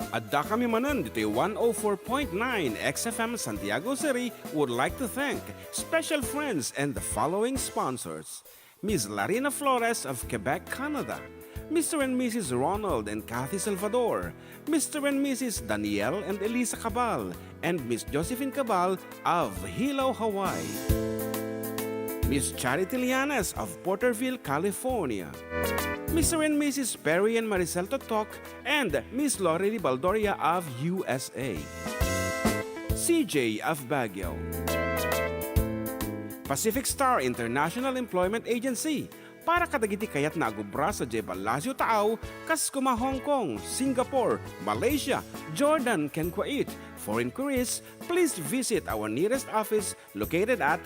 Adda kami manen ditoy one oh four point nine X F M Santiago City would like to thank special friends and the following sponsors: Miss Larina Flores of Quebec, Canada, Mister and Missus Ronald and Kathy Salvador, Mister and Missus Daniel and Elisa Cabal, and Miss Josephine Cabal of Hilo, Hawaii, Miss Charity Lianes of Porterville, California, Mister and Missus Perry and Maricel Totok, and Miss Lorely Baldoria of U S A, C J of Baguio, Pacific Star International Employment Agency, Para kadagiti kayatna a gubra sadiay Palacio Taaw, kas kuma Hong Kong, Singapore, Malaysia, Jordan, ken Kuwait. For inquiries, please visit our nearest office located at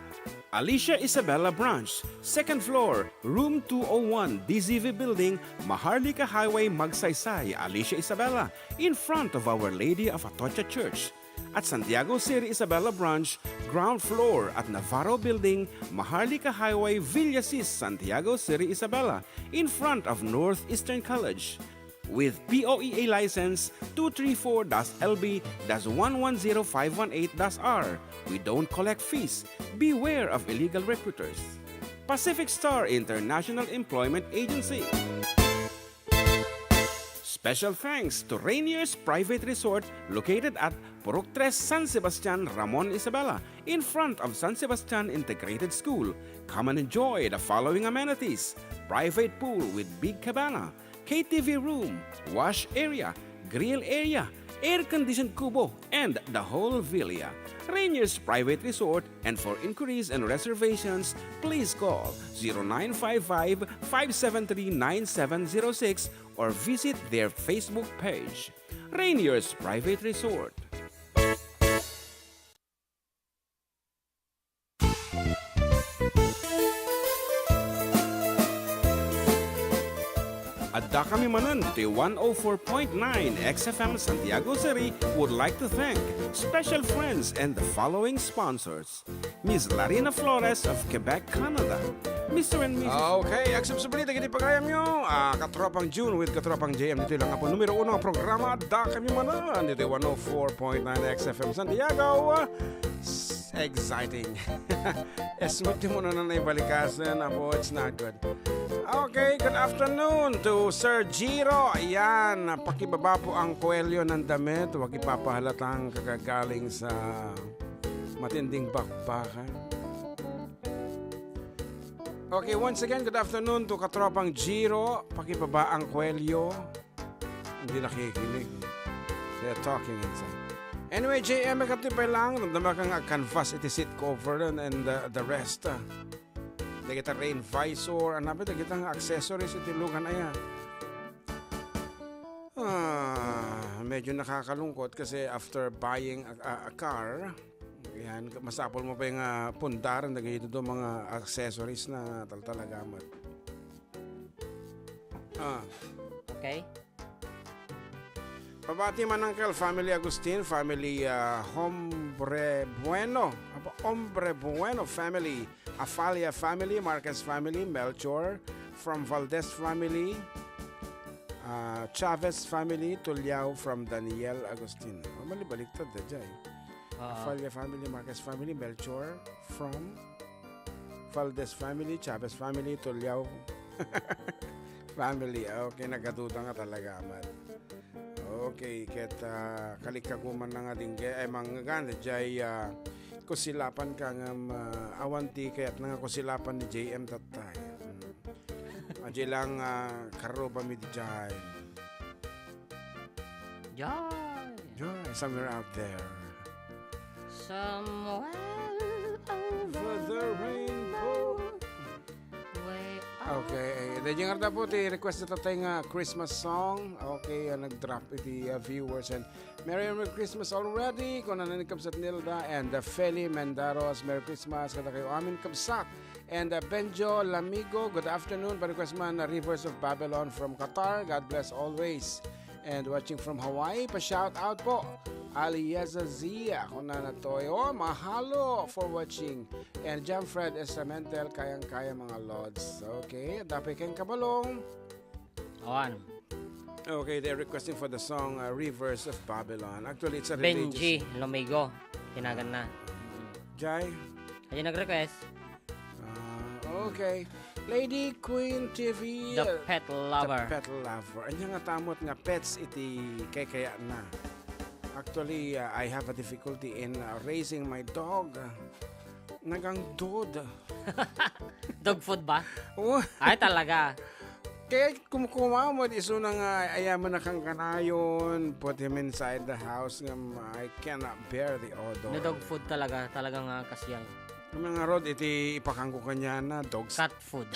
Alicia Isabela Branch, second floor, room two oh one, D Z V Building, Maharlika Highway, Magsaysay, Alicia Isabela, in front of Our Lady of Atocha Church. At Santiago Seri Isabela Branch, ground floor at Navarro Building, Maharlika Highway, Villasis, Santiago Seri Isabela, in front of Northeastern College. With P O E A license two three four dash L B dash one one zero five one eight dash R, we don't collect fees. Beware of illegal recruiters. Pacific Star International Employment Agency. Special thanks to Rainier's Private Resort located at Purok Tres, San Sebastian, Ramon Isabela, in front of San Sebastian Integrated School. Come and enjoy the following amenities: private pool with big cabana, K T V room, wash area, grill area, air-conditioned kubo, and the whole villa. Rainier's Private Resort, and for inquiries and reservations, please call zero nine five five, five seven three, nine seven zero six or visit their Facebook page. Rainier's Private Resort. Adda kami manen ti one oh four point nine X F M Santiago City would like to thank special friends and the following sponsors: Miss Larina Flores of Quebec, Canada. Mister and Missus Okay, agsubsubli dagiti pagayamyo. Ah, Katropang June with Katropang J M. Ditoy lang nga po numero uno nga programa, Adda Kami Manen. Ditoy one oh four point nine X F M Santiago. S-, exciting. Esmo ti mo na naibalikasan, apo, it's not good. Okay, good afternoon to Sir Giro. Ayan, pakibaba po ang kwelyo ng damit. Huwag ipapahalatang kagagaling sa matinding bakbakan. Okay, once again, good afternoon to Katropang Giro. Pakibaba ang kwelyo. Hindi nakikinig. They're talking inside. Anyway, J M, ikatipay lang, nadama ka nga canvas iti seat cover and, and, uh, the rest, ah. Dagita rain visor, ano ba, dagita nga accessories iti lugan aya. Ah, medyo nakakalungkot kasi after buying a, a, a car, yan, masapul mo pa yung, ah, pundaren, dagito do mga accessories na tal-, talaga met. Ah. Okay. Pabati man, Uncle, family Agustin, family, ah, Hombre Bueno, apa, Hombre Bueno family, Afalia family, Marquez family, Melchor from Valdez family, ah, Chavez family, Tuliao from Daniel Agustin. Oh, malibaliktad da jay. Oo. Afalia family, Marquez family, Melchor from Valdez family, Chavez family, Tuliao family. Okay, nagkaduda nga talaga, man. Okay, ket, ah, kalikkaguman na nga dingge, ay, manggan, jay, ah, kusilapan ka nga, ah, awan ti kayat na nga kusilapan ni J M tattay. Hmm. Aji lang, ah, karrubami di jay. Joy. Joy, somewhere out there. Somewhere over For the the rainbow. Rainbow. Way out. Okay, eh, daydi nga arda po ti request na tatay nga Christmas song. Okay, ah, nag-drop iti, ah, viewers and Merry, Merry Christmas already. Kuna ni Kabsat Nilda and, ah, Feli Mendaros, Merry Christmas kadakayo amin, Kabsat. And, uh, Benjo Lamigo, good afternoon. Pa-request man, uh, Rivers of Babylon from Qatar. God bless always. And watching from Hawaii, pa-shout out po. Alieza Zia, kunana toy. Oh, mahalo for watching. And John Fred Estamentel, kayang-kaya mga lods. Okay, dapay kayong kabalong. Awan. Okay, they're requesting for the song, uh, Rivers of Babylon. Actually, it's a religious Benji Lomigo. Tinagan na. Jai? Ayan nag-request. Ah, okay. Lady Queen T V, The uh, Pet Lover. The Pet Lover. Anya nga tamot nga pets iti kay kaya na. Actually, uh, I have a difficulty in, uh, raising my dog. Nagangdod. Dog food ba? Oh. Ay, talaga. Kaya kumkuma mo, di so na nga, ayaman na kang kanayon, put him inside the house, nga, I cannot bear the odor. Na dog food talaga, talaga nga kasyan. Ang mga rod, iti ipakangko kanya na, dogs. Cat food.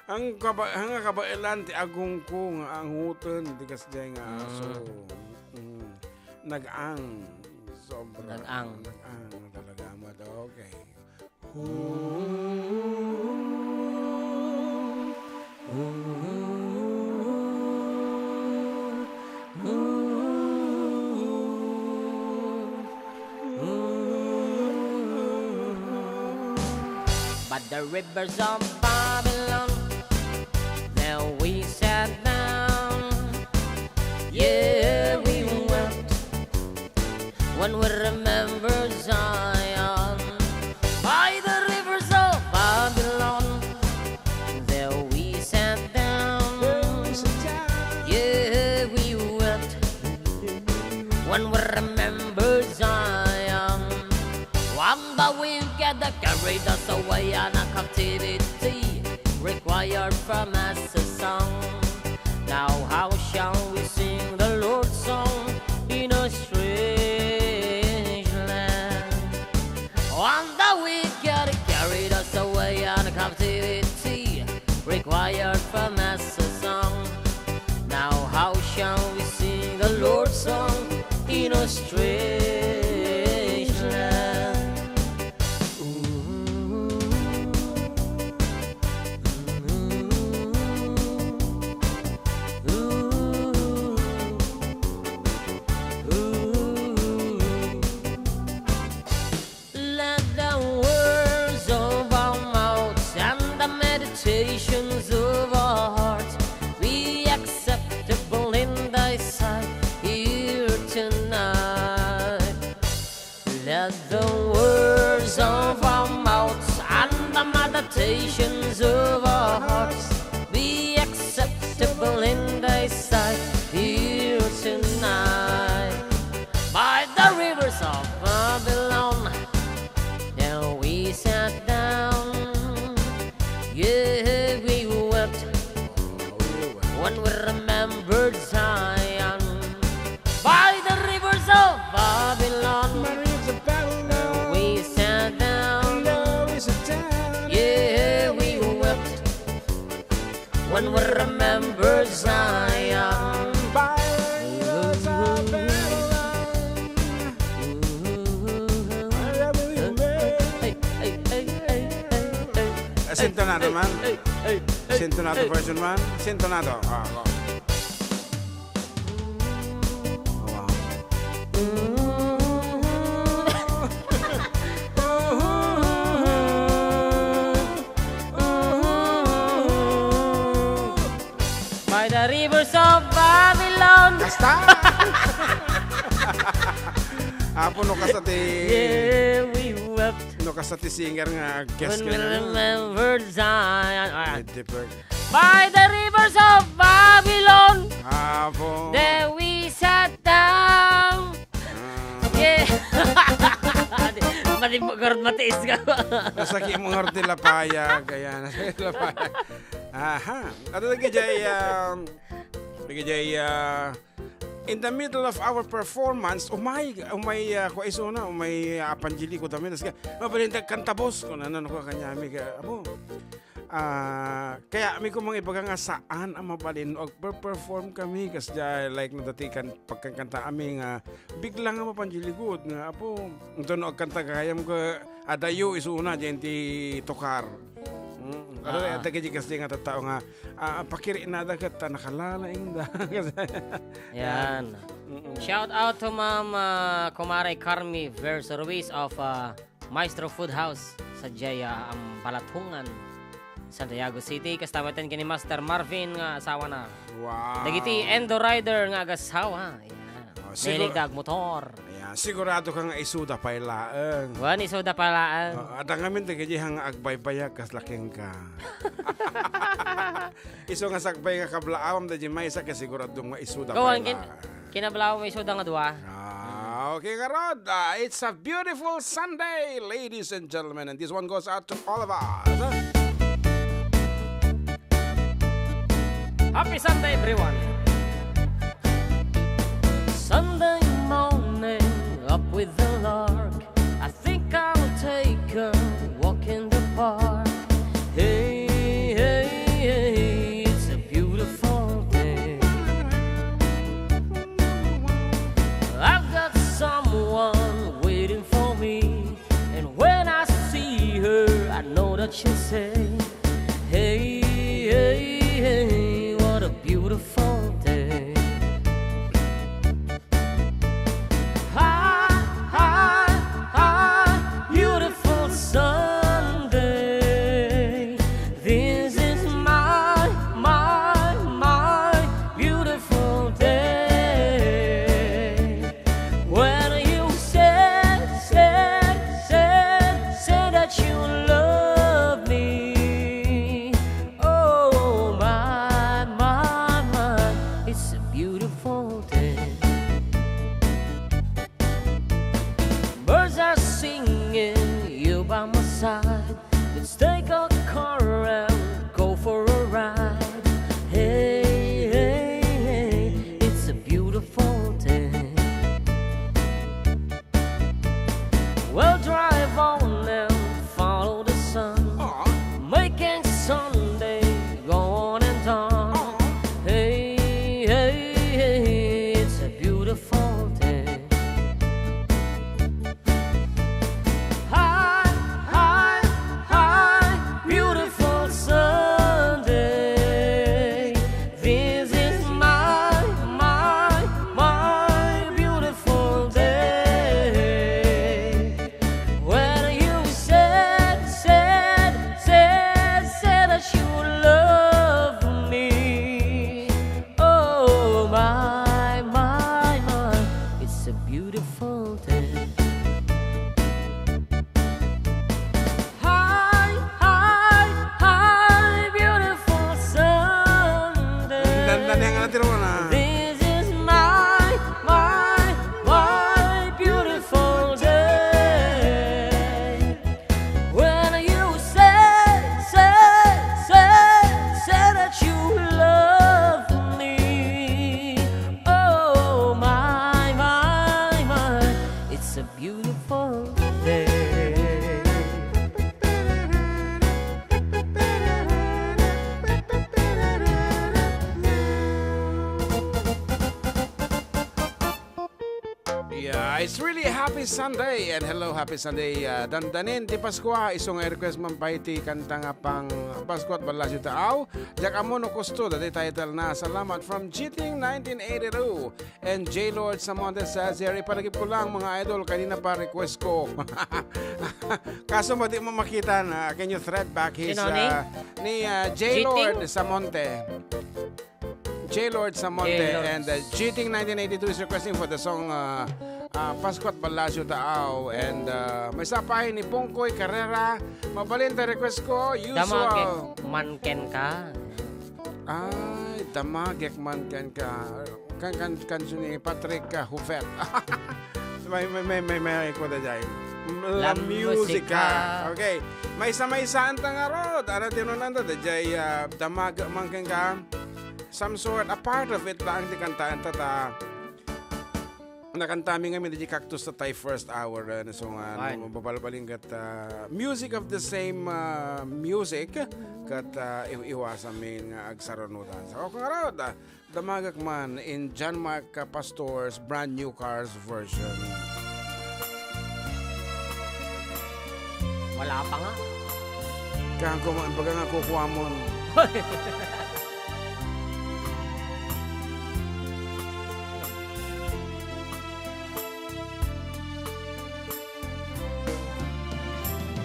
Ang kaba-, ang kabaelan ti agongko nga anghuten ti kasdiay nga aso. Mm. Nag-ang. Sobra. Nag-ang. Nag-ang talaga, Amad. Okay. By the rivers of Babylon, there we sat down. Yeah, we wept when we remember Zion. By the rivers of Babylon, there we sat down. Yeah, we wept when we remember Zion. When the wicked carried us away in a captivity, required from us a song. Now how shall we sing the Lord's song in a strange land? When the wicked carried us away in captivity, required from us a song. Now how shall we sing the Lord's song in a strange land? Let the words of our mouths and the meditations of our hearts be acceptable in thy sight here tonight. Let the words of our mouths and the meditations of our hearts be acceptable in thy sight here tonight. By the rivers of Babylon, there we sat down. Yeah, we wept when we remembered Zion. By the rivers of Babylon, we sat down. Yeah, we wept when we remember Zion. By the rivers of Babylon. Hey, hey, hey, hey, hey, hey. Sintonado man. Hey, hey, hey, hey. Sintonado version man. Sintonado. Ah, go. Wow. By the rivers of Babylon. Kasta! Apo, no kasta ti, yeah, we wept, no kasta ti singer nga guest. When we remember Zion. Alright. By the rivers of Babylon. Apo. There we sat down. Ah. Yeah. Mati, mati, matiis ka. Nasakit mo nga ti lapayag, ayan. Nasakit lapayag. Aha. At lagi jay, um, lagi jay, uh, in the middle of our performance, umay, umay, uh, kua isuna, umay, uh, apan jili ko dami. Tas ka, mabalin ta kanta, boss, kung ano, ano ko kanyami ka, abo. Ah, kayatmi ko mangibaga nga saan a mabalin no agperperform kami, kasdiay, like, no dati kan, pagkankantaami nga bigla nga mapan jay ligud nga, apo, inton no agkanta gayam ko, adayo isuna, diay ti tukar. Mm. Ano, ah, dagiti kasdiay nga tattao nga, ah, pakiriknada ket ta nakalalaingda. Yan. Mm-mm. Shout out to Ma'am, ah, Kumare Carmi Verso Ruiz of, ah, Maestro Food House, sadiay, ah, Ambalatungan, Santiago City. Kasta met ken ni Master Marvin nga asawana. Wow. Dagiti Endo Rider nga agasawa. Ayan. Oh, sigur-, mahilig da agmotor. Ayan, sigurado ka nga isuda pay laeng. Wen, isuda pay laeng. Oh, adda ngamin dagiti nga agbaybayag kas laking ka. Isu nga sakbay nga kablaawam da di maysa, ket sigurado nga isuda pay laeng. Ken kinablaawam isuda nga dua. Ah, okay, ngarud. Ah, it's a beautiful Sunday, ladies and gentlemen, and this one goes out to all of us. Happy Sunday, everyone. Sunday morning, up with the lark. I think I'll take a walk in the park. Neng, ano, tiro na. This is my, my, my beautiful day. When you say, say, say, say that you love me. Oh, my, my, my, it's a beautiful day. Yeah, it's really a happy Sunday. And hello, happy Sunday, uh, Dandanin ti Pascua. Isu nga i-request man pay ti kanta nga pang Pascua at Balasio Taaw. Diak ammo no kusto, dati title na Salamat from Cheating nineteen eighty-two. And J Lord Samonte says here, ipanagip ko lang, mga idol, kanina pa request ko. Kaso madi mo makita na, can you thread back his, Sino ni? uh, ni, uh, J Lord Cheating? Samonte. J Lord Samonte J Lord. And, uh, Cheating nineteen eighty-two is requesting for the song, uh, uh, Pascua at Balasio Taaw. And, uh, may sapay ni Pongkoy Carrera. Mabalin ta request ko, usual. Damagek man kenka. Ay, damagek man kenka. Kan, kan, kansion ni Patrick, uh, Hufet. May, may, may, may, may, ikuda jay. La La Musica. Musica. Okay. Maysa-maysa anta ngarud. Ano tinunanda? Dayjay, uh, damagek man kenka. Some sort, a part of it laeng ti kantaen ta, ta nakantami ngamin iti Cactus ta tay first hour, eh, so nga, Fine. No, mabalbalin ket, ah, music of the same, ah, music, ket, ah, iw-, iwasamin nga agsarunotan. So, ako nga raw, da-, damagek man in John Mark Pastor's Brand New Cars version. Wala pa nga. Kaya ko man, baga nga kukuha mo.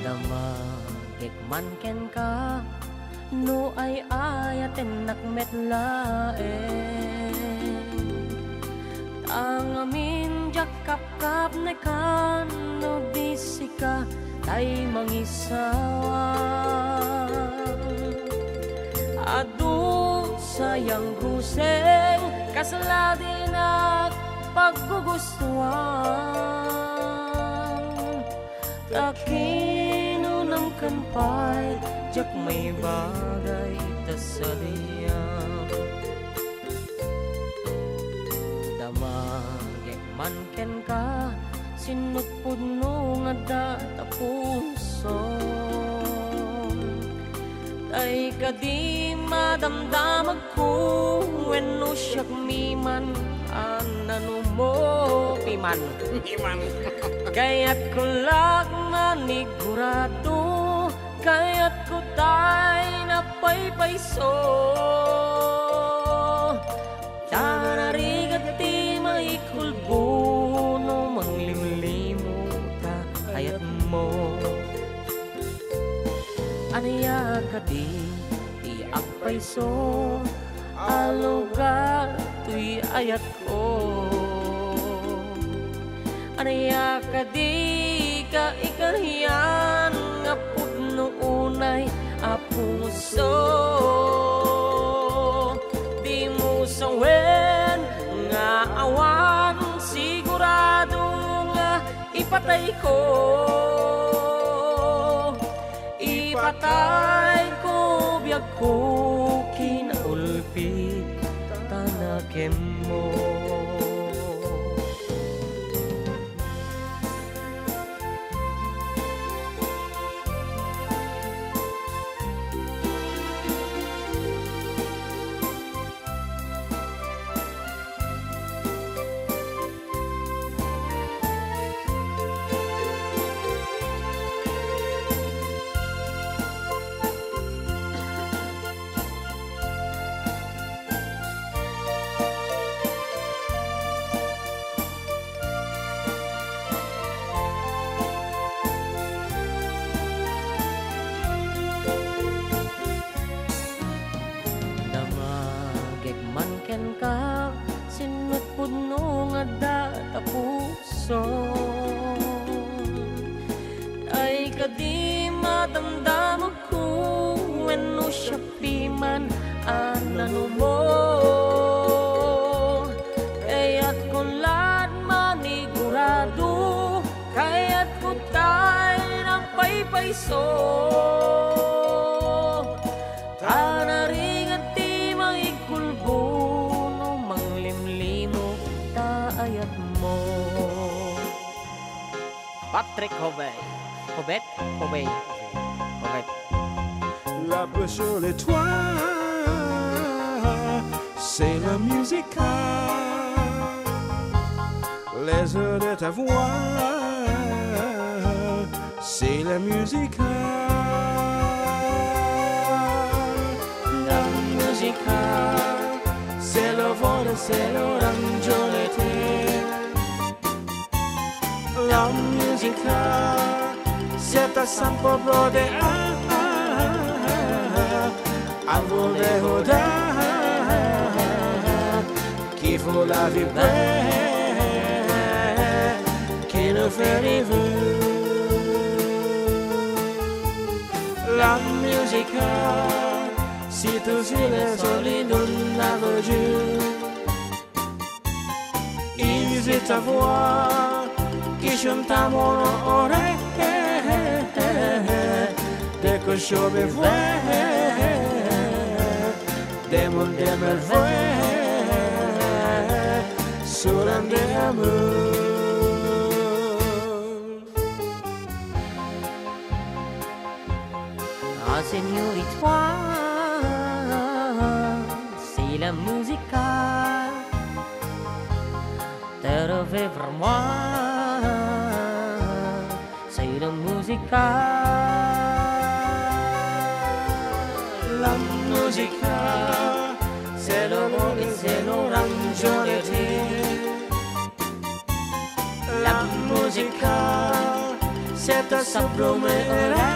Damagek man kenka, no ay-ayatennak met laeng. Ta ngamin diak kapkapnekan no di sika tay mangisawang. Adu sayang ruseng, kasla dinak paggugustuan. Ta kinunam ken pay, diak maibagay ta sadiak. Damagek man kenka, sinutpudno nga adda ta pusom. Tay kadi madamdamagko, wenno siak mi man a nanumo. Piman. Piman. Kayatko la manigurado, kayatko tay napaypayso. Ta narigat ti maikulbo no manglimlimo ta ayatmo. Ania kadi ti agpayso a lugar toy ayatko? Ania kadi ka ikarian nga pudno unay a puso? Dimo sawen nga awan sigurado nga ipatayko. Ipatayko biagko, kinaulpit ta nakenmo. Damagek man kenka, sinutpudno nga adda ta pusom. Ay kadi madamdamagko, wenno siak piman a nanumo. Isu, ta naringan ti mangigkulbo no manglimlimuk ta ayatmo. Patrick Jove. Jove? Jove. Jove. La plus sur les toits, c'est la musica. Les heures de ta voix, c'est la musica. La musica, c'est le vent, c'est l'orange, l'été. La musica, c'est ta sample de ah, ah, ah, ah, ah, ah, ah, ah, ah, ah, ah, qui font la vie belle, qui nous fait rêver. La musica, c'est aussi les solides d'un avenir. Is it a voix qui chante à mon oreille? Dès que je me vois, des mondes de merveilles, sur un de amour. Ah, señorita, c'est la musica. Te rêve vraiment, c'est la musica. La musica, c'est le vent, c'est l'orange, l'été. La musica, c'est ta sublime aura,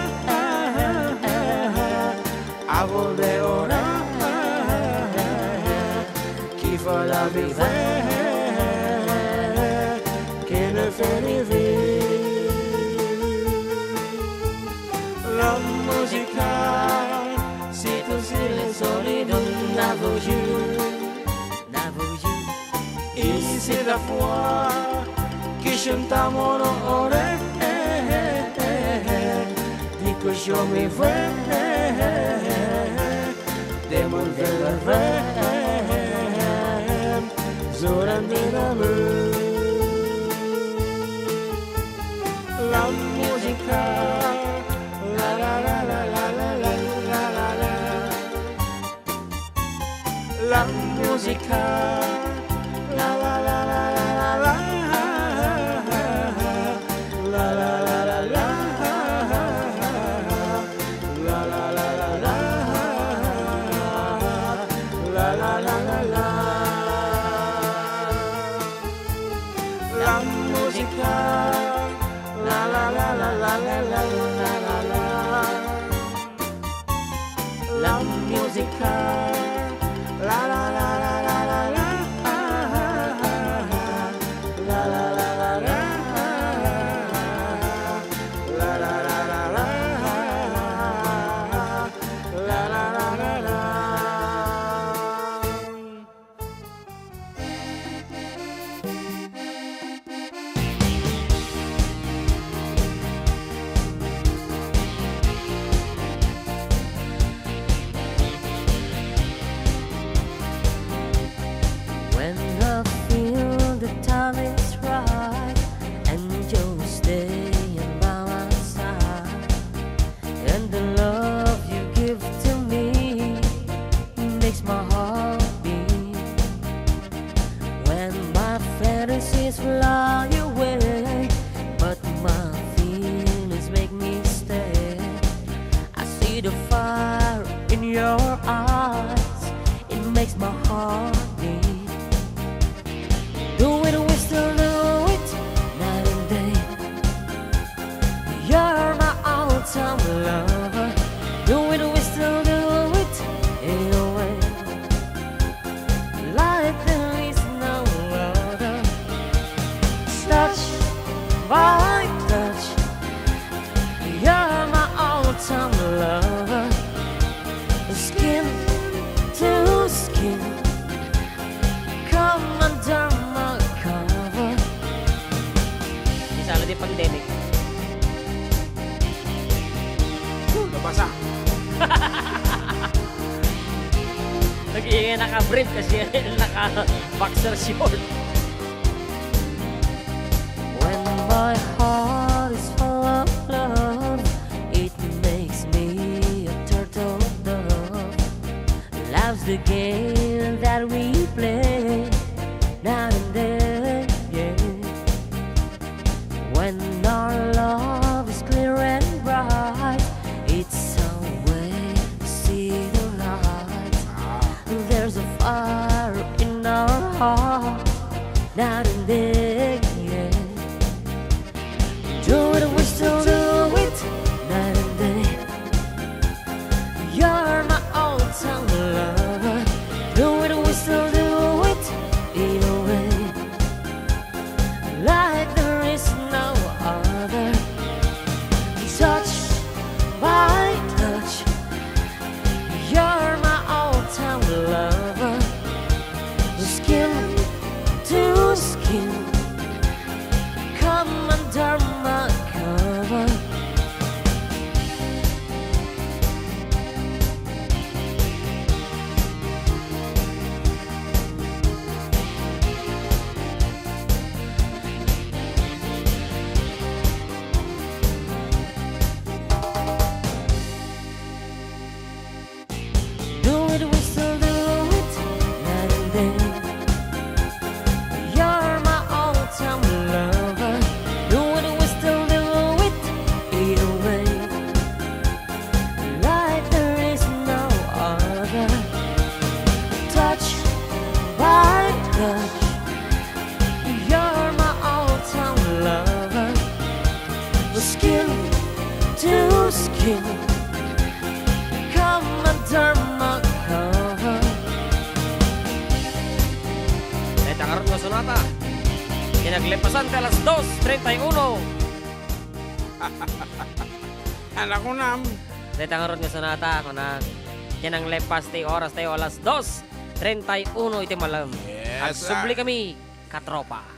avant de aura, qui fait la vie vraie, qui nous fait rêver. La musica, c'est aussi les solides d'un avenir. Is it a voix qui chante à mon oreille? Dès que je me vois, des mondes de merveilles, sur un de amour. La musica, la la la la. La musica, la la la la. La la la la la. La la la la la. La la la la la. La musica, la la la la. La musica, la la la la. La la la la la. La la la la la. When I feel the time is right and you're staying by my side, and the love you give to me makes my heart beat. When my fantasies fly away, but my feelings make me stay. I see the fire in your eyes, it makes my heart beat. Do it, we still do it, night and day. You're my all-time lover. Do it, we still do it, either way. Like there is no other. Touch by touch, you're my all-time lover. Skin to skin, come under my cover. Di sana di pandemic. Naka-brief kasi naka-boxer short. When my heart is full of love, it makes me a turtle dove. Loves the game that we play now and then, yeah. When our love is clear and bright, it's a way to see the light. There's a fire in our heart, night and day, yeah. Do it, we still do it, night and day. You're my all-time lover. Do it, we still do it, either way. Like there is no other. Touch by touch, you're my all-time lover. Skin to skin, come under my cover. Do it, we still do it, night and day. You're my all-time lover. Do it, we still do it, either way. Like there is no other. Touch by touch, you're my all-time lover. Skin to skin, come under my cover. Dayta ngarud nga sonata, ti naglepasan ti alas dos treinta y uno. Anak, kunam. Dayta ngarud nga sonata, kunam. Ti nanglepas ti oras tayo, alas dos treinta y uno iti malem. Yes, sir. Agsubli kami, katropa.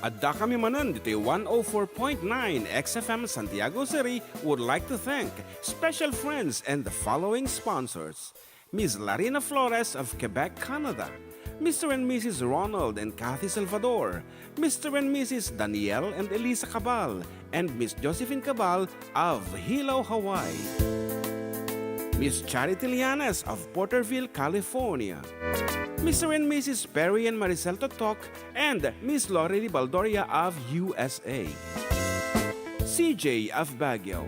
Adda kami manen ditoy one oh four point nine X F M Santiago City would like to thank special friends and the following sponsors: Miss Larina Flores of Quebec, Canada, Mister and Missus Ronald and Kathy Salvador, Mister and Missus Daniel and Elisa Cabal, and Miss Josephine Cabal of Hilo, Hawaii. Miss Charity Lianes of Porterville, California. Mister and Missus Perry and Maricel Totok and Miss Lorely Baldoria of U S A. C J of Baguio.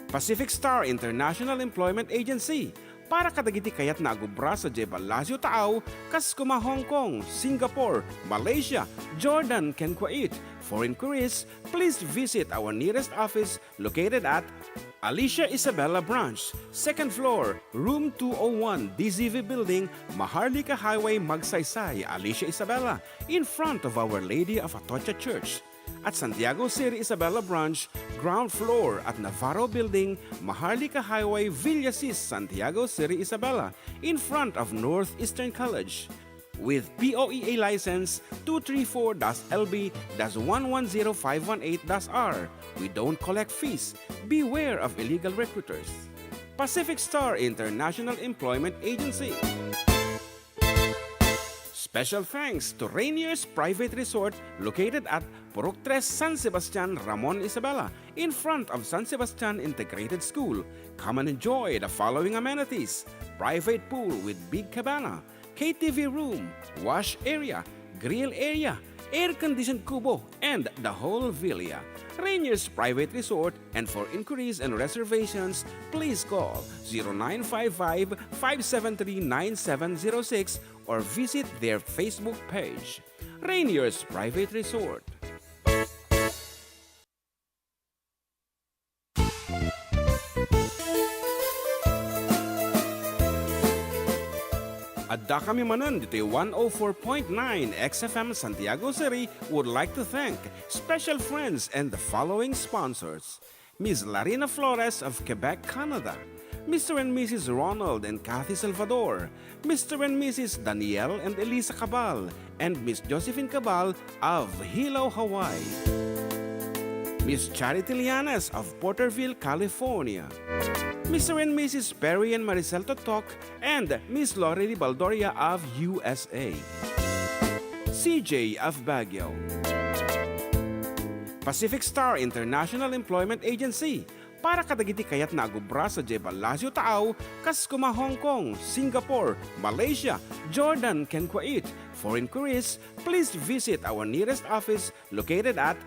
Pacific Star International Employment Agency, para kadagiti kayatna a agubra sadiay Palacio Taaw, kas kuma Hong Kong, Singapore, Malaysia, Jordan, ken Kuwait. For inquiries, please visit our nearest office located at Alicia Isabela Branch, second floor, room two oh one, D Z V Building, Maharlika Highway, Magsaysay, Alicia Isabela, in front of Our Lady of Atocha Church. At Santiago City Isabela Branch, ground floor at Navarro Building, Maharlika Highway, Villasis, Santiago City Isabela, in front of Northeastern College. With P O E A license two three four dash L B dash one one zero five one eight dash R, we don't collect fees. Beware of illegal recruiters. Pacific Star International Employment Agency. Special thanks to Rainier's Private Resort, located at Purok Tres, San Sebastian, Ramon Isabela, in front of San Sebastian Integrated School. Come and enjoy the following amenities: private pool with big cabana, K T V room, wash area, grill area, air-conditioned kubo, and the whole villa. Rainier's Private Resort, and for inquiries and reservations, please call zero nine five five, five seven three, nine seven zero six or visit their Facebook page. Rainier's Private Resort. Adda kami manen ditoy one oh four point nine X F M Santiago City would like to thank special friends and the following sponsors: Miss Larina Flores of Quebec, Canada, Mister and Missus Ronald and Kathy Salvador, Mister and Missus Daniel and Elisa Cabal, and Miss Josephine Cabal of Hilo, Hawaii, Miss Charity Lianes of Porterville, California, Mister and Missus Perry and Maricel Totok, and Miss Lorely Baldoria of U S A, C J of Baguio, Pacific Star International Employment Agency, para kadagiti kayatna a agubra sadiay Palacio Taaw, kas koma Hong Kong, Singapore, Malaysia, Jordan, ken Kuwait. For inquiries, please visit our nearest office located at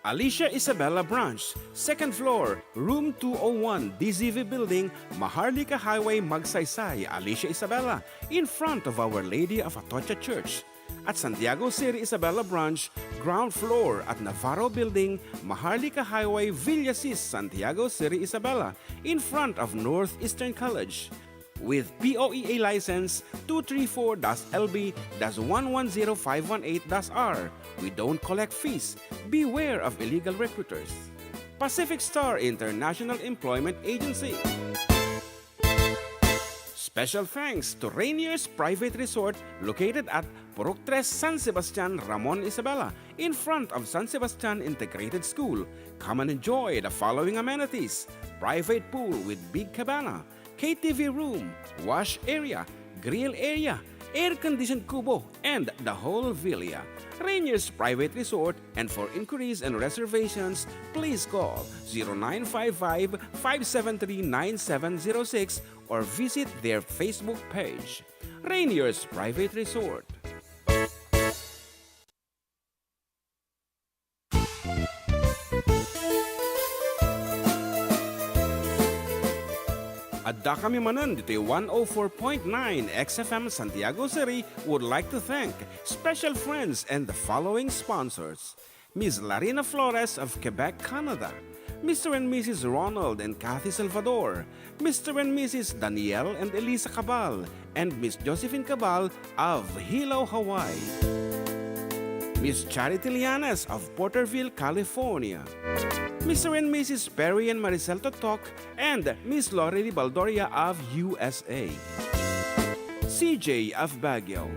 Alicia Isabela Branch, second floor, room two oh one, D Z V Building, Maharlika Highway, Magsaysay, Alicia Isabela, in front of Our Lady of Atocha Church. At Santiago Siri Isabela Branch, ground floor at Navarro Building, Maharlika Highway, Villasis, Santiago Siri Isabela, in front of Northeastern College. With P O E A license two three four dash L B dash one one zero five one eight dash R, we don't collect fees. Beware of illegal recruiters. Pacific Star International Employment Agency. Special thanks to Rainier's Private Resort located at Purok Tres, San Sebastian, Ramon Isabela, in front of San Sebastian Integrated School. Come and enjoy the following amenities: private pool with big cabana, K T V room, wash area, grill area, air-conditioned kubo, and the whole villa. Rainier's Private Resort, and for inquiries and reservations, please call zero nine five five, five seven three, nine seven zero six or visit their Facebook page. Rainier's Private Resort. Addakami manen ditoy one oh four point nine X F M Santiago Siri would like to thank special friends and the following sponsors: Miss Larina Flores of Quebec, Canada, Mister and Missus Ronald and Kathy Salvador, Mister and Missus Daniel and Elisa Cabal, and Miss Josephine Cabal of Hilo, Hawaii, Miss Charity Lianes of Porterville, California, Mister and Missus Perry and Maricel Totok, and Miss Lorely Baldoria of U S A, C J of Baguio,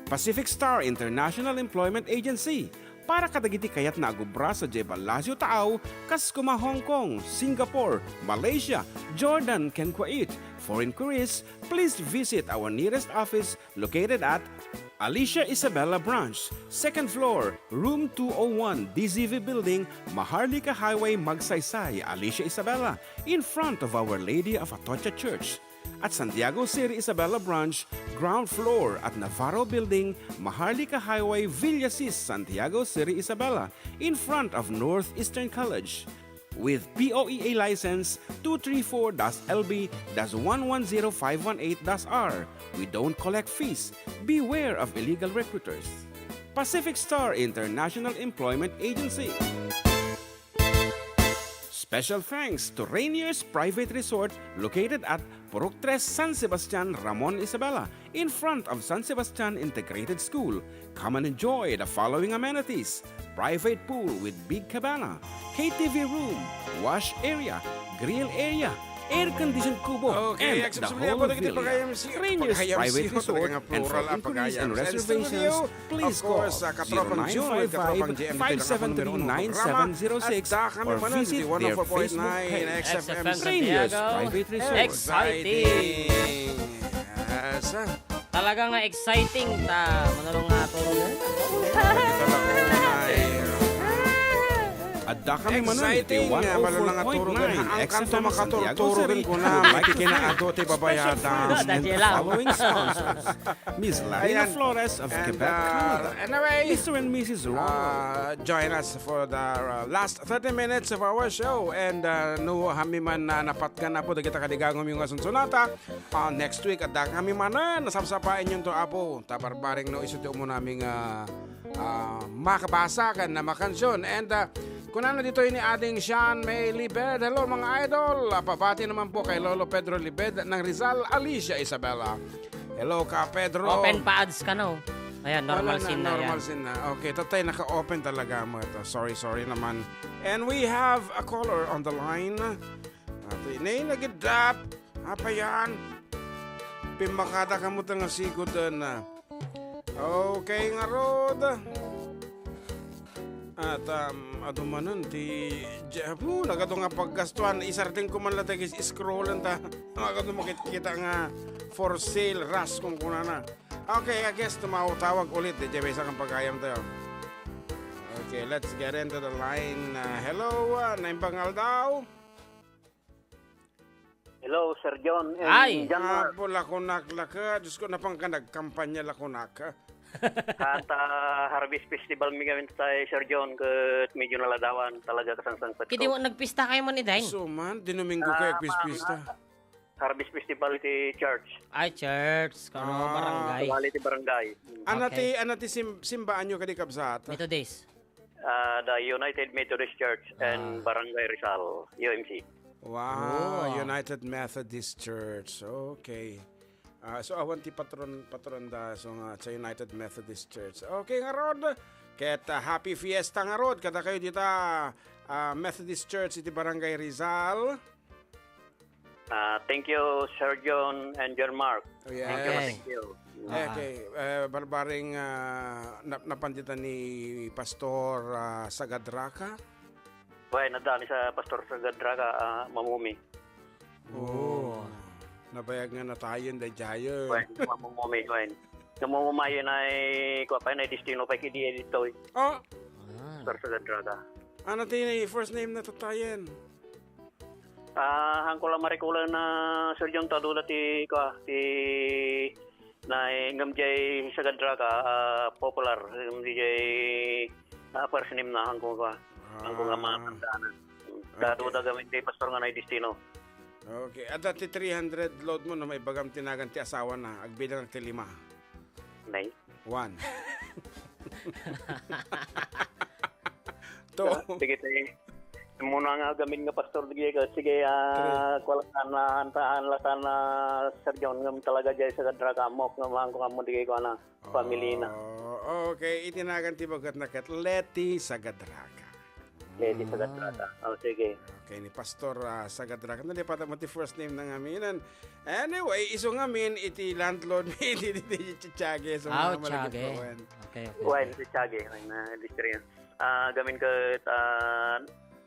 Pacific Star International Employment Agency, para kadagiti kayatna a agubra sadiay Palacio Taaw, kas koma Hong Kong, Singapore, Malaysia, Jordan, ken Kuwait. For inquiries, please visit our nearest office located at Alicia Isabela Branch, second floor, room two oh one, D Z V Building, Maharlika Highway, Magsaysay, Alicia Isabela, in front of Our Lady of Atocha Church. At Santiago Siri Isabela Branch, ground floor at Navarro Building, Maharlika Highway, Villasis, Santiago Siri Isabela, in front of Northeastern College. With P O E A license two three four dash L B dash one one zero five one eight dash R, we don't collect fees. Beware of illegal recruiters. Pacific Star International Employment Agency. Special thanks to Rainier's Private Resort located at Purok Tres, San Sebastian, Ramon Isabela, in front of San Sebastian Integrated School. Come and enjoy the following amenities: private pool with big cabana, K T V room, wash area, grill area, air-conditioned kubo, and the whole villa. Rainier's Private Resort, and for inquiries and reservations, please call zero nine five five, five seven three, nine seven zero six or visit their Facebook page. Rainier's Private Resort. Exciting! Talaga nga exciting ta, manurong nga turo na. Addakami manen iti one oh four point nine X F M Santiago City. Like to thank special friends and the following sponsors: Miss Larina Flores of Quebec, Canada, Mister and Missus Ronald. Join us for the uh, last thirty minutes of our show. And uh, no, hami man na napatgan na po dagita kadigagom yung asunsunata. Uh, next week, at dagami manen, nasapsapain yun to, Apo. Tabarbaring no, isu ti umunaming uh, uh, makabasa kan na makansion. And uh, kunana dito ni Ading Sean May Libed. Hello, mga idol. Uh, pabati naman po kay Lolo Pedro Libed ng Rizal, Alicia Isabela. Hello ka, Pedro. Open pa ads ka, no? Ayan, normal scene na yan. Normal scene na. Okay, tatay, naka-open talaga mo ito. Sorry, sorry naman. And we have a caller on the line. Ati, nay, nagidap. Apa yan? Pimakada ka mo ta nga sigud na. Okay, ngarud. At, um, adu manen ti, ja-, pu, nagadu nga paggastuan, isardeng ko man la ta scrollan ta. Nagadu makitkita nga for sale, ras kung kunana. Okay, I guess tumawag-tawag ulit. Di, may isa kang pagayam tayo. Okay, let's get into the line. Uh, hello, uh, naimbang aldaw. Hello, Sir John and Ay! John Mark. Apo, lakunak, laka. Diyos ko, napang ka nagkampanya, lakunak. Anta Harvest Festival mi kami tayo, Sir John, ket medyo naladawan talaga kasangsangpet ko. Kidi mo nagpista kayo man, Iday? So man, di Domingo kayo Ah, nagpispista. Harvest Festival ti church. Ay, church. Kano Ah. barangay? Kawali ti barangay. Mm. Ano Okay. ti, ano ti sim-, simbaan nyo kadi, kabsat? Methodist. Ah, the United Methodist Church and Ah. Barangay Rizal, U M C. Wow, Oh. United Methodist Church. Okay. Ah, so, awan ti patron, patron da, so nga, sa United Methodist Church. Okay, ngarud. Ket, ah, happy fiesta ngarud. Kada kayo dita, ah, Methodist Church iti Barangay Rizal. Ah, thank you, Sir John and John Mark. Oh, yes. Thank you, Okay. thank you. Ah. Okay, eh, barbaring, ah, nap-, napandita ni Pastor, ah, Sagadraka? Wen, nadda ni sa Pastor Sagadraka, ah, mamumi. Oh. Nabayag nga natayen, daydiayen. Wen, mamumi, wen. Namumumayen ay, kuwa pa yun, ay destino pa kidi ditoy. Oh. Ah. Pastor Sagadraka. Ano ti first name na tatayen? Ah, hangko la marikula na, Sir John, ta dula ti, ka, ti, na, ngem jay Sagadraka, ah, popular. Ngem jay, ah, first name na, hangko ka. Hangko nga Ah. matandaan. Ta Okay. dula gamin ti pastor nga na destino. Okay. Adda ti three hundred load mo, no, may bagam tinagan ti asawa na. Agbilang ti lima. Nay. One. Two. Sige, sige. Muna nga gamin nga pastor, sige, ka, sige, ah, Three. Kuwala ka na, antaan la sana, Sir John, ngam talaga jay Sagadraka, amok, ngam, angko, amo, sige, kuwala, family na. Oh, okay. Itinagan ti bagat na ket Leti Sagadraka. Leti Mm. Sagadraka. Oh, sige. Okay, ni Pastor, ah, Sagadraka. Nalipatan mo ti first name na ngamin. Anyway, isu ngamin iti landlord mi iti, iti, iti Tiague. So, Ah, mga malagip Tiague. ko, wen. Okay, okay, Wen, okay. Ti Tiague, wen, ah, district. Ah, gamin ket, ah,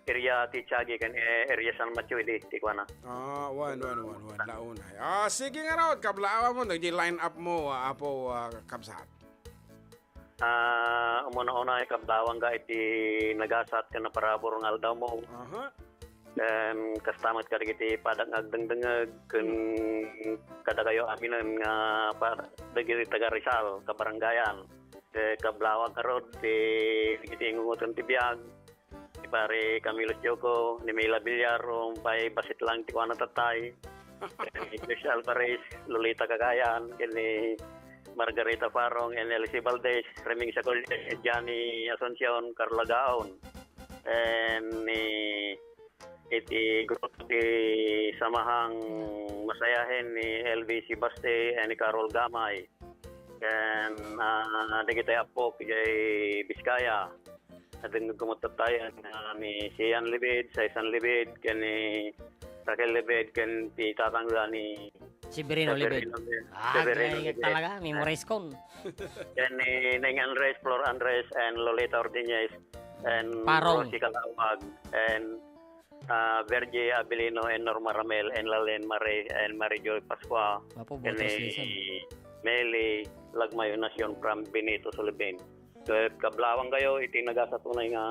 area ti Tiague ken, eh, area San Mateo idi, ti kuana. Ah, wen, wen, wen, wen. Launay. Ah, sige ngarud, kablaawan mo, dagiti line up mo, ah, Apo, ah, Kabsat. Ah, umuna-una, ikablawangga iti nagasat ken naparabur nga aldaw mo. Aha. Ken kasta met kadagiti padak nga agdengdengngeg ken kadakayo aminen nga pa-, dagiti taga Rizal, kabarangayan. Ket kablawang ngarud ti, dagiti ingungoten ti biag. Ti Pare Camilo Choco, ni Mila Villar, um, pay bassit lang ti kuana tatay. Ni Chris Alvarez, Lolita Cagayan, ken ni Margarita Farong, and Elsie Valdez, Reming Sacolde, Johnny Asuncion, Carla Gaon, and ni iti grupo ti Samahang Masayahen ni L V Sibaste and ni Carol Gamay. Ken, ah, dagiti apok idiay Biskaya. Nadengngeg ko met tattayen, ah, ni Sian Libid, Saisan Libid, ken ni Raquel Libid, ken ti tatangda ni Severino Libid. Severino Libid. Ah, Severino gaya Libid. Talaga, memorize kon. Ken ni Neng Andres, Flor Andres, and Lolita Ordinez, and Parong. Rosie Calawag, and ah, Virgie Abilino and Norma Ramel and Lalen Mare and Mary Joy Pascua, Apo, ken Botas ni Lisan. Meli Lagmayo Nacion from Benito Sulibin. Ket kablawang kayo iti nagasat unay nga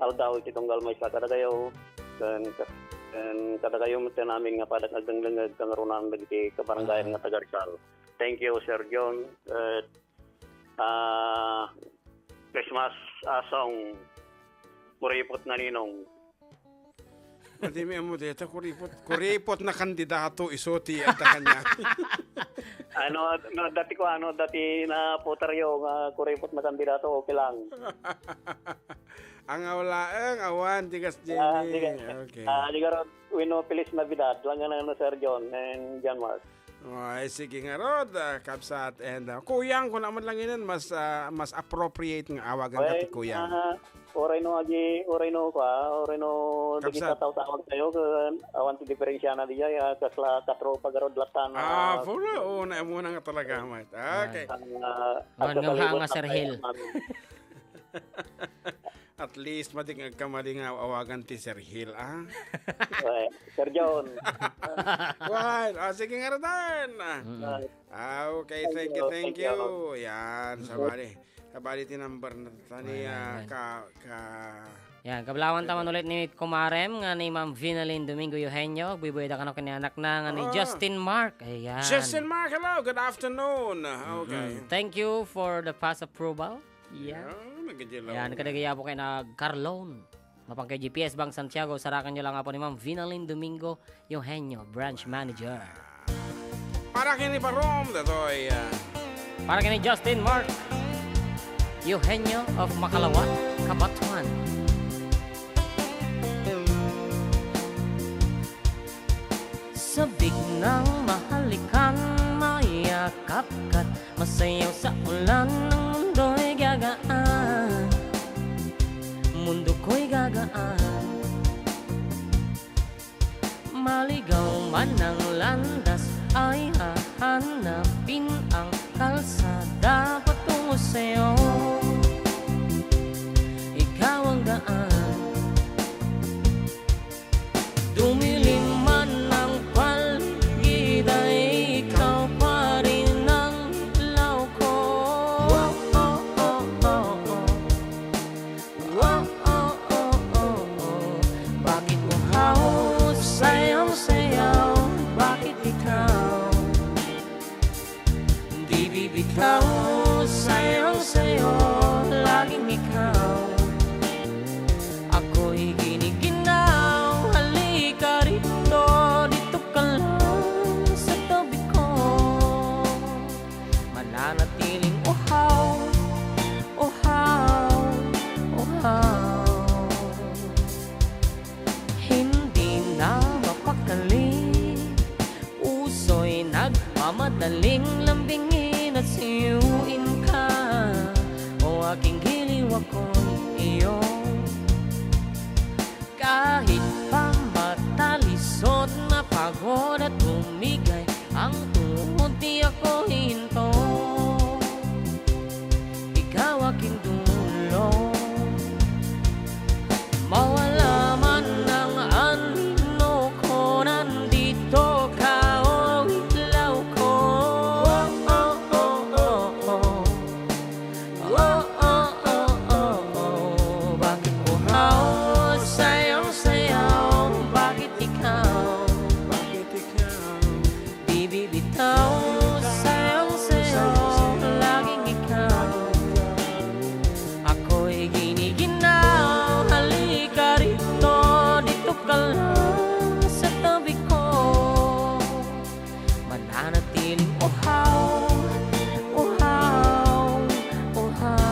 aldaw iti tunggal maysa kadakayo, ken, ken kadakayo met ti amin nga padak agdengdengngeg kangrunaan dagiti kabarangayan Ah. nga taga Rizal. Thank you, Sir John. Ket Ah, Christmas, ah, song, Kuripot na Ninong. Pati mi amo deta, kuripot, kuripot na kandidato, isu ti adda kaniak. Ano, no, dati ko, ano, dati na putaryo nga kuripot na kandidato, okay lang. Ang awlaeng, awan, tigas Ah, Jimmy. Tigas. Okay. Ah, siguro, wino, Feliz Navidad. Lang nga na, ano, Sir John and John Mark. Ay, sige ngarud, ah, kabsat, and, ah, kuyang, kuna man lang inin, mas, ah, mas appropriate nga awagan ka ti kuyang. Ah, uray no agi, uray no kua, uray no dagita tao sa awag tayo, ken awan ti diferensiana diay, ah, kasla katropa garud latan, ah, puro, oo, naimuna nga talaga, mate. Okay. Ah, agsasalibot nga Sir Hill. At least, madi nga agkamali nga awagan ti Sir Hill, ah? Ay, Sir John. Well, ah, sige nga, Rodan. Mm-mm. Ah, okay, thank you, thank you. Yan, sabali. Sabali ti number na tani, ah, ka, ka Yan, kablawan ta man ulit ni kumarem nga ni Ma'am Vinalyn Domingo Eugenio. Buybuy da kano ken ni anakna nga ni Justin Mark. Ayan. Justin Mark, hello, good afternoon. Okay. Mm-mm. Thank you for the fast approval. Yeah. Yan, nagkadya lang. Yan, kadagiti apo ken ni Carlone. Mapan kay G P S Bank Santiago, sarakanyo lang apo ni Ma'am Vinalyn Domingo Eugenio, branch manager. Para ken ni Parom, datoy, ah. Para ken ni Justin Mark Eugenio of Makalawa, Cabatuan. Sabik ng mahalikan, mayakap ka't masayaw sa ulan, ang mundo'y gagaan, mundo ko'y gagaan. Maligaw man ang landas, ay hahanapin ang kalsada patungo sa'yo. Ikaw ang daan. Dumilim man ang paligid, ay ikaw pa rin ang ilaw ko. Oh, oh, oh, oh, oh. Oh, oh, oh, oh, oh. Bakit uhaw, sayang sayaw, bakit ikaw? Di bibitaw, sayang sayaw, laging ikaw. Ako'y giniginaw, halika rito, dito ka lang sa tabi ko. Mananatiling uhaw, uhaw, uhaw. Hindi na mapakali, puso'y nagmamadaling lambingin at siyuin ka. O aking giliw, ako'y iyo. Kahit pa matalisod, mapagod at bumigay ang tuhod, di ako hinto. Ikaw aking dulo. Mawala man ang anino ko, nandito ka, o ilaw ko. Oh, oh, oh, oh, oh. Oh, oh, oh, oh, oh. Bakit uhaw, sayang sayaw, bakit ikaw? Bakit ikaw? Di bibitaw, sayang sayaw, laging ikaw. Ako'y giniginaw, halika rito, dito ka lang sa tabi ko. Mananatiling uhaw, uhaw, uhaw.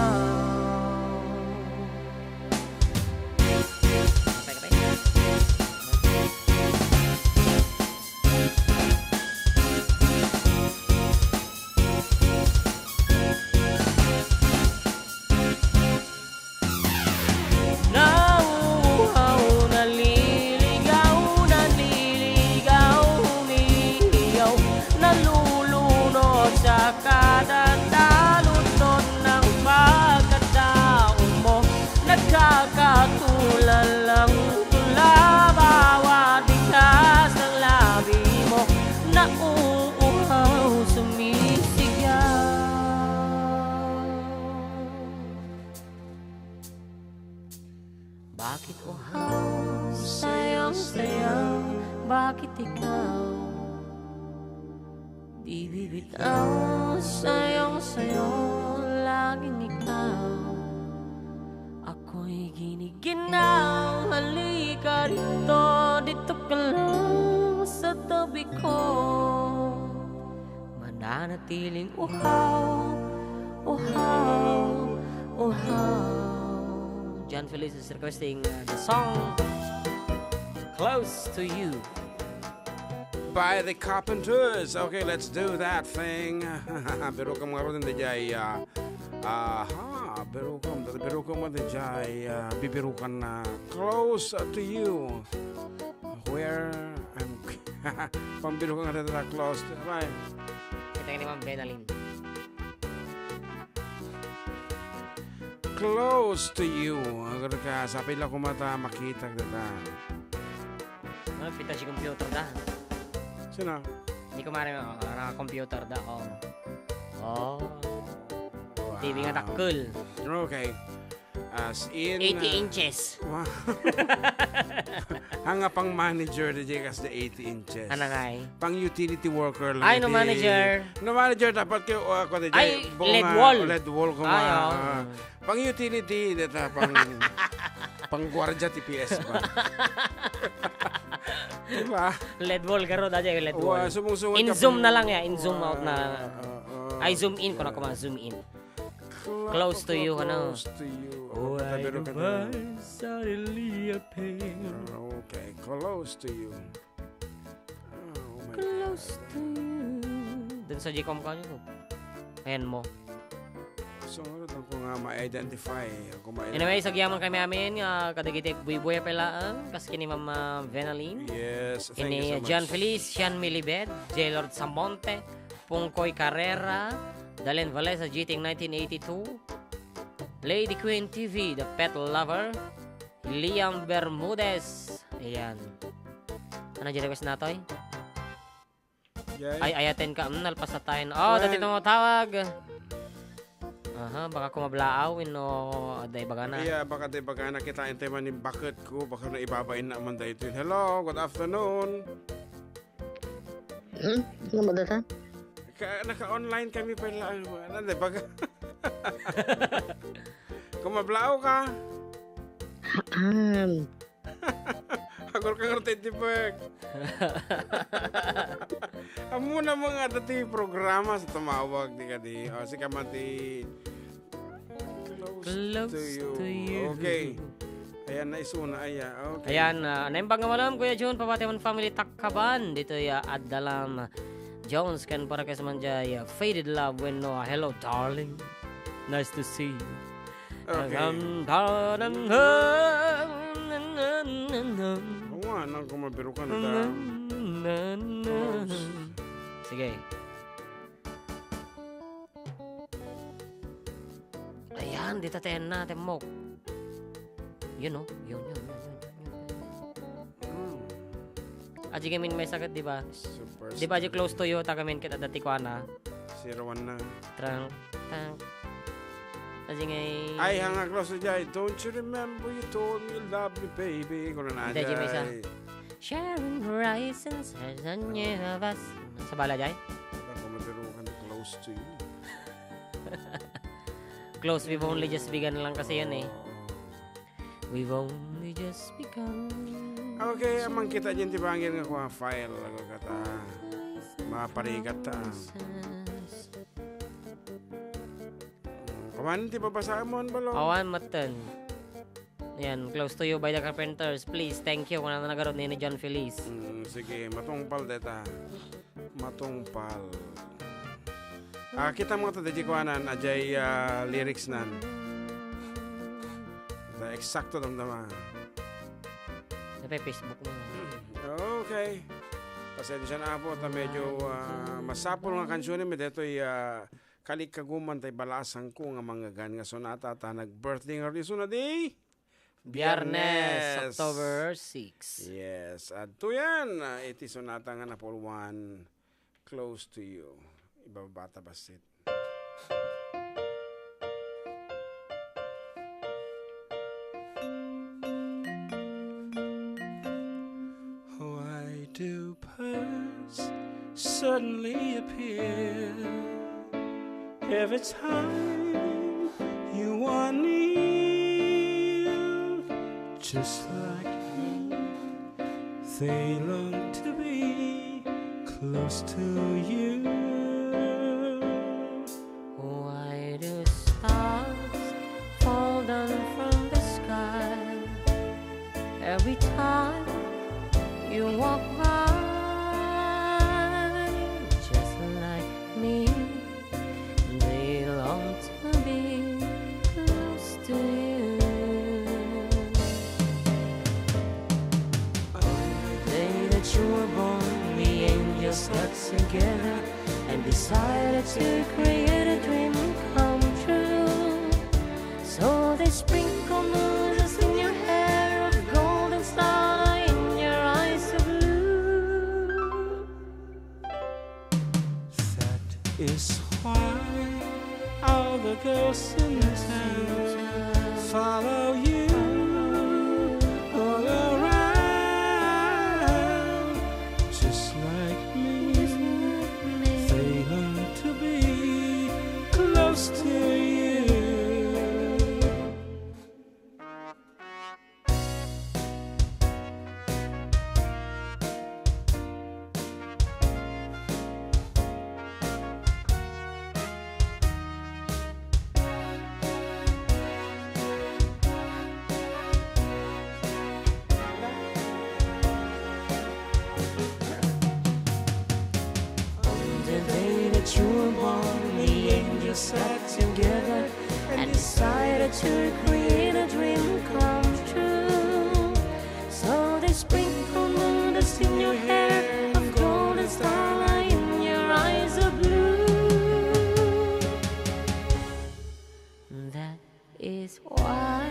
Nauuhaw, naliligaw, nanliligaw, umiiyaw, nalulunod sa kada taludtod ng pagkatao mo. Nagkakatulalang tula bawat bigkas ng labi mo. Nauuhaw, sumisigaw. Bakit uhaw, sayang sayaw, bakit ikaw? Di bibitaw, sayang sayaw, laging ikaw. Ako'y giniginaw, halika rito, dito ka lang sa tabi ko. Mananatiling uhaw, uhaw, uhaw. John Feliz is requesting, uh, the song Close to You. by the Carpenters. Okay, let's do that thing. Birukem ngarud daydiay, ah, aha, birukem, birukem daydiay, ah, bibiruken na Close to You. Where I'm, pambiruken nga dayta, Close to, right. Kita ni Ma'am Benalin. Close to You. Agar ka, sapay la koma ta makita dayta. No, pita si computer da. Sino? Di ko mare, oh, naka-computer da, oh. Oh. Wow. T V nga dakkel. Okay. As in, eighty ah, inches. Wow. Haan nga pang manager, di jay kas the eighty inches. Ano nga eh? Pang utility worker lang. Ay, no di manager. No manager, dapat kayo, uh, ako di jay, ay, lead wall. Lead wall ko. Ay, ma-, oo. Pang utility, data, pang, pang gwardiya T P S ba? Diba? Lead wall, garo, dati, lead wall. Wa, sumungsungod ka. In-zoom pa na lang ya, in-zoom out na. Wa, oo, oo. Ay, zoom in, kuna, kuma, zoom in. Close to you, ano? Close to you. Oh, I don't find suddenly a pain. Okay, close to you. Oh my God. Close to you. Dun sa Gcom ka nyo. Ayan mo. So, ano, doon ko nga ma-identify. Ako ma-identify. Anyway, sagyaman kami amin, ah, kadagiti buybuya pala, ah, kas kini Ma'am, ah, Venalin. Yes, thank you so much. Kini John Feliz, Sean Milibed, J Lord Samonte, Pungkoy Carrera, Dalen Valesa, G T Ng nineteen eighty-two, Lady Queen T V, The Pet Lover, Liam Bermudez. Ayan. Ano di request natoy? Jay? Ay, ayaten ka. Mm, nalpas na tayo. Oh, dati tumawag. Aha, baka kumablaaw, no, adda ibagana. Iya, baka adda ibagana, kita, intay man ni bakit ko, baka na ibabain na man daytoy. Hello, good afternoon. Hmm? Ano ba data? Ka-, naka-online kami pala. Ano, di ba? Kumablaaw ka? Haan. Agor ka nga, Teddy Berg. Amo na mga dati programa sa tumawag, di ka di. O, si Kamati. Close to you. Close to you. Okay. Ayan, naisuna, aya. Okay. Ayan, ah, naimbag nga malam, Kuya Jun, pabati man family Takaban. Dito ya, Adalam Jones, ken para kay Samanja, ya, Faded Love, wenno, ah, Hello, Darling. Nice to see you. Okay. Ayan, oo nga, nang kumabirukan na ta. Close. Sige. Ayan, dita tayo na, temmok. Yun, oh. Yun, yun, yun, yun, yun, yun. Hmm. Aji ngamin may sakit, di ba? Super. Di ba, aji close to you, ta ngamin kita dati ko ana. Zero one na. Trunk, trunk. Aji ngay- Ay, hanga close to jay. Don't you remember you told me you love me, baby? Kuno na, hindi, aji may isa. Jay. Sharing horizons, there's a new of us. Sa bala, jay? Ako, matirukan, close to you. Close, we've only just begun lang kasi yan eh. Oo. We've only just begun. Okay, amang kita dyan, ti bangir nga kuha file, lago kata, maparigat ta. Kuman, ti babasaan mo, balo? Awan, matan. Yan, Close to You by the Carpenters. Please, thank you. Kung ano nagarod ni, ni John Feliz. Mm, sige, matungpal deta. Matungpal. Ah, kita mo to, di kuanan, ajay, ah, lyrics nan. Ita, eksakto damdama. Napay Facebook mo. Okay. Pasensya na po, ta medyo, ah, masapul nga kansyoni, may detoy, ah, kalikkaguman tay balasang ko nga manggagan nga sonata, ta nag-birthday nga isuna di Biyernes, Biyernes. October six. Yes. Adto yan, ah, iti sonata nga napulwan, Close to You. Ibabata basit. Why do birds suddenly appear every time you are near? Just like me, they long to be close to you. Why do stars fall down from the sky every time you walk by? Decided to create a dream come true. So they sprinkle moon dust in your hair, of golden starlight in your eyes of blue. That is why all the girls in town follow you all around, just like me. They long to be close to you. On the day that you were born, the angels sat together and decided to create a dream come true. So they sprinkle moon dust in your hair, of golden starlight in your eyes of blue. That is why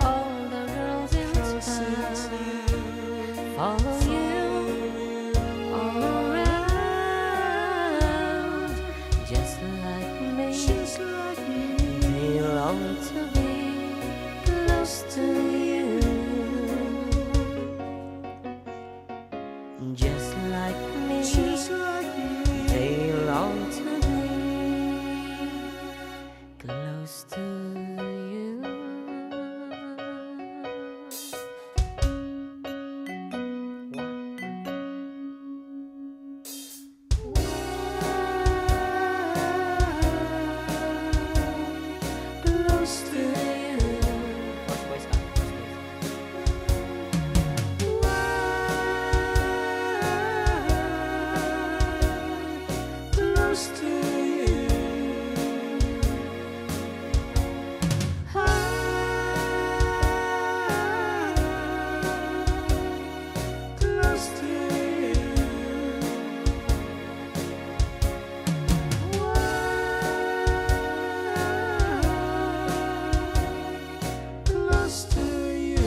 all the girls in town follow you all around, just like me. They long to be close to you, just like me. They long to be close to you. Close to you. First voice ka, first voice. Close to you. Close to you. Close to you.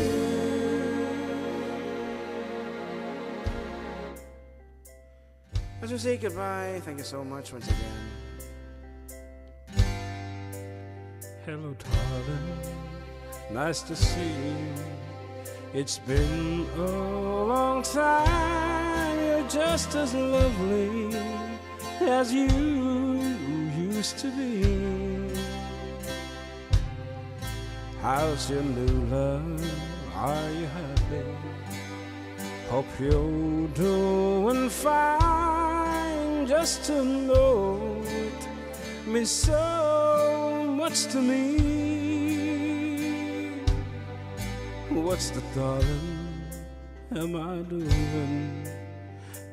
As we say goodbye, thank you so much once again. Hello, darling. Nice to see you. It's been a long time. You're just as lovely as you used to be. How's your new love? Are you happy? Hope you're doing fine. Just to know it means so much to me. What's the, darling, am I doing?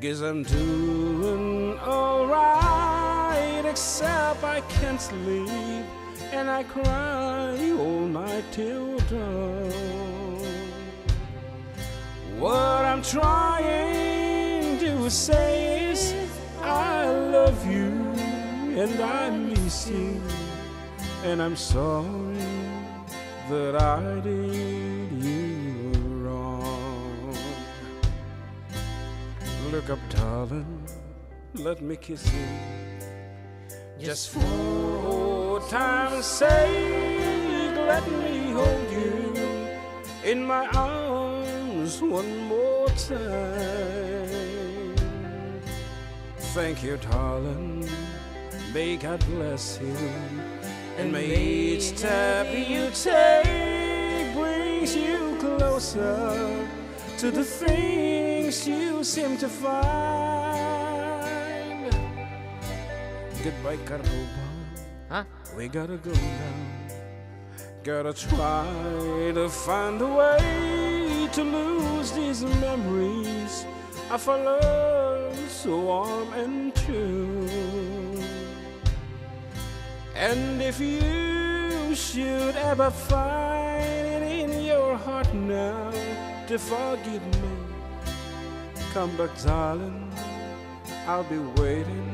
Guess I'm doing alright, except I can't sleep and I cry all night till dawn. What I'm trying to say is, I love you and I miss you, and I'm sorry that I did you wrong. Look up, darling, let me kiss you. Just for old time's sake, let me hold you in my arms one more time. Thank you, darling. May God bless you. And may each step you take brings you closer to the things you seem to find. Goodbye, Carbuba. Huh? We gotta go now. Gotta try to find a way to lose these memories of a love so warm and true. And if you should ever find it in your heart now to forgive me, come back, darling, I'll be waiting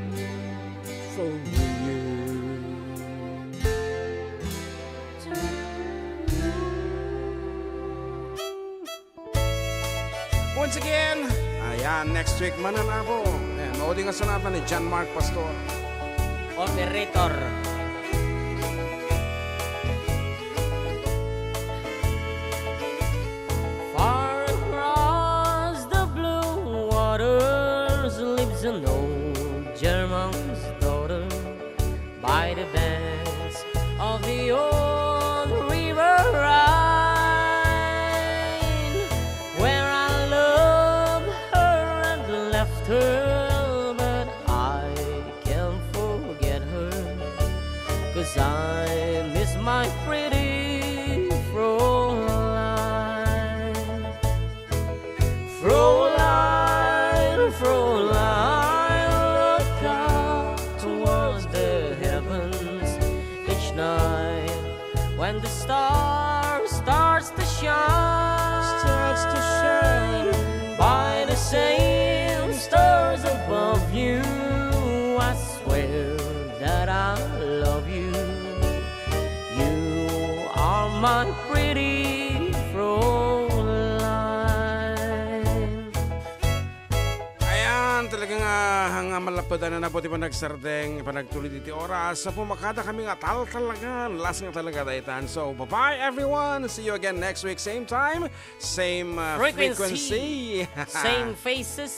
over you. Once again, ayan, next week, mananabo. Ayan, maudi nga sonata ni John Mark Pastor. Operator. Far across the blue waters lives an old German's daughter by the banks of the old river Rhine, where I loved her and left her, but I can't forget her, 'cause I miss my pretty Fräulein. Fräulein, Fräulein, look up towards the heavens each night when the star starts to shine. Starts to shine. By the same stars above you, I swear that I love you. You are my pretty Fräulein. Ayan, talaga nga, nga malapad na po ti panagsardeng, panagtulid iti oras. Sa pumakada kami nga tal talaga, last nga talaga daytan. So, bye-bye everyone. See you again next week, same time, same, uh, Frequency. Frequency. Same faces.